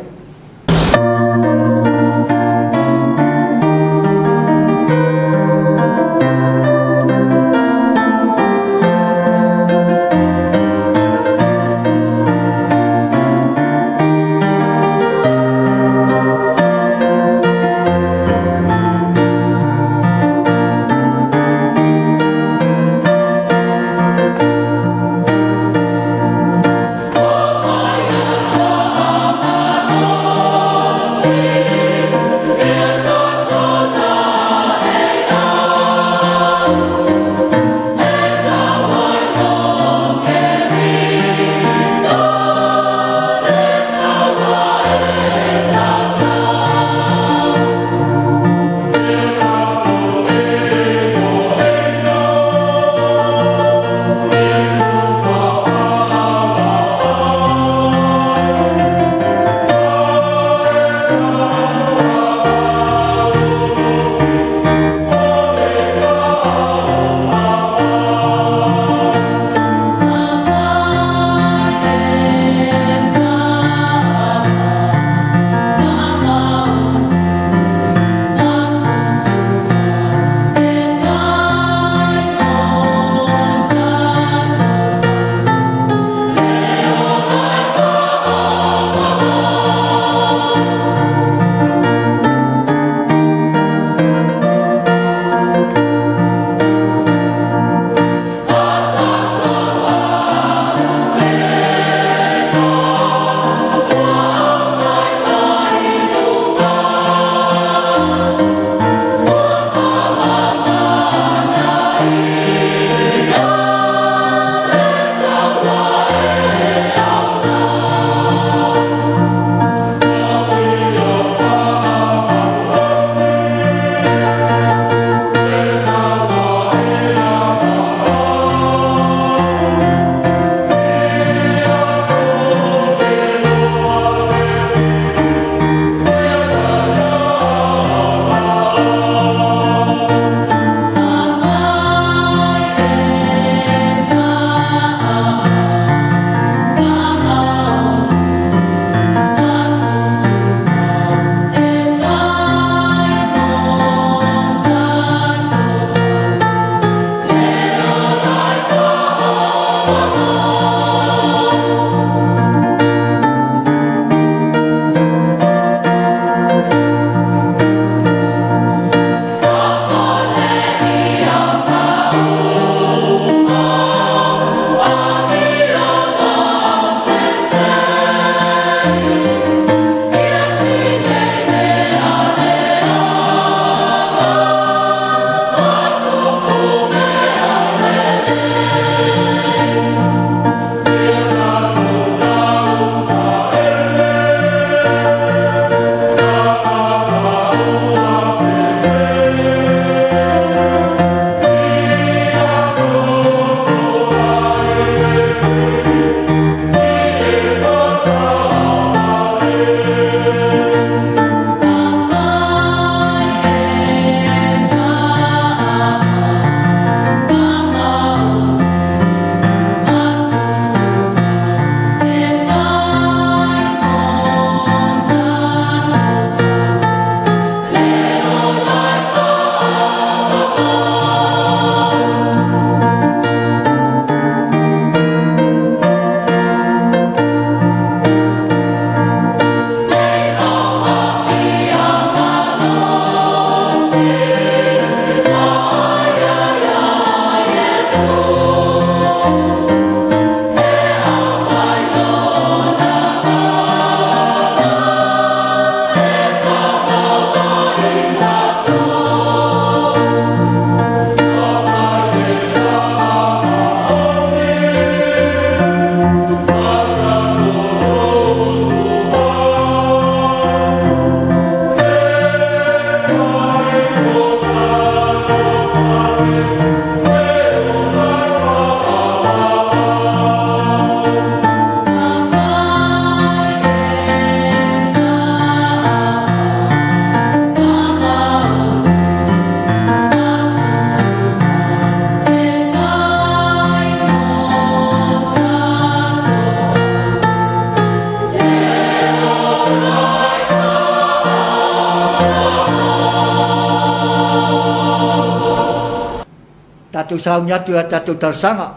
Tatou sauni atu i a tatou talosaga.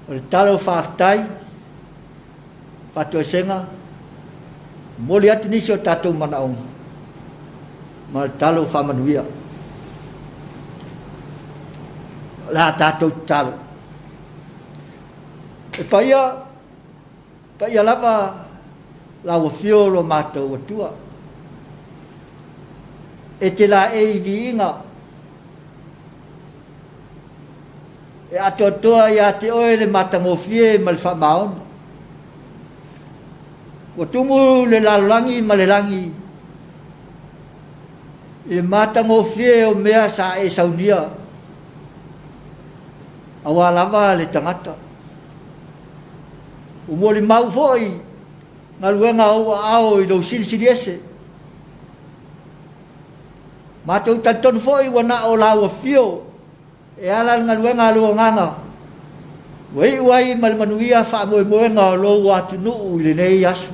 O le tala o faafetai, faatoesega, momoli atu nisi o tatou manaoga ma le tala o faamanuia. O le a tatou tatalo. E paia, paia lava lau afio lo matou Atua. E te laei i viiga E atoatoa ia te oe le matagofie ma le faamaoni. Ua tumu le lalolagi ma le lagi i le matagofie o mea sa e saunia, aua lava le tagata. Ua molimau foi galuega a ou aao i lou silisili ese. Matou talitonu foi ua na o lau afio E ala le galuega a lou agaga, ua iu ai ma le manuia faamoemoega o lou atunuu i lenei aso.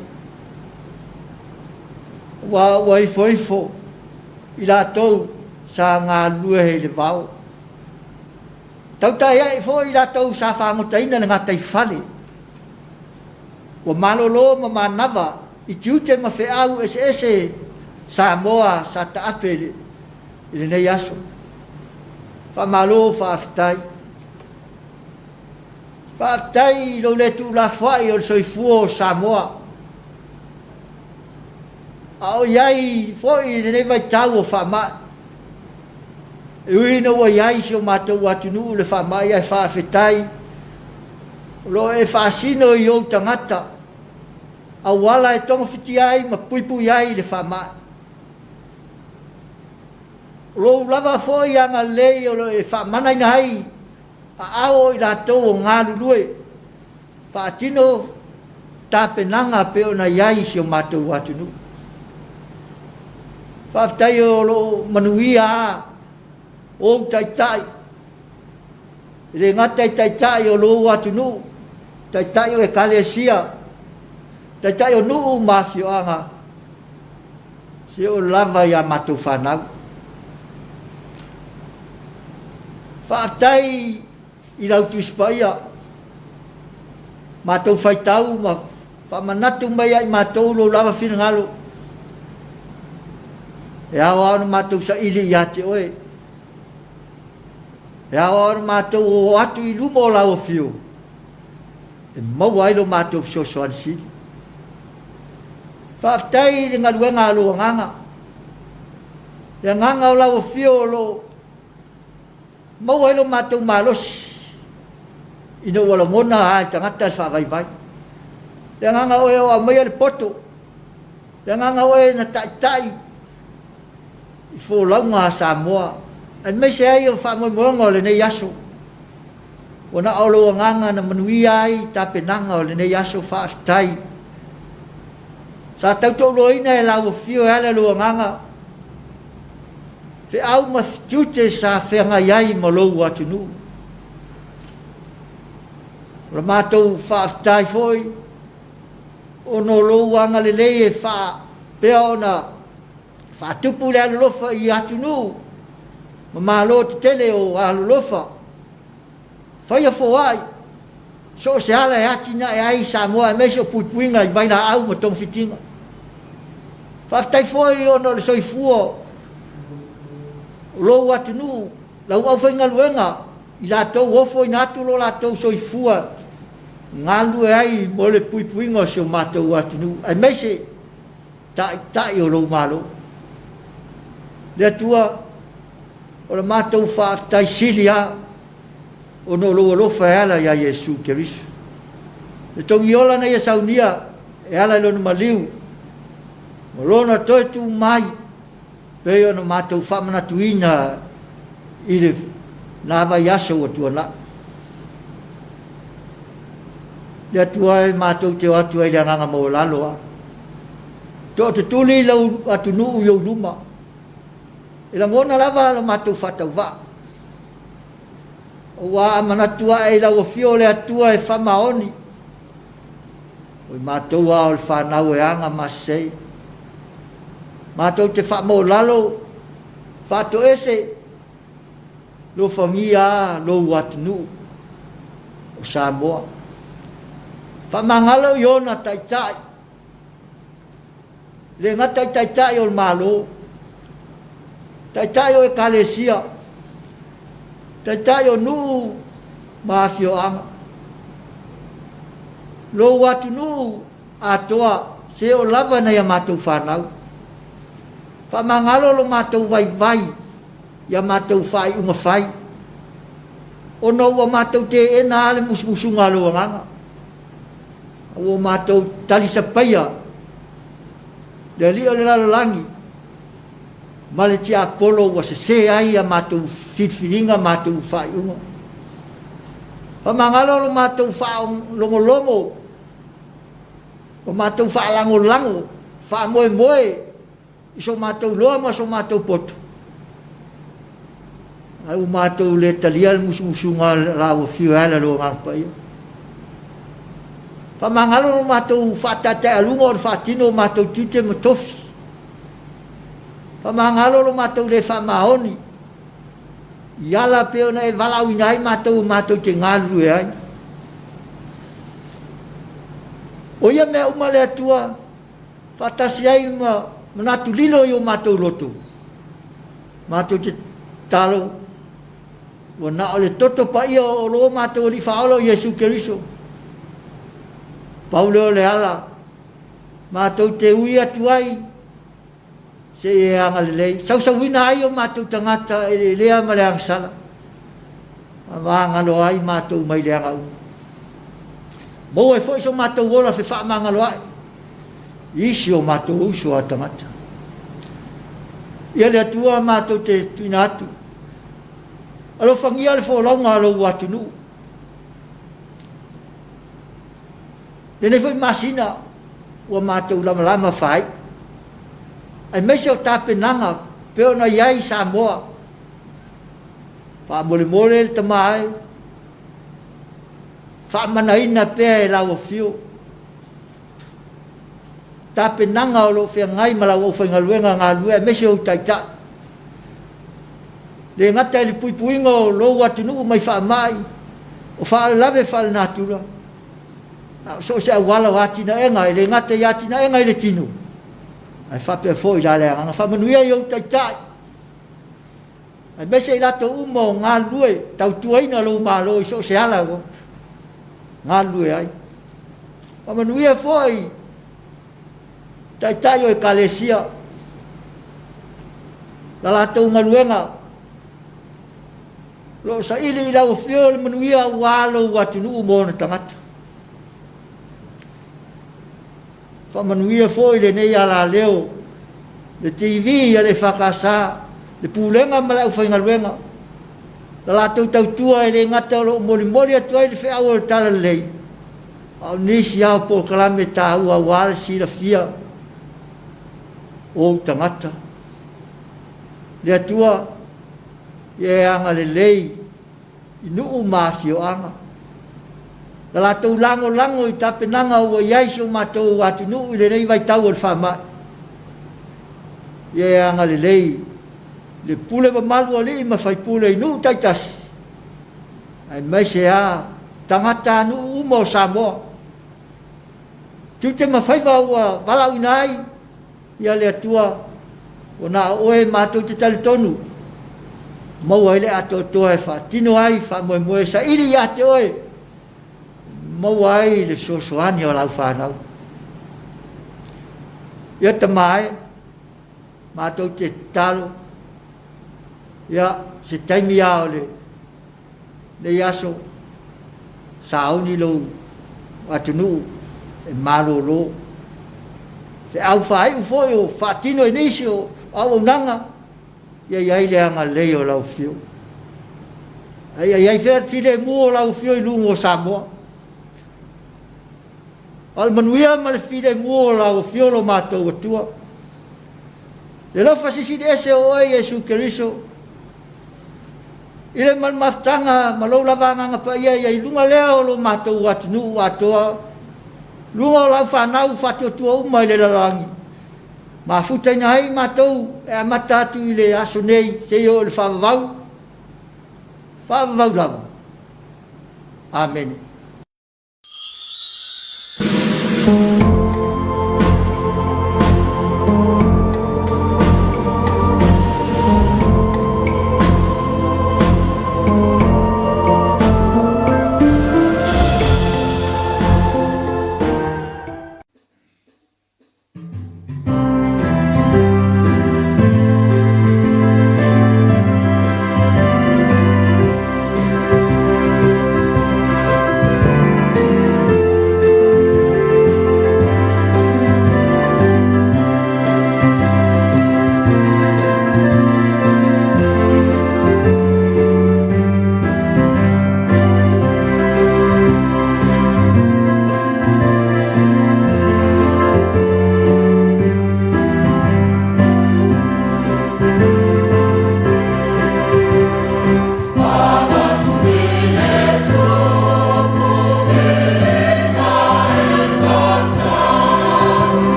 Aua ua ifoifo i latou sa galulue i le vao. Tautai foi i latou sa fagotaina le gataifale, ua malolo ma manava i tiute ma feau eseese Samoa sa taape i lenei aso. Faamalo faafetai. Faafetai i lou le tuulafoai o le soifua o Samoa. A o i ai foi i lenei vaitau o faamai, e ui ina ua i ai si o matou atunuu le faamai ae faafetai o lo o e faasino i ou tagata auala e togafitia ai ma puipui ai le faamai. O lou lava foi agalelei o lo o e faamanaina ai aao o i latou o galulue faatino tapenaga pei ona i ai i si o matou atunuu. Faafetai o lo o manuia a ou taitai, e le gata i taitai o lou atunuu, taitai o ekalesia, taitai o nuu ma afioaga, Se oo lava i a matou fanau. Faafetai i lau Tusi Paia, matou faitau ma faamanatu mai ia i matou lou lava finagalo, e ao lava ona matou saili ia te oe, e ao lava ona matou oo atu i luma o lau afio, e maua ai lo matou fesoasoani sili. Faafetai i le galuega a lou agaga, le agaga o lau afio o lo o maua ai lo matou malosi ina ua lagona lava e tagata le faavaivai. Le agaga o oe o aumaia le poto, le agaga o oe na taitai i folauga a Samoa, aemaise ai o faamoemoega o lenei aso. Ua na o lou agaga na manuia ai tapenaga o lenei aso faafetai. Sa tautoaluaina e lau afio e ala i lou agaga feau ma tiute sa feagai ai ma lou atunuu. O la matou faafetai foi ona o lou agalelei e faapea ona faatupu le alolofa i atunuu ma malo tetele o alolofa, faia foai so o se ala e atinae ai Samoa aemaise o puipuiga i vailaau ma togafitiga. Faafetai foi ona o le soifua o lou atunuu, lau aufaigaluega i latou ofoina atu lo latou soifua galulue ai mo le puipuiga o si o matou atunuu aemaise Taitai o lou Malo. Le Atua, o le matou faafetai sili lava ona o lou alofa e ala ia Iesu Keriso. Le togiola na ia saunia e ala i lona maliu ma lona toe tu mai pei ona matou faamanatuina i lena vaiaso ua tuanai. Le Atua e matou te o atu ai i le agaga maualalo a. Tootutuli lou atunuu i ou luma. E lagona lava lo matou faatauvaa. Aua a manatu ae i lau afio o le Atua e faamaoni, o i matou a o le fanau e aga ma sesei. Matou te faamaualalo, faatoese, Alofagia a lou atunuu o Samoa. Faamagalo i ona taitai, e le gata i taitai o le Malo, taitai o Ekalesia, taitai o nuu ma afioaga. Lou atunuu atoa, se oo lava nai a matou fanau. Faamagalo lo matou vaivai i a matou faaiuga fai, ona ua matou teena lava le musumusuga a lou Agaga, a ua matou talisapaia le alii o le lalolagi ma le tiapolo ua sese ai a matou filifiliga ma matou faaiuga. Faamagalo lo matou faalogologo, lo matou faalagolago, faamoemoe i so matou loa ma so matou poto, ae ua matou le talia le musumusuga a la ua afio ai le Lou Agaga Paia. Faamagalo lo matou faataetaealuga o le faatino o matou tiute ma tofi. Faamagalo lo matou le faamaoni i ala pei ona e valaauina ai matou matou te galulue ai. O ia mea uma le Atua faatasi ai ma manatu lilo i o matou loto, matou te tatalo, ua na o le toto paia o lo matou Alii Faaola o Iesu Keriso, pau lea o le ala matou te ui atu ai se i e agalelei, sausauina ai o matou tagata e eleelea ma le agasala, ma magalo ai matou mai leaga uma. Maua ai foi so matou ola fefaamagaloa'i i isi o matou uso a tagata. Ia le Atua matou te tuuina atu, alofagia le folauga a lou atunuu. Lenei foi masina ua matou lamalama faaiu, aemaise o tapenaga pei ona i ai Samoa. Faamolemole le tama e, faamanaina pea e lau afio tapenaga o lo o feagai ma lau aufaigaluega galulue aemaise ou taitai. Le gata i le puipuiga o lou atunuu mai faamai o faalavelave faalenatura, a o so o se auala o atinaega, e le gata i atinaega i le tino, ae faapea foi i la le agaga. Faamanuia i ou taitai, aemaise i latou uma o galulue tautuaina lou Malo i so o se ala ua galulue ai. Faamanuia foi taitai o Ekalesia, la latou galuega o lo o saili i lau Afioga le manuia aua lou atunuu ma ona tagata. Faamanuia foi lenei alaleo, le TV a le EFKS, le Pulega ma le aufaigaluega, la latou tautua e le gata o lo o molimoli atu ai le feau o le Talalelei, a o nisi lava o polokalame taua aua le silafia o ou tagata. Le Atua, ia e agalelei i nuu ma afioaga. Na latou lagolago i tapenaga ua i ai si o matou atunuu i lenei vaitau o le faamai. Ia e agalelei le pule mamalu a alii ma faipule i nuu taitasi, aemaise a tagatanuu uma o Samoa. Tiute ma faiva ua valaauina ai Ia le Atua, ua na o Oe matou te talitonu, maua ai le atoatoa e faatino ai faamoemoe saili ia te Oe, maua ai le fesoasoani o Lau fanau. Ia Tama e, matou te tatalo, ia se taimi lava o le Lenei aso, sauni lou atunuu e malolo. Feau faaiu foi o faatino e nisi o auaunaga, ia i ai le agalelei o lau Afioga. A ia i ai fea le filemu o lau afio i luga o Samoa? A o le manuia ma le filemu o lau afio lo matou Atua. Le alofa sisili ese o oe Iesu Keriso, i le ma le mafutaga ma lou lava Agaga Paia ia i luga lea o lo matou atunuu atoa, luga o lau fanau faatuatua uma i le lalolagi, mafutaina ai matou e amata atu i le aso nei seia oo i le faavavau, faavavau lava. Amene.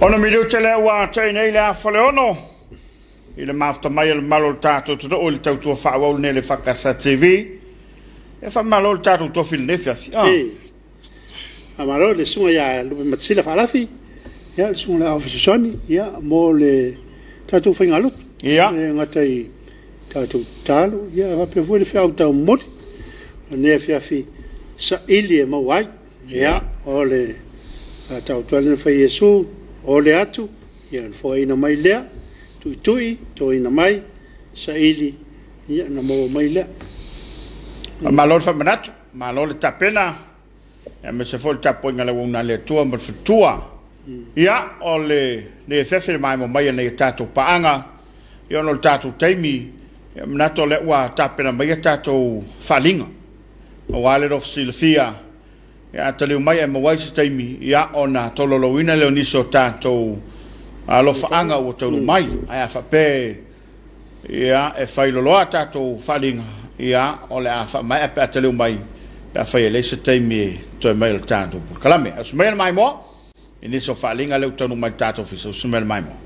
Ona minute lea ua atai nei le afa le ono i le mafuta mai o le mamalu o le tatou atunuu i le tautua faaauau lenei le Fakasa TV. E faamalo le tatou tofi i lenei afiafi. Ah. Faamalo i le susuga ia Lupe Matasila Faalafi, ia le susuga i le Aao Fesoasoani, ia mo le tatou faigalotu. Ia. E le gata i tatou tatalo, ia faapea foi le feau taumoli o lenei afiafi saili e maua ai. Ia, o le A taoto ai lena fai Iesu, ole atu, ia ona foaina mai lea, tuitui, toina mai, saili, ia ona maua mai lea. Faamalo le faamanatu, malo le tapena, aemaise foi le tapuaiga a le auauna a le Atua ma le faletua. Ia, o lenei afiafi le maemo mai a nai a tatou paaga, ia ona o le tatou taimi, ia manatu o lea ua tapena mai a tatou faaaliga, aua le lofu silafia, ia a taliu mai ae maua ai se taimi, ia ona tolaulauina lea o nisi o tatou alofaaga ua taunuu mai. Ae a faapea ia e failoloa a tatou faaaliga, ia o le a faamaea pe a taliu mai, pe afai e leai se taimi e toe mai o le tatou polokalame. Ausi maia le maimoa i nisi o faaaliga lea ua taunuu mai i le tatou ofisa. Ausi maia le maimoa.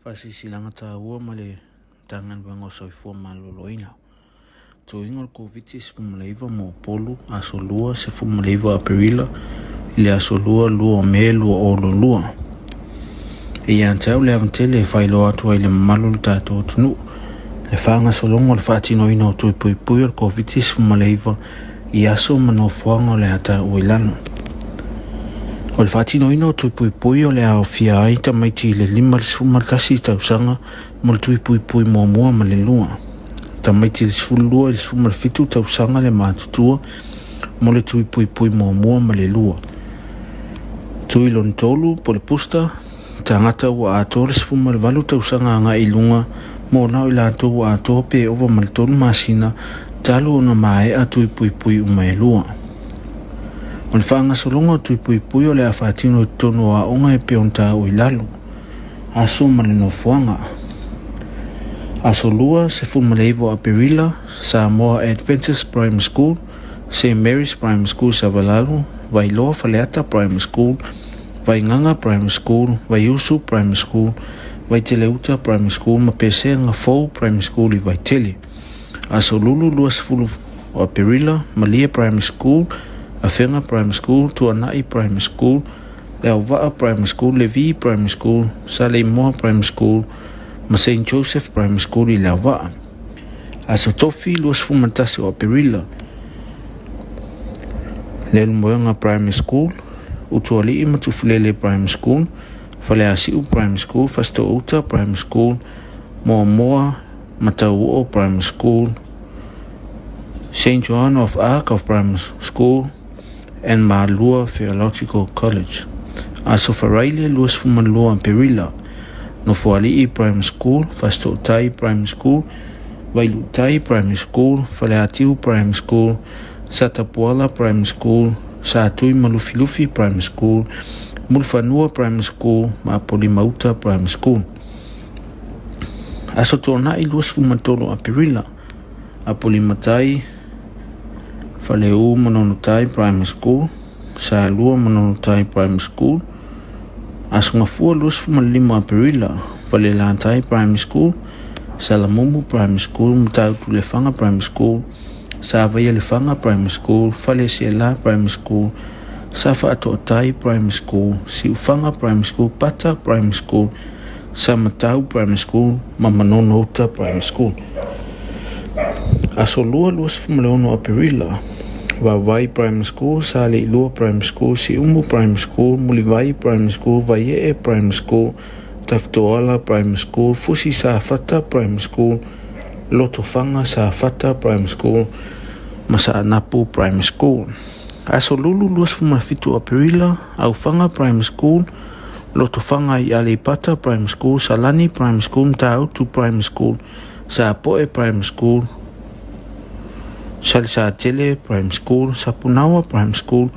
Faasilasilaga taua ma le Matagaluega o Soifua Maloloina. Tuiga o le Koviti-19 mo Upolu, aso Lua 19 Aperila i le aso Lua 2 o Me 2022. E ia te au le ava tele e faailoa atu ai i le mamalu o le tatou atunuu le faagasologa o le faatinoina o tui puipui o le Koviti-19 i aso ma nofoaga o le a taua i lalo. O le faatinoina o tui puipui o le a aofia ai tamaiti i le 51 tausaga mo le tui puipui muamua ma le lua, tamaiti i le 12 i le 17 tausaga le matutua mo le tui puipui muamua ma le lua. Tui lona tolu po le booster, tagata ua atoa le 18 tausaga agai i luga mo na o i latou ua atoa pe ova ma le 3 masina talu ona maea tui puipui uma e lua. O le faagasologa o tui puipui o le a faatino i totonu o aoga e pei ona taua i lalo. Aso ma le nofoaga. Aso Lua, 19 o Aperila, Samoa Adventist Primary School, St Mary's Primary School Savalalo, Vailoa Faleata Primary School, Vaigaga Primary School, Vaiusu Primary School, Vaiteleuta Primary School ma Pesega Fou Primary School i Vaitele. Aso Lulu 20 o Aperila, Malie Primary School, Afega Primary School, Tuanai Primary School, Leauvaa Primary School, Levi Primary School, Saleimoa Primary School ma Saint Joseph Primary School i Leauvaa. Aso Tofi 21 o Aperila, Leulumoega Primary School, Utualii ma Tufulele Primary School, Faleasiu Primary School, Fasitoouta Primary School, Moamoa ma Tauoo Primary School, Saint Joan of Arc of Primary School and Malua Theological College. Aso Faraile 22 Aperila, Nofoalii Primary School, Fasitootai Primary School, Vailuutai Primary School, Faleatiu Primary School, Satapuala Primary School, Satui ma Lufilufi Primary School, Mulifanua Primary School ma Apolimauta Primary School. Aso Toonai 23 Aperila, Apolimatai, Faleu Manonotai Primary School, Salua Manonotai Primary School, Aso Gafua 25 Aperila, Falelatai Primary School, Salamumu Primary School, Matautu-Lefaga Primary School, Savaia-Lefaga Primary School, Falesiala Primary School, Safaatoatai Primary School, Siufaga Primary School, Pata Primary School, Samatau Primary School ma Manonouta Primary School. Aso Lua 26 Aperila, Vaovai Primary School, Saleilua Primary School, Siumu Primary School, Mulivai Primary School, Vaiee Primary School, Tafitoala Primary School, Fusi Safata Primary School, Lotofaga Safata Primary School ma Saanapu Primary School. Aso Lulu 27 Aperila, Aufaga Primary School, Lotofaga i Aleipata Primary School, Salani Primary School, Matautu Primary School, Sapoe Primary School, Salisatele Primary School, Sapunaoa Primary School,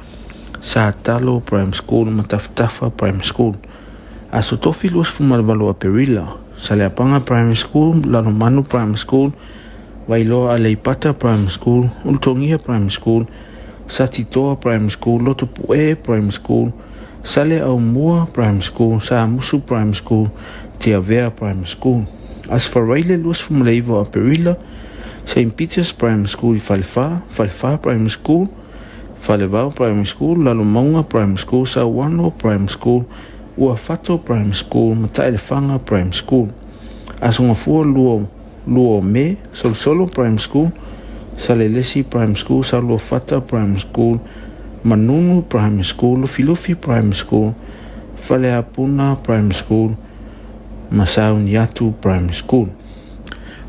Satalo Primary School ma Tafatafa Primary School. Aso Tofi 28 Aperila, Saleapaga Primary School, Lalomanu Primary School, Vailoa Aleipata Primary School, Ulutogia Primary School, Satitoa Primary School, Lotopue Primary School, Saleaaumua Primary School, Samusu Primary School, Tiavea Primary School. Aso Faraile 29 o Aperila, St Peters Primary School i Falefa, Falefa Primary School, Falevao Primary School, Lalomauga Primary School, Sauano Primary School, Uafato Primary School, Mataelefaga Primary School. Aso Gafua 2 o Me, Solosolo Primary School, Salelesi Primary School, Saluafata Primary School, Manunu Primary School, Lufilufi Primary School, Faleapuna Primary School, ma Sauniatu Primary School.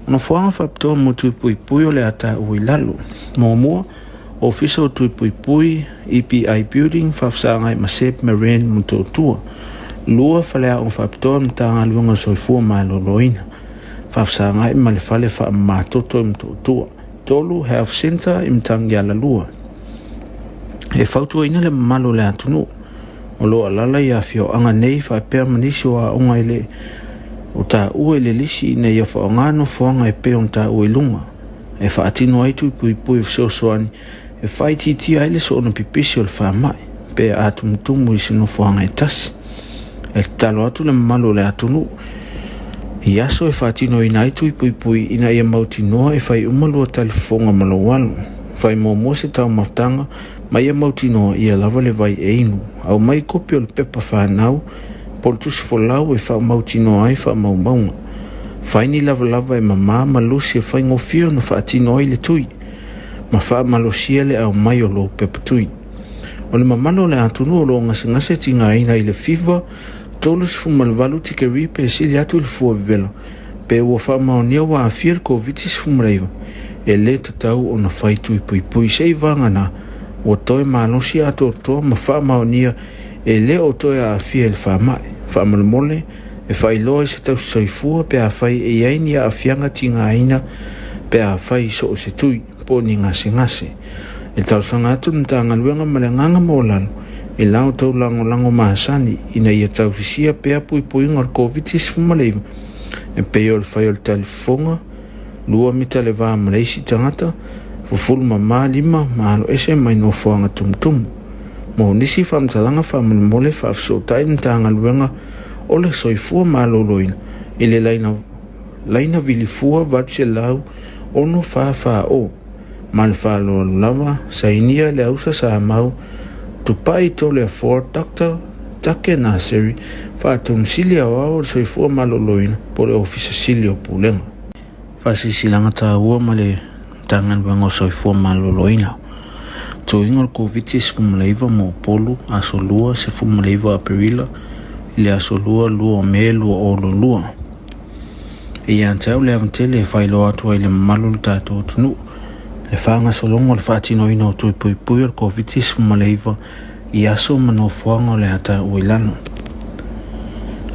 O nofoaga faapitoa mo Tui Puipui o le a taua i lalo. Muamua, Ofisa o Tui Puipui, EPI Building, faafesagai ma Seb Marine Motootua. 2, Faleaoga Faapitoa Matagaluega o Soifua Maloloina, faafesagai ma le Fale Faamamatoto i Motootua. 3, Health Centre i Matagialalua. E fautuaina le mamalu o le atunuu o lo o alaala i afioaga nei faapea ma nisi o aoga e le o taua i le lisi ina ia faaaoga nofoaga e pei ona taua i luga e faatino ai tui puipui fesoasoani e faaitiitia ai le soona pipisi o le faamai pe a tumutumu i se nofoaga e tasi. E tatalo atu le mamalu o le atunuu i aso e faatinoina ai tui puipui ina ia mautinoa e fai uma lua talifofoga ma lou alo. Fai muamua se taumafataga ma ia mautinoa ia lava le vai e inu. Aumai kopi o le pepa fanau po o le tusi folau e faamautinoa ai faamaumauga. Fai ni lavalava e mamā ma lusi e faigofie ona faatino ai le tui, ma faamalosia le aumai o lou pepa tui. O le mamalu o le atunuu o lo o gasegase tigaina i le fiva 38 tikeri pe sili atu i le fua vevela, pe ua faamaonia ua aafia le Koviti-19, e lē tatau ona fai tui puipui se i vagana ua toe malosi atoatoa ma faamaonia e le o toe aafia i le faamai. Faamolemole, e faailoa i se tausisoifua pe afai e i ai ni aafiaga tigaina pe afai i so o se tui po o ni gasegase. E talosaga atu le Matagaluega ma le agaga maualalo i la outou lagolago masani ina ia tausisia pea puipuiga o le Koviti-19 e pei o le fai o le talifofoga, 2 mita le va ma le isi tagata, fufulu mamā lima ma aloese mai nofoaga tumutumu. Mo nisi faamatalaga faamolemole faafesootai le Matagaluega o le Soifua Maloloina i le laina laina vilifua 800 644 O. Ma le faaaloalo lava, sainia le ausa Samau Tupai Toleafoa Doctor Take Naseri, Faatonu Sili Aoao o le Soifua Maloloina po o le Ofisa Sili o Pulega. Faasilasilaga taua ma le Matagaluega o Soifua Maloloina. Tuiga o le Koviti-19 mo Upolu, aso 2, 19 Aperila i le aso 2, 2 o Me 2022. E ia te au le avatele e faailoa atu ai i le mamalu o le tatou atunuu le faagasologa o le faatinoina o tui puipui o le Koviti-19 i aso ma nofoaga o le a taua i lalo.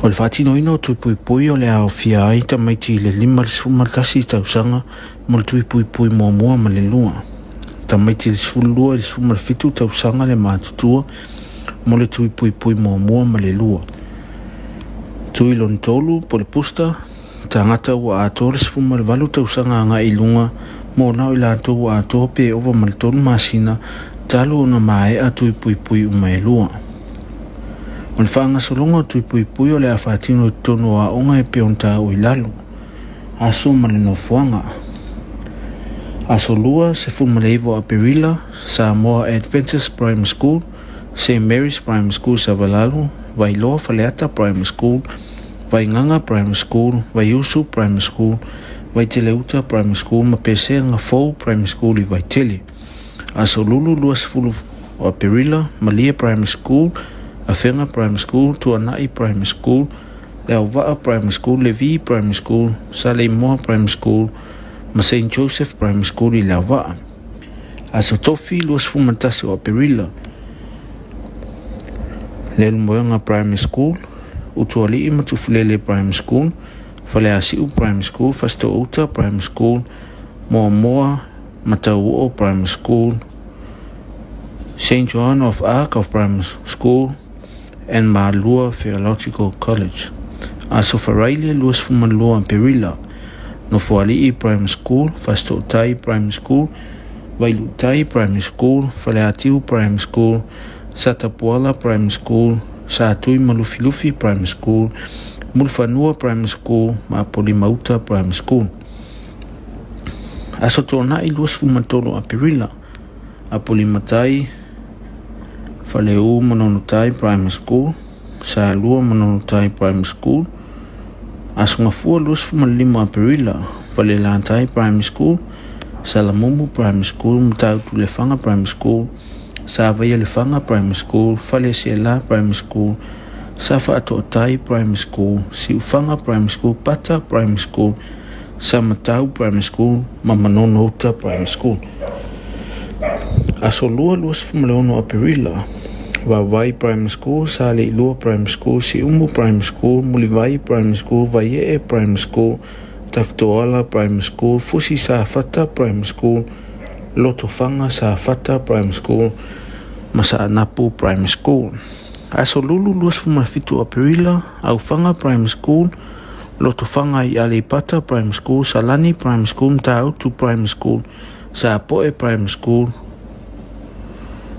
O le faatinoina o tui puipui o le a aofia ai tamaiti i le 51 tausaga mo le tui puipui muamua ma le lua, tamaiti i le 12 i le 17 tausaga le matutua mo le tui puipui muamua ma le lua. Tui lona tolu po o le booster, tagata ua atoa le 18 tausaga agai i luga mo na o i latou ua atoa pe ova ma le 3 masina talu ona maea tui puipui uma e lua. O le faagasologa o tui puipui o le a faatino i totonu o aoga e pei ona taua i lalo. Aso ma le nofoaga. Aso 2, 19 o Aperila, Samoa Adventist Primary School, St Mary's Primary School Savalalo, Vailoa Faleata Primary School, Vaigaga Primary School, Vaiusu Primary School, Vaiteleuta Primary School ma Pesega Fou Primary School i Vaitele. Aso Lulu 20 o Aperila, Malie Primary School, Afega Primary School, Tuanai Primary School, Leauvaa Primary School, Levi Primary School, Saleimoa Primary School ma St Joseph Primary School i Leauvaa. Aso Tofi 21 o Aperila, Leulumoega Primary School, Utualii ma Tufulele Primary School, Faleasiu Primary School, Fasitoouta Primary School, Moamoa ma Tauoo Primary School, St Joan of Arc of Primary School and Malua Theological College. Aso Faraile 22 Aperila, Nofoalii Primary School, Fasitootai Primary School, Vailuutai Primary School, Faleatiu Primary School, Satapuala Primary School, Satui ma Lufilufi Primary School, Mulifanua Primary School ma Apolimauta Primary School. Aso Toonai 23 Aperila, Apolimatai, Faleu Manonotai Primary School, Salua Manonotai Primary School, Aso Gafua 25 Aperila, Falelatai Primary School, Salamumu Primary School, Matautu-Lefaga Primary School, Savaia-Lefaga Primary School, Faleasiela Primary School, Safaatoatai Primary School, Siufaga Primary School, Pata Primary School, Samatau Primary School ma Manonouta Primary School. Aso Lua 26 Aperila, Vaovai Primary School, Saleilua Primary School, Siumu Primary School, Mulivai Primary School, Vaiee Primary School, Tafitoala Primary School, Fusi Safata Primary School, Lotofaga Safata Primary School ma Saanapu Primary School. Aso Lulu 27 Aperila, Aufaga Primary School, Lotofaga i Aleipata Primary School, Salani Primary School, Matautu Primary School, Sapoe Primary School,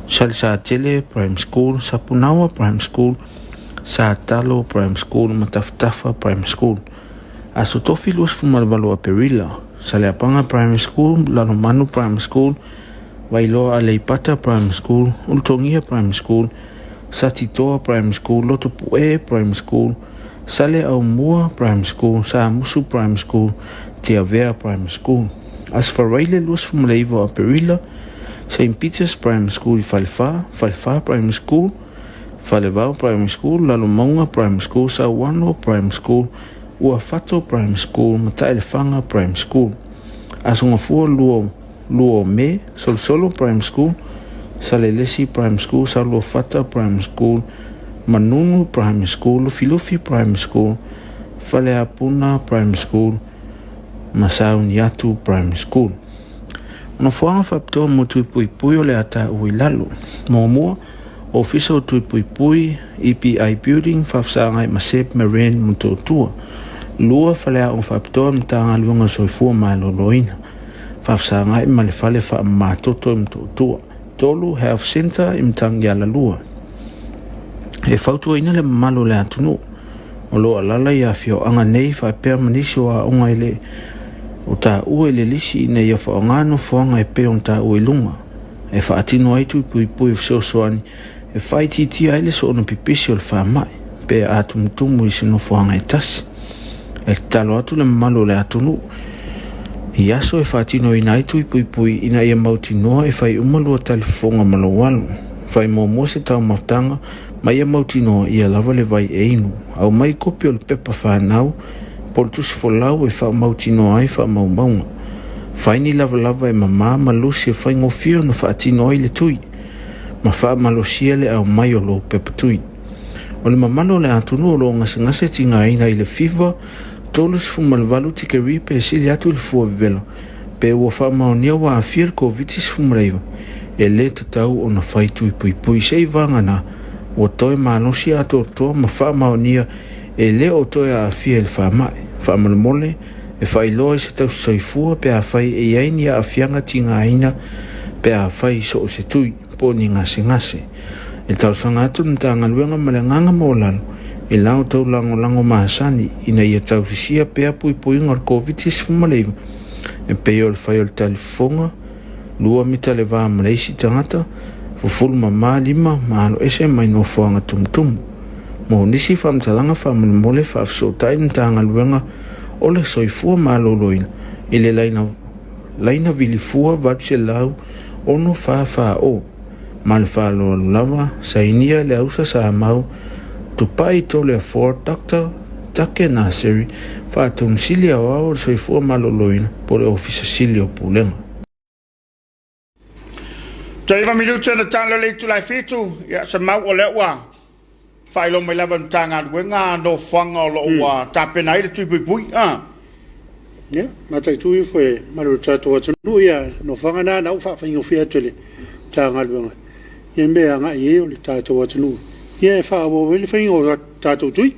Salesatele Primary School, Sapunaoa Primary School, Satalo Primary School ma Tafatafa Primary School. Aso Tofi 28 Aperila, Saleapaga Primary School, Lalomanu Primary School, Vailoa Aleipata Primary School, Ulutogia Primary School, Satitoa Primary School, Lotopue Primary School, Saleaaumua Primary School, Samusu Primary School, Tiavea Primary School. Aso Faraile 29 Aperila, St. Peter's Primary School i Falefa, Falefa Primary School, Falevao Primary School, Lalomauga Primary School, Sauano Primary School, Uafato Primary School ma Taelefaga Primary School. Aso Gafua 2 o Me, Solosolo Primary School, Salelesi Primary School, Saluafata Primary School, Manunu Primary School, Lufilufi Primary School, Faleapuna Primary School ma Sauniatu Primary School. O nofoaga faapitoa mo Tui Puipui o le a taua i lalo. Muamua, Ofisa o Tui Puipui, EPI Building, Faafesagai ma Seb Marin Motootua. 2, Faleaoga Faapitoa Matagaluega o Soifua Maloloina. Faafesagai ma le Fale Faamamatoto i Motootua. 3, Health Centre i Matagialalua. E fautuaina le mamalu o le atunuu o lo o alaala i afioaga nei faapea ma nisi o aoga i le o taua i le lisi ina ia faaaoga nofoaga e pei ona taua i luga e faatino ai tui puipui fesoasoani e faaitiitia ai le soona pipisi o le faamai pe a tumutumu i se nofoaga e tasi. E tatalo atu le mamalu o le atunuu i aso e faatinoina ai tui puipui ina ia mautinoa e fai uma lua talifofoga ma lou alo. Fai muamua se taumafataga ma ia mautinoa ia lava le vai e inu. Aumai kopi o le pepa fanau po o le tusi folau e faamautinoa ai faamaumauga. Fai ni lavalava e mamā ma lusi e faigofie ona faatino ai le tui, ma faamalosia le aumai o lou pepa tui. O le mamalu o le atunuu o lo o gasegase tigaina i le fiva 38 tikeri pe sili atu i le fua vevela, pe ua faamaonia ua aafia le Koviti-19, e lē tatau ona fai tui puipui se i vagana ua toe malosi atoatoa ma faamaonia e le o toe aafia i le faamai. Faamolemole, e faailoa i se tausi soifua pe afai e i ai ni aafiaga tigaina pe afai i so o se tui po o ni gasegase. E talosaga atu le Matagaluega ma le agaga maualalo i la outou lagolago masani ina ia tausisia pea puipuiga o le Koviti-19 e pei o le fai o le talifofoga, 2 mita le va ma le isi tagata, fufulu mamā lima ma aloese mai nofoaga tumutumu. Mo nisi faamatalaga faamolemole faafesootai le Matagaluega o le Soifua Maloloina i le laina laina vilifua 800 644 o. Ma le faaaloalo lava, sainia le ausa Samau Tupai Toleafoa Doctor Take Naseri, Faatonu Sili Aoao o le Soifua Maloloina po o le Ofisa Sili o Pulega. Toe 9 minute na tala le itula e 7, ia se mau o lea ua faailoa mai lava e le Matagaluega nofoaga o lo o ua tapena ai le tui puipui. Ah. Ia, mataitu ifo e malu le tatou atunuu ia nofoaga na na ua faafaigofie atu e le Matagaluega ia mea e agai i ai o le tatou atunuu ia e faaauau ai le faiga o tatou tui.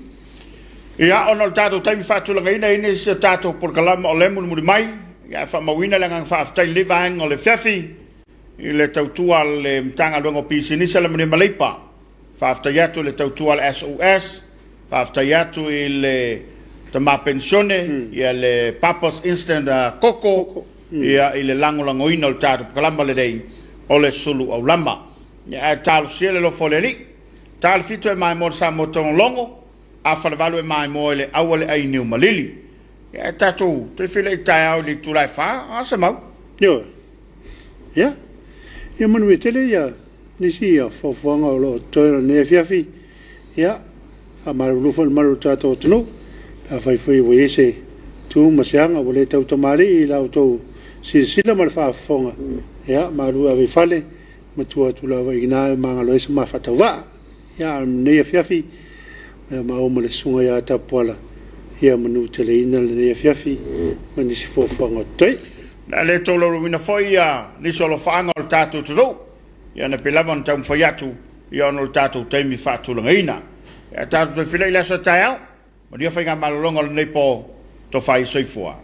Ia, ona o le tatou taimi faatulagaina e i ai nisi o tatou polokalama o lea e mulimuli mai, ia ae faamauina le agaga faafetai i lenei vaega o le afiafi i le tautua a le Matagaluega o Pisinisi, Alamanuia ma Leipa. Faafetai atu i le tautua a le SOS, faafetai atu i le tama penisione, ia le Papa's Instant Koko, ia i le lagolagoina o le tatou polokalama lenei o le Sulu Aulama. Ia ae talosia le alofa o le Alii. Ta le fitu e maimoa i le Samoa Togologo, afa le valu e maimoa i le aua le ai niu malili. Ia ae tatou toe feiloai taeao i le itula e fa, a se mau? Ioe. Ia, ia manuia tele ia nisi ia fuafuaga o lo o totoe o lenei afiafi. Ia, faamalulu foi i le mamalu o le tatou atunuu, pe afai foi ua i ai se tu ma se aga ua le tautamalii i la outou silasila ma le faafofoga, ia, malu ave i fale, matua atu lava i ina e magalo ai se ma faatauvaa. Ia, a o lenei afiafi, ia maua ma le susuga ia Tapuala, ia manuteleina lenei afiafi ma nisi fuafuaga o totoe. O le a le tolaulauina foi nisi o alofaaga o le tatou atunuu, ia ona pei lava ona taumafai atu, ia ona o le tatou taimi faatulagaina. Ae tatou toe feiloai i le aso a taeao. Manuia faiga malologa o lenei po. Tofa ia soifua.